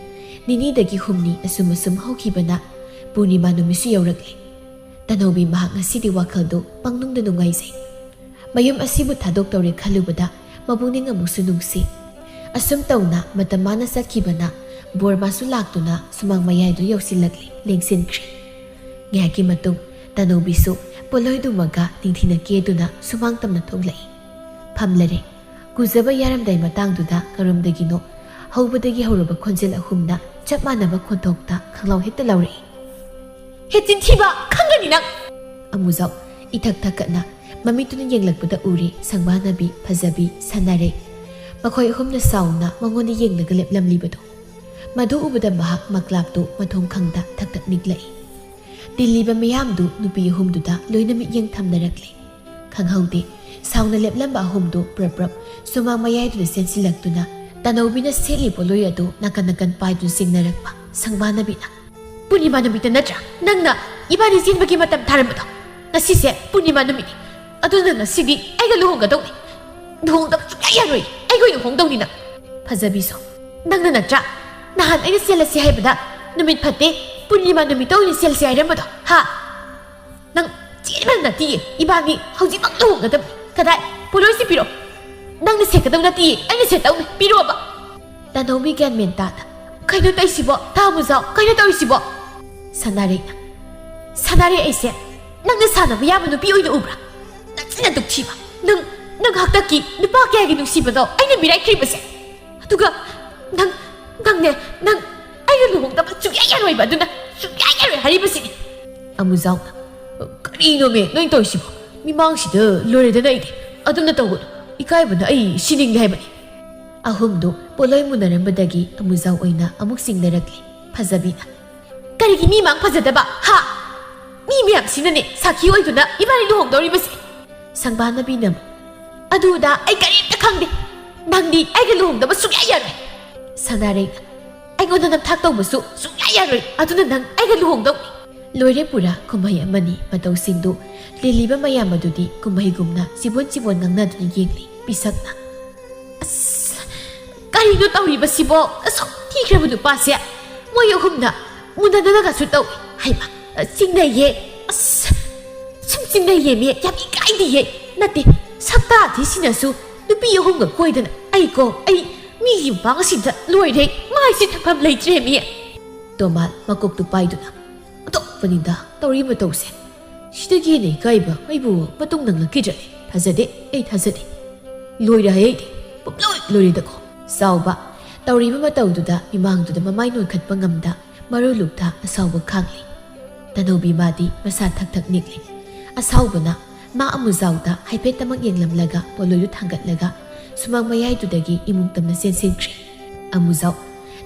ꯅꯤꯅꯤꯗꯒꯤ ꯍꯨꯝꯅꯤ, ꯑꯁꯨꯝ ꯑꯁꯨꯝ ꯍꯧꯈꯤꯕꯅ ꯄꯨꯔꯅꯤꯃꯥ ꯅꯨꯃꯤꯠꯁꯨ ꯌꯧꯔꯛꯂꯦ꯫ ꯇꯅꯧꯕꯤ ꯃꯍꯥꯛ ꯉꯁꯤꯗꯤ ꯋꯥꯈꯜꯗꯨ ꯄꯪꯅꯨꯡꯗ ꯅꯨꯡꯉꯥꯏꯖꯩ꯫ ꯃꯌꯨꯝ ꯑꯁꯤꯕꯨ ꯊꯥꯗꯣꯛꯇꯧꯔꯦ ꯈꯜꯂꯨꯕꯗ ꯃꯄꯨꯛꯅꯤꯡ ꯑꯃꯨꯛꯁꯨ ꯅꯨꯡꯁꯤ꯫ ꯑꯁꯨꯝ ꯇꯧꯅ ꯃꯇꯝ ꯃꯥꯅ ꯆꯠꯈꯤꯕꯅ ꯕꯣꯔꯃꯥꯁꯨ ꯂꯥꯛꯇꯨꯅ ꯁꯨꯃꯥꯡ ꯃꯌꯥꯏꯗꯨ ꯌꯧꯁꯤꯜꯂꯛꯂꯦ, ꯂꯦꯡꯁꯤꯟꯈ꯭ꯔꯦ꯫ ꯉꯥꯏꯍꯥꯛꯀꯤ ꯃꯇꯨꯡ ꯇꯅꯧꯕꯤꯁꯨ ꯄꯣꯠꯂꯣꯏꯗꯨꯃꯒ ꯅꯤꯡꯊꯤꯅ ꯀꯦꯗꯨꯅ ꯁꯨꯃꯥꯡ ꯇꯝꯅ ꯊꯣꯛꯂꯛꯏ꯫ ꯐꯝꯂꯔꯦ꯫ ꯀꯨꯖꯕ ꯌꯥꯔꯝꯗꯥꯏ ꯃꯇꯥꯡꯗꯨꯗ ꯀꯔꯣꯝꯗꯒꯤꯅꯣ ꯍꯧꯕꯗꯒꯤ ꯍꯧꯔꯕ ꯈꯣꯟꯖꯦꯜ ꯑꯍꯨꯝꯅ ꯆꯞ ꯃꯥꯟꯅꯕ ꯈꯣꯟꯊꯣꯛꯇ ꯈꯪꯂꯥꯎ ꯍꯦꯛꯇ ꯂꯥꯎꯔꯛꯏ꯫ "ꯍꯦ ꯆꯤꯟꯊꯤꯕ, ꯈꯪꯒꯅꯤ ꯅꯪ!" ꯑꯃꯨꯖꯥꯎ ꯏꯊꯛ ꯊꯛꯀꯠꯅ ꯃꯃꯤꯠꯇꯨꯅ ꯌꯦꯡꯂꯛꯄꯗ ꯎꯔꯤ ꯁꯪꯕꯥꯅꯕꯤ, ꯐꯖꯕꯤ, ꯁꯥꯟꯅꯔꯦ꯫ ꯃꯈꯣꯏ ꯑꯍꯨꯝꯅ ꯁꯥꯎꯅ ꯃꯉꯣꯟꯗ ꯌꯦꯡꯂꯒ ꯂꯦꯞꯂꯝꯂꯤꯕꯗꯨ꯫ ꯃꯗꯨ ꯎꯕꯗ ꯃꯍꯥꯛ ꯃꯀ꯭ꯂꯥꯞꯇꯨ ꯃꯊꯣꯡ ꯈꯪꯗ ꯊꯛ ꯊꯛ ꯅꯤꯛꯂꯛꯏ꯫ ꯇꯤꯜꯂꯤꯕ ꯃꯤꯌꯥꯝꯗꯨ ꯅꯨꯄꯤ ꯑꯍꯨꯝꯗꯨꯗ ꯂꯣꯏꯅ ꯃꯤꯠꯌꯦꯡ ꯊꯝꯅꯔꯛꯂꯦ꯫ ꯈꯪꯍꯧꯗꯦ, ꯁꯥꯎꯅ ꯂꯦꯞꯂꯝꯕ ꯑꯍꯨꯝꯗꯨ ꯄ꯭ꯔꯞ ꯄ꯭ꯔꯞ ꯁꯨꯃꯥꯡ ꯃꯌꯥꯏꯗꯨꯗ ꯆꯦꯟꯁꯤꯜꯂꯛꯇꯨꯅ ꯇꯅꯧꯕꯤꯅ ꯁꯦꯠꯂꯤ ꯄꯣꯠꯂꯣꯏ ꯑꯗꯨ ꯅꯥꯀꯟ ꯅꯥꯀꯟ ꯄꯥꯏꯗꯨꯅ ꯆꯤꯡꯅꯔꯛꯄ ꯁꯪꯕꯥꯅꯕꯤꯅ꯫ "ꯄꯨꯔꯅꯤꯃꯥ ꯅꯨꯃꯤꯠꯇ ꯅꯠꯇ꯭ꯔꯥ ꯅꯪꯅ ꯏꯕꯥꯅꯤ ꯆꯦꯟꯕꯒꯤ ꯃꯇꯝ ꯊꯥꯔꯝꯕꯗꯣ? ꯉꯁꯤꯁꯦ ꯄꯨꯔꯅꯤꯃꯥ ꯅꯨꯃꯤꯠꯅꯤ, ꯑꯗꯨꯅ ꯉꯁꯤꯗꯤ ꯑꯩꯒ ꯂꯨꯍꯣꯡꯒꯗꯧꯅꯤ꯫ ꯂꯨꯍꯣꯡꯗꯕ ꯁꯨꯡꯌꯥ ꯌꯥꯔꯣꯏ, ꯑꯩꯒ ꯑꯣꯏꯅ ꯍꯣꯡꯗꯧꯅꯤ ꯅꯪ꯫" ꯐꯖꯕꯤꯁꯨ, "ꯅꯪꯅ ꯅꯠꯇ꯭ꯔꯥ ꯅꯍꯥꯟ ꯑꯩꯅ ꯆꯦꯜꯂꯁꯤ ꯍꯥꯏꯕꯗ ꯅꯨꯃꯤꯠ ꯐꯠꯇꯦ, ꯄꯨꯔꯅꯤꯃꯥ ꯅꯨꯃꯤꯠꯇ ꯑꯣꯏꯅ ꯁꯦꯜꯁꯦ ꯍꯥꯏꯔꯝꯕꯗꯣ, ꯍꯥ? ꯅꯪ ꯆꯦꯟꯕ ꯅꯠꯇꯤꯌꯦ, ꯏꯕꯥꯅꯤ ꯍꯧꯖꯤꯛꯃꯛ ꯂꯨꯍꯣꯡꯒꯗꯕꯅꯤ꯫ ꯀꯗꯥꯏ? ꯄꯣꯠꯂꯣꯏꯁꯤ ꯄꯤꯔꯣ꯫ ꯅꯪꯅ ꯁꯦꯠꯀꯗꯧ ꯅꯠꯇꯤꯌꯦ, ꯑꯩꯅ ꯁꯦꯠꯇꯧꯅꯤ꯫ ꯄꯤꯔꯣꯕ꯫ ꯇꯥꯅꯧꯕꯤ ꯒ꯭ꯌꯥꯟ ꯃꯦꯟ ꯇꯥꯗ, "ꯀꯩꯅꯣ ꯇꯧꯔꯤꯁꯤꯕꯣ? ꯇꯥꯃꯨꯖꯥꯎ, ꯀꯩꯅꯣ ꯇꯧꯔꯤꯁꯤꯕꯣ?" ꯁꯅꯥꯔꯩꯅ, "ꯁꯅꯥꯔꯩ, ꯑꯩꯁꯦ ꯅꯪꯅ ꯁꯥꯟꯅꯕ ꯌꯥꯕ ꯅꯨꯄꯤ ꯑꯣꯏꯅ ꯎꯕ꯭ꯔꯥ? ꯅꯆꯤꯟ ꯅꯇꯨꯞ ꯊꯤꯕ꯫ ꯅꯪ, ꯅꯪ ꯍꯥꯛꯇꯛꯀꯤ ꯅꯨꯄꯥ ꯀꯌꯥꯒꯤ ꯅꯨꯡꯁꯤꯕꯗꯣ ꯑꯩꯅ ꯃꯤꯔꯥꯏꯈ꯭ꯔꯤꯕꯁꯦ? ꯑꯗꯨꯒ ꯅꯪ, ꯅꯪꯅꯦ, ꯅꯪ ꯑꯩꯒ ꯂꯨꯍꯣꯡꯗꯕ ꯁꯨꯡꯌꯥ ꯌꯥꯔꯣꯏꯕ, ꯑꯗꯨꯅ ꯁꯨꯡꯌꯥ ꯌꯥꯔꯣꯏ ꯍꯥꯏꯔꯤꯕꯁꯤꯅꯤ꯫" ꯑꯃꯨꯖꯥꯎꯅ, "ꯀꯔꯤꯅꯣꯃꯦ ꯅꯣꯏ ꯇꯧꯔꯤꯁꯤꯕꯣ? ꯃꯤꯃꯥꯡꯁꯤꯗ ꯂꯣꯏꯔꯦꯗꯅ ꯑꯩꯗꯤ꯫ ꯑꯗꯨꯝꯅ ꯇꯧꯒꯅꯨ꯫ ꯏꯀꯥꯏꯕꯅ ꯑꯩ ꯁꯤꯅꯤꯡꯉꯦ ꯍꯥꯏꯕꯅꯤ꯫" ꯑꯍꯨꯝꯗꯨ ꯄꯣꯠꯂꯣꯏ ꯃꯨꯟꯅꯔꯝꯕꯗꯒꯤ ꯑꯃꯨꯖꯥꯎ ꯑꯣꯏꯅ ꯑꯃꯨꯛ ꯆꯤꯡꯅꯔꯛꯂꯤ ꯐꯖꯕꯤꯅ꯫ "ꯀꯔꯤꯒꯤ ꯃꯤ ꯃꯥꯡ ꯐꯖꯗꯕ, ꯍꯥ? ꯃꯤ ꯃꯌꯥꯝꯁꯤꯅꯅꯦ ꯁꯥꯈꯤ ꯑꯣꯏꯗꯨꯅ ꯏꯕꯥꯅꯤ ꯂꯨꯍꯣꯡꯗꯧꯔꯤꯕꯁꯦ?" ꯁꯪꯕꯥꯅꯕꯤꯅ ꯑꯃꯨꯛ, "ꯑꯗꯨꯗ ꯑꯩ ꯀꯔꯤꯝꯇ ꯈꯪꯗꯦ꯫ ꯅꯪꯗꯤ ꯑꯩꯒ ꯂꯨꯍꯣꯡꯗꯕ ꯁꯨꯡꯌꯥ ꯌꯥꯔꯣꯏ꯫" ꯁꯅꯥꯔꯩꯅ, "ꯑꯩꯉꯣꯟꯗ ꯅꯝꯊꯥꯛ ꯇꯧꯕꯁꯨ ꯁꯨꯡꯌꯥ ꯌꯥꯔꯣꯏ꯫ ꯑꯗꯨꯅ ꯅꯪ ꯑꯩꯒ ꯂꯨꯍꯣꯡꯗꯧꯅꯤ꯫" ꯂꯣꯏꯔꯦ ꯄꯨꯔꯥ ꯀꯨꯝꯍꯩ ꯑꯃꯅꯤ꯫ ꯃꯇꯧꯁꯤꯡꯗꯨ ꯂꯤꯜꯂꯤꯕ ꯃꯌꯥꯝ ꯑꯗꯨꯗꯤ ꯀꯨꯝꯍꯩꯒꯨꯝꯅ ꯆꯤꯕꯣꯟ ꯆꯤꯕꯣꯟ ꯉꯥꯡꯅꯗꯨꯅ ꯌꯦꯡꯂꯤ ꯄꯤꯁꯛꯅ꯫ "ꯑꯁ, ꯀꯔꯤꯅꯣ ꯇꯧꯔꯤꯕꯁꯤꯕꯣ? ꯑꯁꯨꯛ ꯊꯤꯈ꯭ꯔꯕ ꯅꯨꯄꯥꯁꯦ ꯃꯣꯏ ꯑꯍꯨꯝꯅ ꯃꯨꯟꯅꯗꯅꯒꯁꯨ ꯇꯧꯏ꯫ ꯍꯩꯃꯥ, ꯆꯤꯡꯅꯩꯌꯦ꯫ ꯑꯁ, ꯁꯨꯝ ꯆꯤꯡꯅꯩꯌꯦ ꯃꯤ꯫ ꯌꯥꯝ ꯏꯀꯥꯏꯗꯤꯌꯦ꯫ ꯅꯠꯇꯦ, ꯁꯛꯇꯥ ꯊꯤꯁꯤꯅꯁꯨ ꯅꯨꯄꯤ ꯑꯍꯨꯝꯒ ꯀꯣꯏꯗꯅ꯫ ꯑꯩꯀꯣ, ꯑꯩ ꯃꯤꯒꯤ ꯃꯃꯥꯡ ꯑꯁꯤꯗ ꯂꯣꯏꯔꯦ꯫ ꯃꯥꯏꯁꯦ ꯊꯝꯐꯝ ꯂꯩꯇ꯭ꯔꯦ ꯃꯤ꯫" ꯇꯣꯃꯥꯜ ꯃꯀꯣꯛꯇꯨ ꯄꯥꯏꯗꯨꯅ, "ꯑꯇꯣꯞꯄꯅꯤꯗ ꯇꯧꯔꯤ ꯃꯇꯧꯁꯦ꯫ ꯁꯤꯗꯒꯤ ꯍꯦꯟꯅ ꯏꯀꯥꯏꯕ ꯑꯩꯕꯨ ꯃꯇꯨꯡ ꯅꯪꯂꯛꯈꯤꯗ꯭ꯔꯦ꯫ ꯊꯥꯖꯗꯦ, ꯑꯩ ꯊꯥꯖꯗꯦ꯫ ꯂꯣꯏꯔꯦ ꯍꯥꯏ ꯑꯩꯗꯤ꯫ ꯄꯨꯝꯂꯣꯏ ꯂꯣꯏꯔꯦꯗꯀꯣ꯫" ꯆꯥꯎꯕ ꯇꯧꯔꯤꯕ ꯃꯇꯧꯗꯨꯗ ꯃꯤꯃꯥꯡꯗꯨꯗ ꯃꯃꯥꯏ ꯅꯣꯟꯈꯠꯄ ꯉꯝꯗ ꯃꯔꯨ ꯂꯨꯛꯊ ꯑꯁꯥꯎꯕ ꯈꯥꯡꯂꯤ꯫ ꯇꯅꯧꯕꯤ ꯃꯥꯗꯤ ꯃꯁꯥ ꯊꯛ ꯊꯛ ꯅꯤꯛꯂꯤ꯫ ꯑꯁꯥꯎꯕꯅ ꯃꯥ ꯑꯃꯨꯖꯥꯎꯗ ꯍꯥꯏꯐꯦꯠꯇꯃꯛ ꯌꯦꯡꯂꯝꯂꯒ ꯄꯣꯠꯂꯣꯏꯗꯨ ꯊꯥꯡꯒꯠꯂꯒ ꯁꯨꯃꯥꯡ ꯃꯌꯥꯏꯗꯨꯗꯒꯤ ꯏꯃꯨꯡ ꯇꯝꯅ ꯆꯦꯟꯁꯤꯟꯈ꯭ꯔꯦ꯫ ꯑꯃꯨꯖꯥꯎ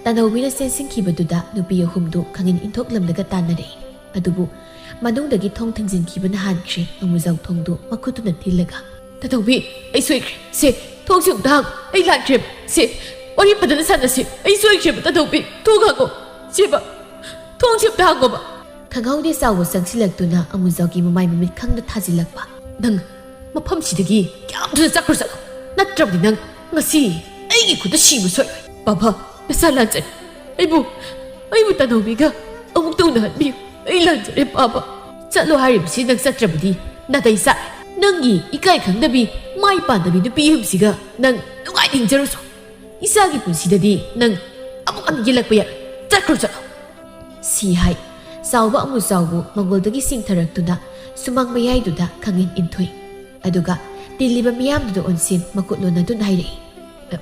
ꯇꯅꯧꯕꯤꯅ ꯆꯦꯟꯁꯤꯟꯈꯤꯕꯗꯨꯗ ꯅꯨꯄꯤ ꯑꯍꯨꯝꯗꯨ ꯈꯪꯏꯟ ꯏꯟꯊꯣꯛꯂꯝꯂꯒ ꯇꯥꯟꯅꯔꯛꯏ꯫ ꯑꯗꯨꯕꯨ ꯃꯅꯨꯡꯗꯒꯤ ꯊꯣꯡ ꯊꯤꯡꯖꯤꯟꯈꯤꯕꯅ ꯍꯥꯟꯈ꯭ꯔꯦ꯫ ꯑꯃꯨꯖꯥꯎ ꯊꯣꯡꯗꯨ ꯃꯈꯨꯠꯇꯨꯅ ꯊꯤꯜꯂꯒ, "ꯇꯅꯧꯕꯤ, ꯑꯩ ꯁꯣꯏꯈ꯭ꯔꯦ꯫ ꯁꯦ, ꯊꯣꯡꯁꯦ ꯑꯃꯨꯛꯇ ꯍꯥꯡꯉꯨ꯫ ꯑꯩ ꯂꯥꯟꯈ꯭ꯔꯦꯕ꯫ ꯁꯦ, ꯋꯥꯔꯤ ꯐꯖꯅ ꯁꯥꯟꯅꯁꯤ꯫ ꯑꯩ ꯁꯣꯏꯈ꯭ꯔꯦꯕ, ꯇꯅꯧꯕꯤ꯫ ꯊꯣꯡ ꯍꯥꯡꯉꯣ꯫ ꯁꯦꯕ, ꯊꯣꯡꯁꯦ ꯑꯃꯨꯛꯇ ꯍꯥꯡꯉꯣꯕ꯫" ꯈꯪꯍꯧꯗꯦ ꯆꯥꯎꯕ ꯆꯪꯁꯤꯜꯂꯛꯇꯨꯅ ꯑꯃꯨꯖꯥꯎꯒꯤ ꯃꯃꯥꯏ ꯃꯃꯤꯠ ꯈꯪꯗ ꯊꯥꯖꯤꯜꯂꯛꯄ꯫ "ꯅꯪ ꯃꯐꯝꯁꯤꯗꯒꯤ ꯀꯌꯥꯝ ꯊꯨꯅ ꯆꯠꯈ꯭ꯔꯣ ꯆꯠꯂꯣ꯫ ꯅꯠꯇ꯭ꯔꯕꯗꯤ ꯅꯪ ꯉꯁꯤ ꯑꯩꯒꯤ ꯈꯨꯠꯇ ꯁꯤꯕ ꯁꯣꯏꯔꯣꯏ꯫ ꯕꯥꯕꯥ, ꯅꯁꯥ ꯂꯥꯟꯆꯠ꯫ ꯑꯩꯕꯨ, ꯑꯩꯕꯨ ꯇꯅꯧꯕꯤꯒ ꯑꯃꯨꯛ ꯇꯨꯅ ꯍꯟꯕꯤꯌꯨ꯫ ꯑꯩ ꯂꯥꯟꯖꯔꯦ ꯄꯥꯕ꯫ ꯆꯠꯂꯣ ꯍꯥꯏꯔꯤꯕꯁꯤ ꯅꯪ ꯆꯠꯇ꯭ꯔꯕꯗꯤ ꯅꯥꯇꯩ ꯆꯥꯔꯦ꯫ ꯅꯪꯒꯤ ꯏꯀꯥꯏ ꯈꯪꯗꯕꯤ, ꯃꯥꯏ ꯄꯥꯟꯗꯕꯤ ꯅꯨꯄꯤ ꯑꯍꯨꯝꯁꯤꯒ ꯅꯪ ꯅꯨꯡꯉꯥꯏꯅ ꯍꯤꯡꯖꯔꯨꯁꯣ꯫ ꯏꯆꯥꯒꯤ ꯄꯨꯟꯁꯤꯗꯗꯤ ꯅꯪ ꯑꯃꯨꯛ ꯍꯟꯅ ꯌꯦꯜꯂꯛꯄ ꯌꯥꯔꯣꯏ꯫ ꯆꯠꯈ꯭ꯔꯣ, ꯆꯠꯂꯣ꯫ ꯁꯤ ꯍꯥꯏ ꯆꯥꯎꯕ ꯑꯃꯨ ꯆꯥꯎꯕꯨ ꯃꯪꯒꯣꯜꯗꯒꯤ ꯆꯤꯡꯊꯔꯛꯇꯨꯅ ꯁꯨꯃꯥꯡ ꯃꯌꯥꯏꯗꯨꯗ ꯈꯪꯏꯟ ꯏꯟꯊꯨꯏ꯫ ꯑꯗꯨꯒ ꯇꯤꯜꯂꯤꯕ ꯃꯤꯌꯥꯝꯗꯨꯗ ꯑꯣꯟꯁꯤꯟ ꯃꯈꯨꯠ ꯂꯣꯟꯅꯗꯨꯅ ꯍꯥꯏꯔꯛꯏ,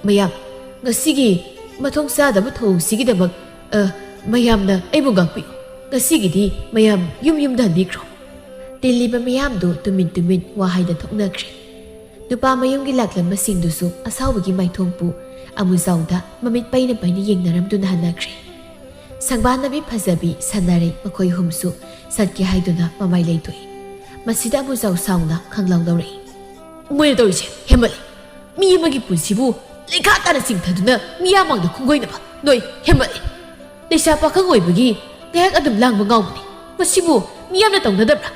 "ꯃꯌꯥꯝ, ꯉꯁꯤꯒꯤ ꯃꯊꯣꯡ ꯆꯥꯗꯕ ꯊꯧꯑꯣꯡꯁꯤꯒꯤꯗꯃꯛ, ꯑ, ꯃꯌꯥꯝꯅ ꯑꯩꯕꯨ ꯉꯥꯛꯄꯤꯌꯨ꯫ ꯉꯁꯤꯒꯤꯗꯤ ꯃꯌꯥꯝ ꯌꯨꯝ ꯌꯨꯝꯗ ꯍꯟꯕꯤꯈ꯭ꯔꯣ꯫" ꯇꯤꯜꯂꯤꯕ ꯃꯤꯌꯥꯝꯗꯨ ꯇꯨꯃꯤꯟ ꯇꯨꯃꯤꯟ ꯋꯥ ꯍꯥꯏꯗ ꯊꯣꯛꯅꯈ꯭ꯔꯦ꯫ ꯅꯨꯄꯥ ꯃꯌꯨꯝꯒꯤ ꯂꯥꯛꯂꯝꯕꯁꯤꯡꯗꯨꯁꯨ ꯑꯁꯥꯎꯕꯒꯤ ꯃꯥꯏꯊꯣꯡꯄꯨ ꯑꯃꯨꯖꯥꯎꯗ ꯃꯃꯤꯠ ꯄꯩꯅ ꯄꯩꯅ ꯌꯦꯡꯅꯔꯝꯗꯨꯅ ꯍꯟꯅꯈ꯭ꯔꯦ꯫ ꯁꯪꯕꯥꯟꯅꯕꯤ ꯐꯖꯕꯤ ꯁꯅꯥꯔꯩ ꯃꯈꯣꯏ ꯑꯍꯨꯝꯁꯨ ꯁꯠꯀꯦ ꯍꯥꯏꯗꯨꯅ ꯃꯃꯥꯏ ꯂꯩꯊꯣꯛꯏ꯫ ꯃꯁꯤꯗ ꯑꯃꯨꯖꯥꯎ ꯁꯥꯎꯅ ꯈꯪꯂꯥꯎ ꯂꯧꯔꯛꯏ, "ꯃꯣꯏꯅ ꯇꯧꯔꯤꯁꯦ ꯍꯦꯟꯃꯜꯂꯤ꯫ ꯃꯤ ꯑꯃꯒꯤ ꯄꯨꯟꯁꯤꯕꯨ ꯂꯩꯈꯥ ꯇꯥꯅ ꯆꯤꯡꯊꯗꯨꯅ ꯃꯤꯌꯥꯝ ꯃꯥꯡꯗ ꯈꯣꯡꯒꯣꯏꯅꯕ ꯅꯣꯏ ꯍꯦꯟꯃꯜꯂꯤ꯫ ꯂꯩꯁꯥ ꯄꯥꯈꯪ ꯑꯣꯏꯕꯒꯤ ꯉꯥꯏꯍꯥꯛ ꯑꯗꯨꯝ ꯂꯥꯡꯕ ꯉꯥꯎꯕꯅꯤ꯫ ꯃꯁꯤꯕꯨ ꯃꯤꯌꯥꯝꯅ ꯇꯧꯅꯗꯕ꯭ꯔꯥ?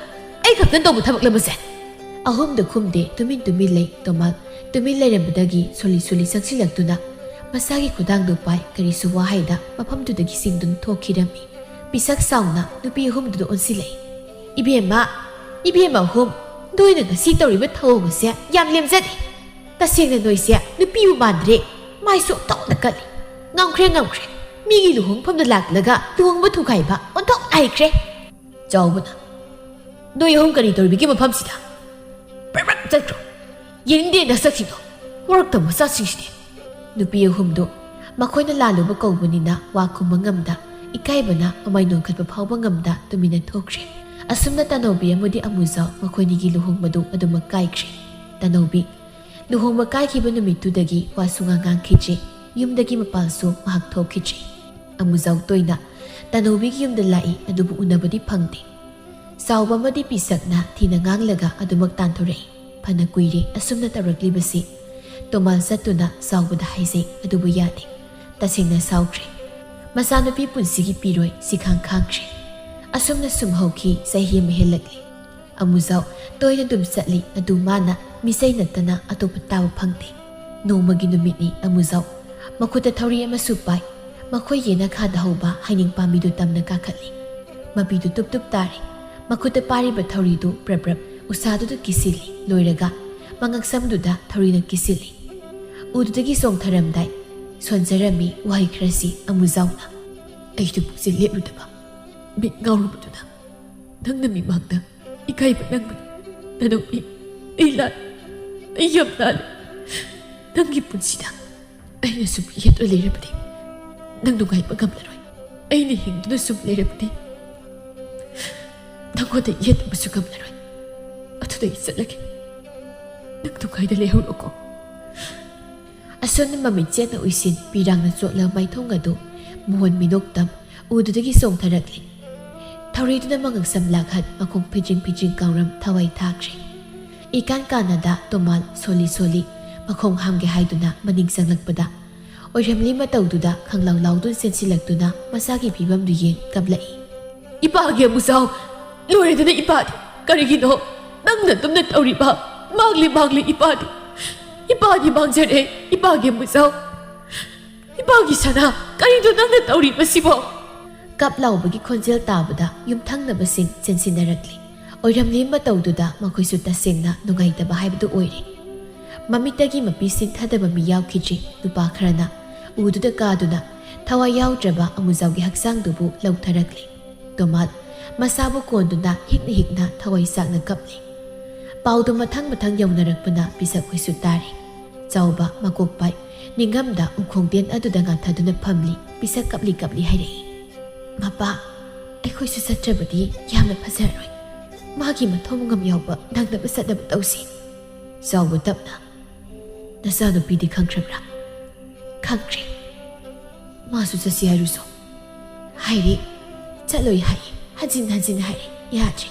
ꯑꯩ ꯈꯛꯇꯅ ꯇꯧꯕ ꯊꯕꯛꯂ ꯃꯁꯦ?" ꯑꯍꯨꯝꯗ ꯈꯨꯝꯗꯦ, ꯇꯨꯃꯤꯟ ꯇꯨꯃꯤꯟ ꯂꯩ꯫ ꯇꯣꯃꯥꯜ ꯇꯨꯃꯤꯟ ꯂꯩꯔꯝꯕꯗꯒꯤ ꯁꯣꯂꯤ ꯁꯣꯂꯤ ꯆꯪꯁꯤꯜꯂꯛꯇꯨꯅ ꯃꯁꯥꯒꯤ ꯈꯨꯗꯥꯡꯗꯨ ꯄꯥꯏ, ꯀꯔꯤꯁꯨ ꯋꯥ ꯍꯥꯏꯗ ꯃꯐꯝꯗꯨꯗꯒꯤ ꯆꯤꯡꯗꯨꯅ ꯊꯣꯛꯈꯤꯔꯝꯃꯤ꯫ ꯄꯤꯁꯛ ꯆꯥꯎꯅ ꯅꯨꯄꯤ ꯑꯍꯨꯝꯗꯨꯗ ꯑꯣꯟꯁꯤꯜꯂꯛꯏ꯫ "ꯏꯕꯦꯝꯃ, ꯏꯕꯦꯝꯃ ꯑꯍꯨꯝ, ꯅꯣꯏꯅ ꯉꯁꯤ ꯇꯧꯔꯤꯕ ꯊꯧꯑꯣꯡ ꯑꯁꯦ ꯌꯥꯝ ꯂꯦꯝꯖꯗꯦ꯫ ꯇꯁꯦꯡꯅ ꯅꯣꯏꯁꯦ ꯅꯨꯄꯤꯕꯨ ꯃꯥꯟꯗ꯭ꯔꯦ꯫ ꯃꯥꯏꯁꯨ ꯑꯣꯟꯊꯣꯛꯅ ꯀꯜꯂꯤ꯫ ꯉꯝꯈ꯭ꯔꯦ, ꯉꯝꯈ꯭ꯔꯦ꯫ ꯃꯤꯒꯤ ꯂꯨꯍꯣꯡꯐꯝꯗ ꯂꯥꯛꯂꯒ ꯂꯨꯍꯣꯡꯕ ꯊꯨꯒꯥꯏꯕ ꯑꯣꯟꯊꯣꯛꯅ ꯍꯩꯈ꯭ꯔꯦ꯫" ꯆꯥꯎꯕꯅ, "ꯅꯣꯏ ꯑꯍꯨꯝ ꯀꯔꯤ ꯇꯧꯔꯤꯕꯒꯦ ꯃꯐꯝꯁꯤꯗ? ꯕ꯭ꯔꯛ ꯕ꯭ꯔꯛ ꯆꯠꯈ꯭ꯔꯣ꯫ ꯌꯦꯡꯅꯤꯡꯗꯦ ꯅꯁꯛꯁꯤꯡꯗꯣ꯫ ꯋꯥꯔꯛꯇꯕ ꯃꯆꯥꯁꯤꯡꯁꯤꯗꯤ꯫" ꯅꯨꯄꯤ ꯑꯍꯨꯝꯗꯨ ꯃꯈꯣꯏꯅ ꯂꯥꯜꯂꯨꯕ ꯀꯧꯕꯅꯤꯅ ꯋꯥ ꯈꯨꯝꯕ ꯉꯝꯗ, ꯏꯀꯥꯏꯕꯅ ꯃꯃꯥꯏ ꯅꯣꯟꯈꯠꯄ ꯐꯥꯎꯕ ꯉꯝꯗ ꯇꯨꯃꯤꯟꯅ ꯊꯣꯛꯈ꯭ꯔꯦ꯫ ꯑꯁꯨꯝꯅ ꯇꯅꯧꯕꯤ ꯑꯃꯗꯤ ꯑꯃꯨꯖꯥꯎ ꯃꯈꯣꯏꯅꯤꯒꯤ ꯂꯨꯍꯣꯡꯕꯗꯨ ꯑꯗꯨꯃꯛ ꯀꯥꯏꯈ꯭ꯔꯦ꯫ ꯇꯅꯧꯕꯤ ꯂꯨꯍꯣꯡꯕ ꯀꯥꯏꯈꯤꯕ ꯅꯨꯃꯤꯠꯇꯨꯗꯒꯤ ꯋꯥꯁꯨ ꯉꯥꯡ ꯉꯥꯡꯈꯤꯗ꯭ꯔꯦ꯫ ꯌꯨꯝꯗꯒꯤ ꯃꯄꯥꯟꯁꯨ ꯃꯍꯥꯛ ꯊꯣꯛꯈꯤꯗ꯭ꯔꯦ꯫ ꯑꯃꯨꯖꯥꯎ ꯇꯣꯏꯅ ꯇꯅꯧꯕꯤꯒꯤ ꯌꯨꯝꯗ ꯂꯥꯛꯏ, ꯑꯗꯨꯕꯨ ꯎꯅꯕꯗꯤ ꯐꯪꯗꯦ꯫ ꯆꯥꯎꯕ ꯑꯃꯗꯤ ꯄꯤꯁꯛꯅ ꯊꯤꯅ ꯉꯥꯡꯂꯒ ꯑꯗꯨꯃꯛ ꯇꯥꯟꯊꯣꯔꯛꯏ꯫ ꯐꯅ ꯀꯨꯏꯔꯦ ꯑꯁꯨꯝꯅ ꯇꯧꯔꯛꯂꯤꯕꯁꯤ꯫ ꯇꯣꯃꯥꯜ ꯆꯠꯇꯨꯅ ꯆꯥꯎꯕꯗ ꯍꯥꯏꯖꯩ, ꯑꯗꯨꯕꯨ ꯌꯥꯗꯦ꯫ ꯇꯁꯦꯡꯅ ꯁꯥꯎꯈ꯭ꯔꯦ꯫ ꯃꯆꯥꯅꯨꯄꯤ ꯄꯨꯟꯁꯤꯒꯤ ꯄꯤꯔꯣꯏ ꯁꯤꯈꯥꯡ ꯈꯥꯡꯈ꯭ꯔꯦ꯫ ꯑꯁꯨꯝꯅ ꯁꯨꯝ ꯍꯧꯈꯤ, ꯆꯍꯤ ꯑꯃ ꯍꯦꯜꯂꯛꯂꯤ꯫ ꯑꯃꯨꯖꯥꯎ ꯇꯣꯏꯅ ꯑꯗꯨꯝ ꯆꯠꯂꯤ, ꯑꯗꯨ ꯃꯥꯅ ꯃꯤꯆꯩ ꯅꯠꯇꯅ ꯑꯇꯣꯞꯄ ꯇꯥꯕ ꯐꯪꯗꯦ꯫ ꯅꯣꯡꯃꯒꯤ ꯅꯨꯃꯤꯠꯅꯤ꯫ ꯑꯃꯨꯖꯥꯎ ꯃꯈꯨꯠꯇ ꯊꯧꯔꯤ ꯑꯃꯁꯨ ꯄꯥꯏ꯫ ꯃꯈꯣꯏ ꯌꯦꯅꯈꯥꯗ ꯍꯧꯕ ꯍꯩꯅꯤꯡ ꯄꯥꯝꯕꯤꯗꯨ ꯇꯝꯅ ꯀꯥꯈꯠꯂꯤ꯫ ꯃꯄꯤꯗꯨ ꯇꯨꯞ ꯇꯨꯞ ꯇꯥꯔꯤ꯫ ꯃꯈꯨꯠꯇ ꯄꯥꯏꯔꯤꯕ ꯊꯧꯔꯤꯗꯨ ꯄ꯭ꯔꯞ ꯄ꯭ꯔꯞ ꯎꯁꯥꯗꯨꯗ ꯀꯤꯁꯤꯜꯂꯤ꯫ ꯂꯣꯏꯔꯒ ꯃꯉꯛꯁꯝꯗꯨꯗ ꯊꯧꯔꯤꯅ ꯀꯤꯁꯤꯜꯂꯤ꯫ ꯎꯗꯨꯗꯒꯤ ꯆꯣꯡꯊꯔꯝꯗꯥꯏ ꯁꯣꯟꯖꯔꯝꯃꯤ ꯋꯥꯍꯩ ꯈꯔꯁꯤ ꯑꯃꯨꯖꯥꯎꯅ꯫ ꯑꯩꯗꯨ ꯄꯨꯛꯆꯦꯜ ꯂꯦꯞꯂꯨꯗꯕ, ꯃꯤꯠ ꯉꯥꯎꯔꯨꯕꯗꯨꯅ꯫ ꯅꯪꯅ ꯃꯤꯃꯥꯡꯗ ꯏꯀꯥꯏꯕ ꯅꯪꯕꯅꯤ꯫ ꯅꯅꯨꯡ ꯃꯤ, ꯑꯩ ꯂꯥꯜꯂꯦ꯫ ꯑꯩ ꯌꯥꯝ ꯂꯥꯜꯂꯦ꯫ ꯅꯪꯒꯤ ꯄꯨꯟꯁꯤꯗ ꯑꯩꯅ ꯁꯨꯝ ꯌꯦꯠꯂ ꯂꯩꯔꯕꯗꯤ ꯅꯪ ꯅꯨꯡꯉꯥꯏꯕ ꯉꯝꯂꯔꯣꯏ꯫ ꯑꯩꯅ ꯍꯤꯡꯗꯨꯅ ꯁꯨꯝ ꯂꯩꯔꯕꯗꯤ ꯅꯪꯉꯣꯟꯗ ꯌꯦꯠꯅꯕꯁꯨ ꯉꯝꯂꯔꯣꯏ꯫ ꯑꯗꯨꯗ ꯑꯩ ꯆꯠꯂꯒꯦ꯫ ꯅꯪ ꯅꯨꯡꯉꯥꯏꯅ ꯂꯩꯍꯧꯔꯣꯀꯣ꯫ ꯑꯁꯣꯝꯅ ꯃꯃꯤꯠ ꯆꯦꯠꯅ ꯎꯏꯁꯤꯟ ꯄꯤꯔꯥꯡꯅ ꯆꯣꯠꯂ ꯃꯥꯏꯊꯣꯡ ꯑꯗꯨ ꯃꯣꯍꯟ ꯃꯤꯅꯣꯛꯇꯝ ꯎꯗꯨꯗꯒꯤ ꯆꯣꯡꯊꯔꯛꯂꯤ꯫ ꯊꯧꯔꯤꯗꯨꯅ ꯃꯉꯛꯁꯝ ꯂꯥꯛꯍꯠ ꯃꯈꯣꯡ ꯐꯤꯗ꯭ꯔꯤꯡ ꯐꯤꯗ꯭ꯔꯤꯡ ꯀꯥꯎꯔꯝ ꯊꯋꯥꯏ ꯊꯥꯈ꯭ꯔꯦ꯫ ꯏꯀꯥꯟ ꯀꯥꯟꯅꯗ ꯇꯣꯃꯥꯜ ꯁꯣꯜꯂꯤ ꯁꯣꯜꯂꯤ ꯃꯈꯣꯡ ꯍꯥꯝꯒꯦ ꯍꯥꯏꯗꯨꯅ ꯃꯅꯤꯡ ꯆꯪꯂꯛꯄꯗ ꯑꯣꯏꯔꯝꯂꯤ ꯃꯇꯧꯗꯨꯗ ꯈꯪꯂꯥꯎ ꯂꯥꯎꯗꯨꯅ ꯆꯦꯟꯁꯤꯜꯂꯛꯇꯨꯅ ꯃꯁꯥꯒꯤ ꯐꯤꯕꯝꯗꯨ ꯌꯦꯡ ꯀꯞꯂꯛꯏ꯫ "ꯏꯄꯥꯒꯤ ꯑꯃꯨꯖꯥꯎ! ꯂꯣꯏꯔꯦꯗꯅ ꯏꯄꯥꯗꯤ! ꯀꯔꯤꯒꯤꯅꯣ ꯅꯪꯅ ꯑꯗꯨꯝꯅ ꯇꯧꯔꯤꯕ? ꯃꯥꯡꯂꯤ ꯃꯥꯡꯂꯤ ꯏꯄꯥꯗꯤ! ꯏꯄꯥꯗꯤ ꯃꯥꯡꯖꯔꯦ, ꯏꯄꯥꯒꯤ ꯑꯃꯨꯖꯥꯎ! ꯏꯄꯥꯒꯤ ꯁꯅꯥ! ꯀꯔꯤꯅꯣ ꯅꯪꯅ ꯇꯧꯔꯤꯕꯁꯤꯕꯣ?" ꯀꯞ ꯂꯥꯎꯕꯒꯤ ꯈꯣꯟꯖꯦꯜ ꯇꯥꯕꯗ ꯌꯨꯝꯊꯪꯅꯕꯁꯤꯡ ꯆꯦꯟꯁꯤꯟꯅꯔꯛꯂꯤ꯫ ꯑꯣꯏꯔꯝꯂꯤ ꯃꯇꯧꯗꯨꯗ ꯃꯈꯣꯏꯁꯨ ꯇꯁꯦꯡꯅ ꯅꯨꯡꯉꯥꯏꯇꯕ ꯍꯥꯏꯕꯗꯨ ꯑꯣꯏꯔꯦ꯫ ꯃꯃꯤꯠꯇꯒꯤ ꯃꯄꯤ ꯁꯤꯡꯊꯗꯕ ꯃꯤ ꯌꯥꯎꯈꯤꯗ꯭ꯔꯤ꯫ ꯅꯨꯄꯥ ꯈꯔꯅ ꯎꯗꯨꯗ ꯀꯥꯗꯨꯅ ꯊꯋꯥꯏ ꯌꯥꯎꯗ꯭ꯔꯕ ꯑꯃꯨꯖꯥꯎꯒꯤ ꯍꯛꯆꯥꯡꯗꯨꯕꯨ ꯂꯧꯊꯔꯛꯂꯤ꯫ ꯇꯣꯃꯥꯜ ꯃꯁꯥꯕꯨ ꯀꯣꯟꯗꯨꯅ ꯍꯤꯛꯅ ꯍꯤꯛꯅ ꯊꯋꯥꯏ ꯆꯥꯛꯅ ꯀꯞꯂꯤ꯫ ꯄꯥꯎꯗꯨ ꯃꯊꯪ ꯃꯊꯪ ꯌꯧꯅꯔꯛꯄꯅ ꯄꯤꯁꯛ ꯍꯨꯏꯁꯨ ꯇꯥꯔꯤ꯫ ꯆꯥꯎꯕ ꯃꯀꯣꯛ ꯄꯥꯏ ꯅꯤꯡꯉꯝꯗ ꯎꯈꯣꯡꯗꯦꯟ ꯑꯗꯨꯗ ꯉꯥꯊꯗꯨꯅ ꯐꯝꯂꯤ꯫ ꯄꯤꯁꯛ ꯀꯞꯂꯤ ꯀꯞꯂꯤ ꯍꯥꯏꯔꯛꯏ, "ꯃꯄꯥ, ꯑꯩꯈꯣꯏꯁꯨ ꯆꯠꯇ꯭ꯔꯕꯗꯤ ꯌꯥꯝꯅ ꯐꯖꯔꯣꯏ꯫ ꯃꯥꯒꯤ ꯃꯊꯧ ꯃꯉꯝ ꯌꯥꯎꯕ ꯅꯪꯅꯕ ꯆꯠꯅꯕ ꯇꯧꯁꯤ꯫" ꯆꯥꯎꯕ ꯇꯞꯅ, "ꯅꯆꯥꯅꯨꯄꯤꯗꯤ ꯈꯪꯈ꯭ꯔꯕ꯭ꯔꯥ?" "ꯈꯪꯈ꯭ꯔꯦ꯫ ꯃꯥꯁꯨ ꯆꯠꯁꯤ ꯍꯥꯏꯔꯨꯁꯣ꯫" "ꯍꯥꯏꯔꯦ, ꯆꯠꯂꯣꯏ ꯍꯥꯏꯌꯦ, ꯍꯟꯖꯤꯟ ꯍꯟꯖꯤꯟ ꯍꯥꯏꯔꯦ, ꯌꯥꯗ꯭ꯔꯦ꯫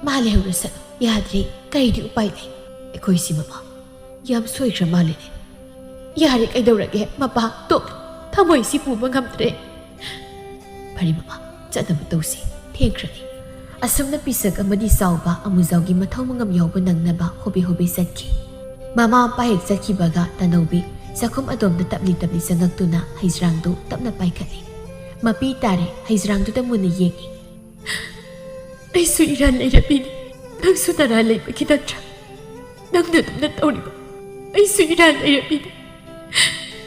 ꯃꯥ ꯂꯩꯍꯧꯔꯁꯅꯨ, ꯌꯥꯗ꯭ꯔꯦ, ꯀꯔꯤꯗꯤ ꯎꯄꯥꯏ ꯂꯩ?" "ꯑꯩꯈꯣꯏꯁꯤ ꯃꯃꯥ ꯌꯥꯝ ꯁꯣꯏꯈ꯭ꯔ ꯃꯥꯜꯂꯦꯅꯦ꯫" "ꯌꯥꯔꯦ, ꯀꯩꯗꯧꯔꯒꯦ ꯃꯄꯥ? ꯇꯣꯛ, ꯊꯃꯣꯏꯁꯤ ꯄꯨꯕ ꯉꯝꯗ꯭ꯔꯦ꯫" "ꯐꯔꯦ ꯃꯃꯥ, ꯆꯠꯅꯕ ꯇꯧꯁꯤ, ꯊꯦꯡꯈ꯭ꯔꯅꯤ꯫" ꯑꯁꯨꯝꯅ ꯄꯤꯁꯛ ꯑꯃꯗꯤ ꯆꯥꯎꯕ ꯑꯃꯨꯖꯥꯎꯒꯤ ꯃꯊꯧ ꯃꯉꯝ ꯌꯥꯎꯕ ꯅꯪꯅꯕ ꯍꯣꯕꯦ ꯍꯣꯕꯦ ꯆꯠꯈꯤ꯫ ꯃꯃꯥ ꯃꯄꯥ ꯍꯦꯛ ꯆꯠꯈꯤꯕꯒ ꯇꯅꯧꯕꯤ ꯆꯥꯛꯈꯨꯝ ꯑꯗꯣꯝꯗ ꯇꯞꯂꯤ ꯇꯞꯂꯤ ꯆꯪꯉꯛꯇꯨꯅ ꯍꯩꯖ꯭ꯔꯥꯡꯗꯨ ꯇꯞꯅ ꯄꯥꯏꯈꯠꯂꯤ꯫ ꯃꯄꯤ ꯇꯥꯔꯦ, ꯍꯩꯖ꯭ꯔꯥꯡꯗꯨꯗ ꯃꯨꯟꯅ ꯌꯦꯡꯉꯤ꯫ ꯑꯩꯁꯨ ꯏꯔꯥꯟ ꯂꯩꯔꯕꯤꯅꯤ꯫ ꯅꯪꯁꯨ ꯅꯔꯥꯟ ꯂꯩꯕꯒꯤ ꯅꯠꯇ꯭ꯔꯥ ꯅꯪꯅ ꯑꯗꯨꯝꯅ ꯇꯧꯔꯤꯕ? ꯑꯩꯁꯨ ꯏꯔꯥꯟ ꯂꯩꯔꯕꯤꯅꯤ꯫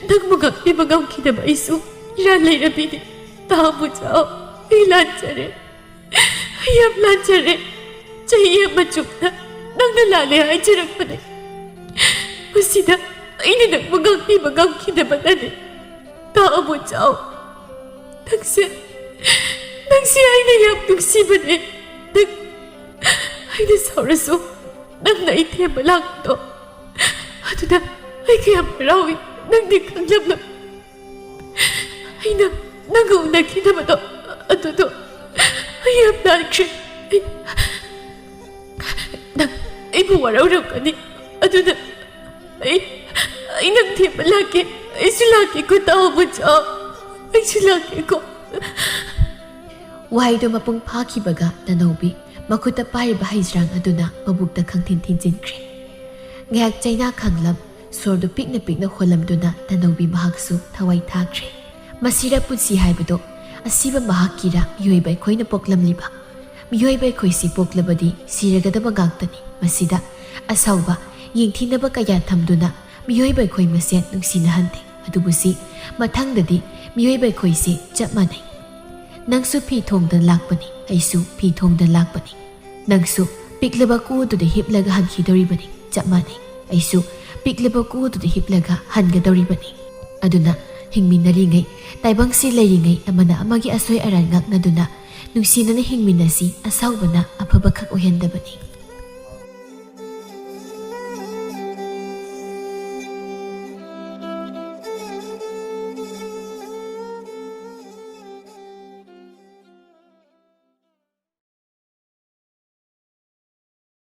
ꯅꯪꯕꯨ ꯉꯥꯛꯄꯤꯕ ꯉꯝꯈꯤꯗꯕ ꯑꯩꯁꯨ ꯏꯔꯥꯟ ꯂꯩꯔꯕꯤꯅꯤ꯫ ꯇꯥꯃꯨ ꯆꯥꯎ, ꯑꯩ ꯂꯥꯟꯖꯔꯦ꯫ ꯑꯩ ꯌꯥꯝ ꯂꯥꯟꯖꯔꯦ꯫ ꯆꯍꯤ ꯑꯃ ꯆꯨꯞꯅ ꯅꯪꯅ ꯂꯥꯜꯂꯦ ꯍꯥꯏꯖꯔꯛꯄꯅꯦ꯫ ꯃꯁꯤꯗ ꯑꯩꯅ ꯅꯪꯕꯨ ꯉꯥꯛꯄꯤꯕ ꯉꯝꯈꯤꯗꯕꯅꯅꯦ꯫ ꯇꯥꯃꯨ ꯆꯥꯎ꯫ ꯅꯪꯁꯦ, ꯅꯪꯁꯦ ꯑꯩꯅ ꯌꯥꯝ ꯅꯨꯡꯁꯤꯕꯅꯦ꯫ ꯅꯪ, ꯑꯩꯅ ꯁꯥꯎꯔꯁꯨ ꯅꯪꯅ ꯑꯩ ꯊꯦꯝꯕ ꯂꯥꯛꯄꯗꯣ, ꯑꯗꯨꯗ ꯑꯩ ꯀꯌꯥꯝ ꯍꯔꯥꯎꯏ ꯅꯪꯗꯤ ꯈꯪꯂꯝꯂꯣꯏ꯫ ꯑꯩꯅ ꯅꯪꯒ ꯎꯅꯈꯤꯗꯕꯗꯣ, ꯑꯗꯨꯗꯣ ꯑꯩ ꯌꯥꯝ ꯅꯥꯟꯈ꯭ꯔꯦ꯫ ꯑꯩ, ꯅꯪ ꯑꯩꯕꯨ ꯋꯥꯔꯧꯔꯝꯒꯅꯤ꯫ ꯑꯗꯨꯅ ꯑꯩ, ꯑꯩ ꯅꯪ ꯊꯦꯝꯕ ꯂꯥꯛꯀꯦ꯫ ꯑꯩꯁꯨ ꯂꯥꯛꯀꯦꯀꯣ, ꯇꯥꯃꯨ ꯆꯥꯎ꯫ ꯑꯩꯁꯨ ꯂꯥꯛꯀꯦꯀꯣ꯫ ꯋꯥꯍꯩꯗꯨ ꯃꯄꯨꯡ ꯐꯥꯈꯤꯕꯒ ꯇꯅꯧꯕꯤ ꯃꯈꯨꯠꯇ ꯄꯥꯏꯔꯤꯕ ꯍꯩꯖ꯭ꯔꯥꯡ ꯑꯗꯨꯅ ꯃꯕꯨꯛꯇ ꯈꯪꯊꯤꯟ ꯊꯤꯟꯖꯤꯟꯈ꯭ꯔꯦ꯫ ꯉꯥꯏꯍꯥꯛ ꯆꯩꯅꯥ ꯈꯥꯡꯂꯝ, ꯁꯣꯔꯗꯨ ꯄꯤꯛꯅ ꯄꯤꯛꯅ ꯍꯣꯜꯂꯝꯗꯨꯅ ꯇꯅꯧꯕꯤ ꯃꯍꯥꯛꯁꯨ ꯊꯋꯥꯏ ꯊꯥꯈ꯭ꯔꯦ꯫ ꯃꯁꯤꯔ ꯄꯨꯟꯁꯤ ꯍꯥꯏꯕꯗꯣ? ꯑꯁꯤꯕ ꯃꯍꯥꯛꯀꯤꯔ ꯃꯤꯑꯣꯏꯕ ꯑꯩꯈꯣꯏꯅ ꯄꯣꯛꯂꯝꯂꯤꯕ? ꯃꯤꯑꯣꯏꯕ ꯑꯩꯈꯣꯏꯁꯤ ꯄꯣꯛꯂꯕꯗꯤ ꯁꯤꯔꯒꯗꯕ ꯉꯥꯛꯇꯅꯤ꯫ ꯃꯁꯤꯗ ꯑꯁꯥꯎꯕ, ꯌꯦꯡꯊꯤꯅꯕ ꯀꯌꯥ ꯊꯝꯗꯨꯅ ꯃꯤꯑꯣꯏꯕ ꯑꯩꯈꯣꯏ ꯃꯁꯦꯟ ꯅꯨꯡꯁꯤꯅꯍꯟꯗꯦ꯫ ꯑꯗꯨꯕꯨ ꯁꯤ ꯃꯊꯪꯗꯗꯤ ꯃꯤꯑꯣꯏꯕ ꯑꯩꯈꯣꯏꯁꯤ ꯆꯞ ꯃꯥꯟꯅꯩ꯫ ꯅꯪꯁꯨ ꯐꯤ ꯊꯣꯡꯗ ꯂꯥꯛꯄꯅꯤ, ꯑꯩꯁꯨ ꯐꯤ ꯊꯣꯡꯗ ꯂꯥꯛꯄꯅꯤ꯫ ꯅꯪꯁꯨ ꯄꯤꯛꯂꯕ ꯀꯨꯗꯨꯗ ꯍꯤꯞꯂꯒ ꯍꯟꯈꯤꯗꯧꯔꯤꯕꯅꯤ, ꯆꯞ ꯃꯥꯟꯅꯩ꯫ ꯑꯩꯁꯨ ꯄꯤꯛꯂꯕ ꯀꯨꯗꯨꯗ ꯍꯤꯞꯂꯒ ꯍꯟꯒꯗꯧꯔꯤꯕꯅꯤ꯫ ꯑꯗꯨꯅ ꯍꯤꯡꯃꯤꯟꯅꯔꯤꯉꯩ, ꯇꯥꯏꯕꯪꯁꯤ ꯂꯩꯔꯤꯉꯩ ꯑꯃꯅ ꯑꯃꯒꯤ ꯑꯁꯣꯏ ꯑꯔꯥꯟ ꯉꯥꯛꯅꯗꯨꯅ ꯅꯨꯡꯁꯤꯅꯅ ꯍꯤꯡꯃꯤꯟꯅꯁꯤ꯫ ꯑꯁꯥꯎꯕꯅ ꯑꯐꯕ ꯈꯛ ꯑꯣꯏꯍꯟꯗꯕꯅꯤ꯫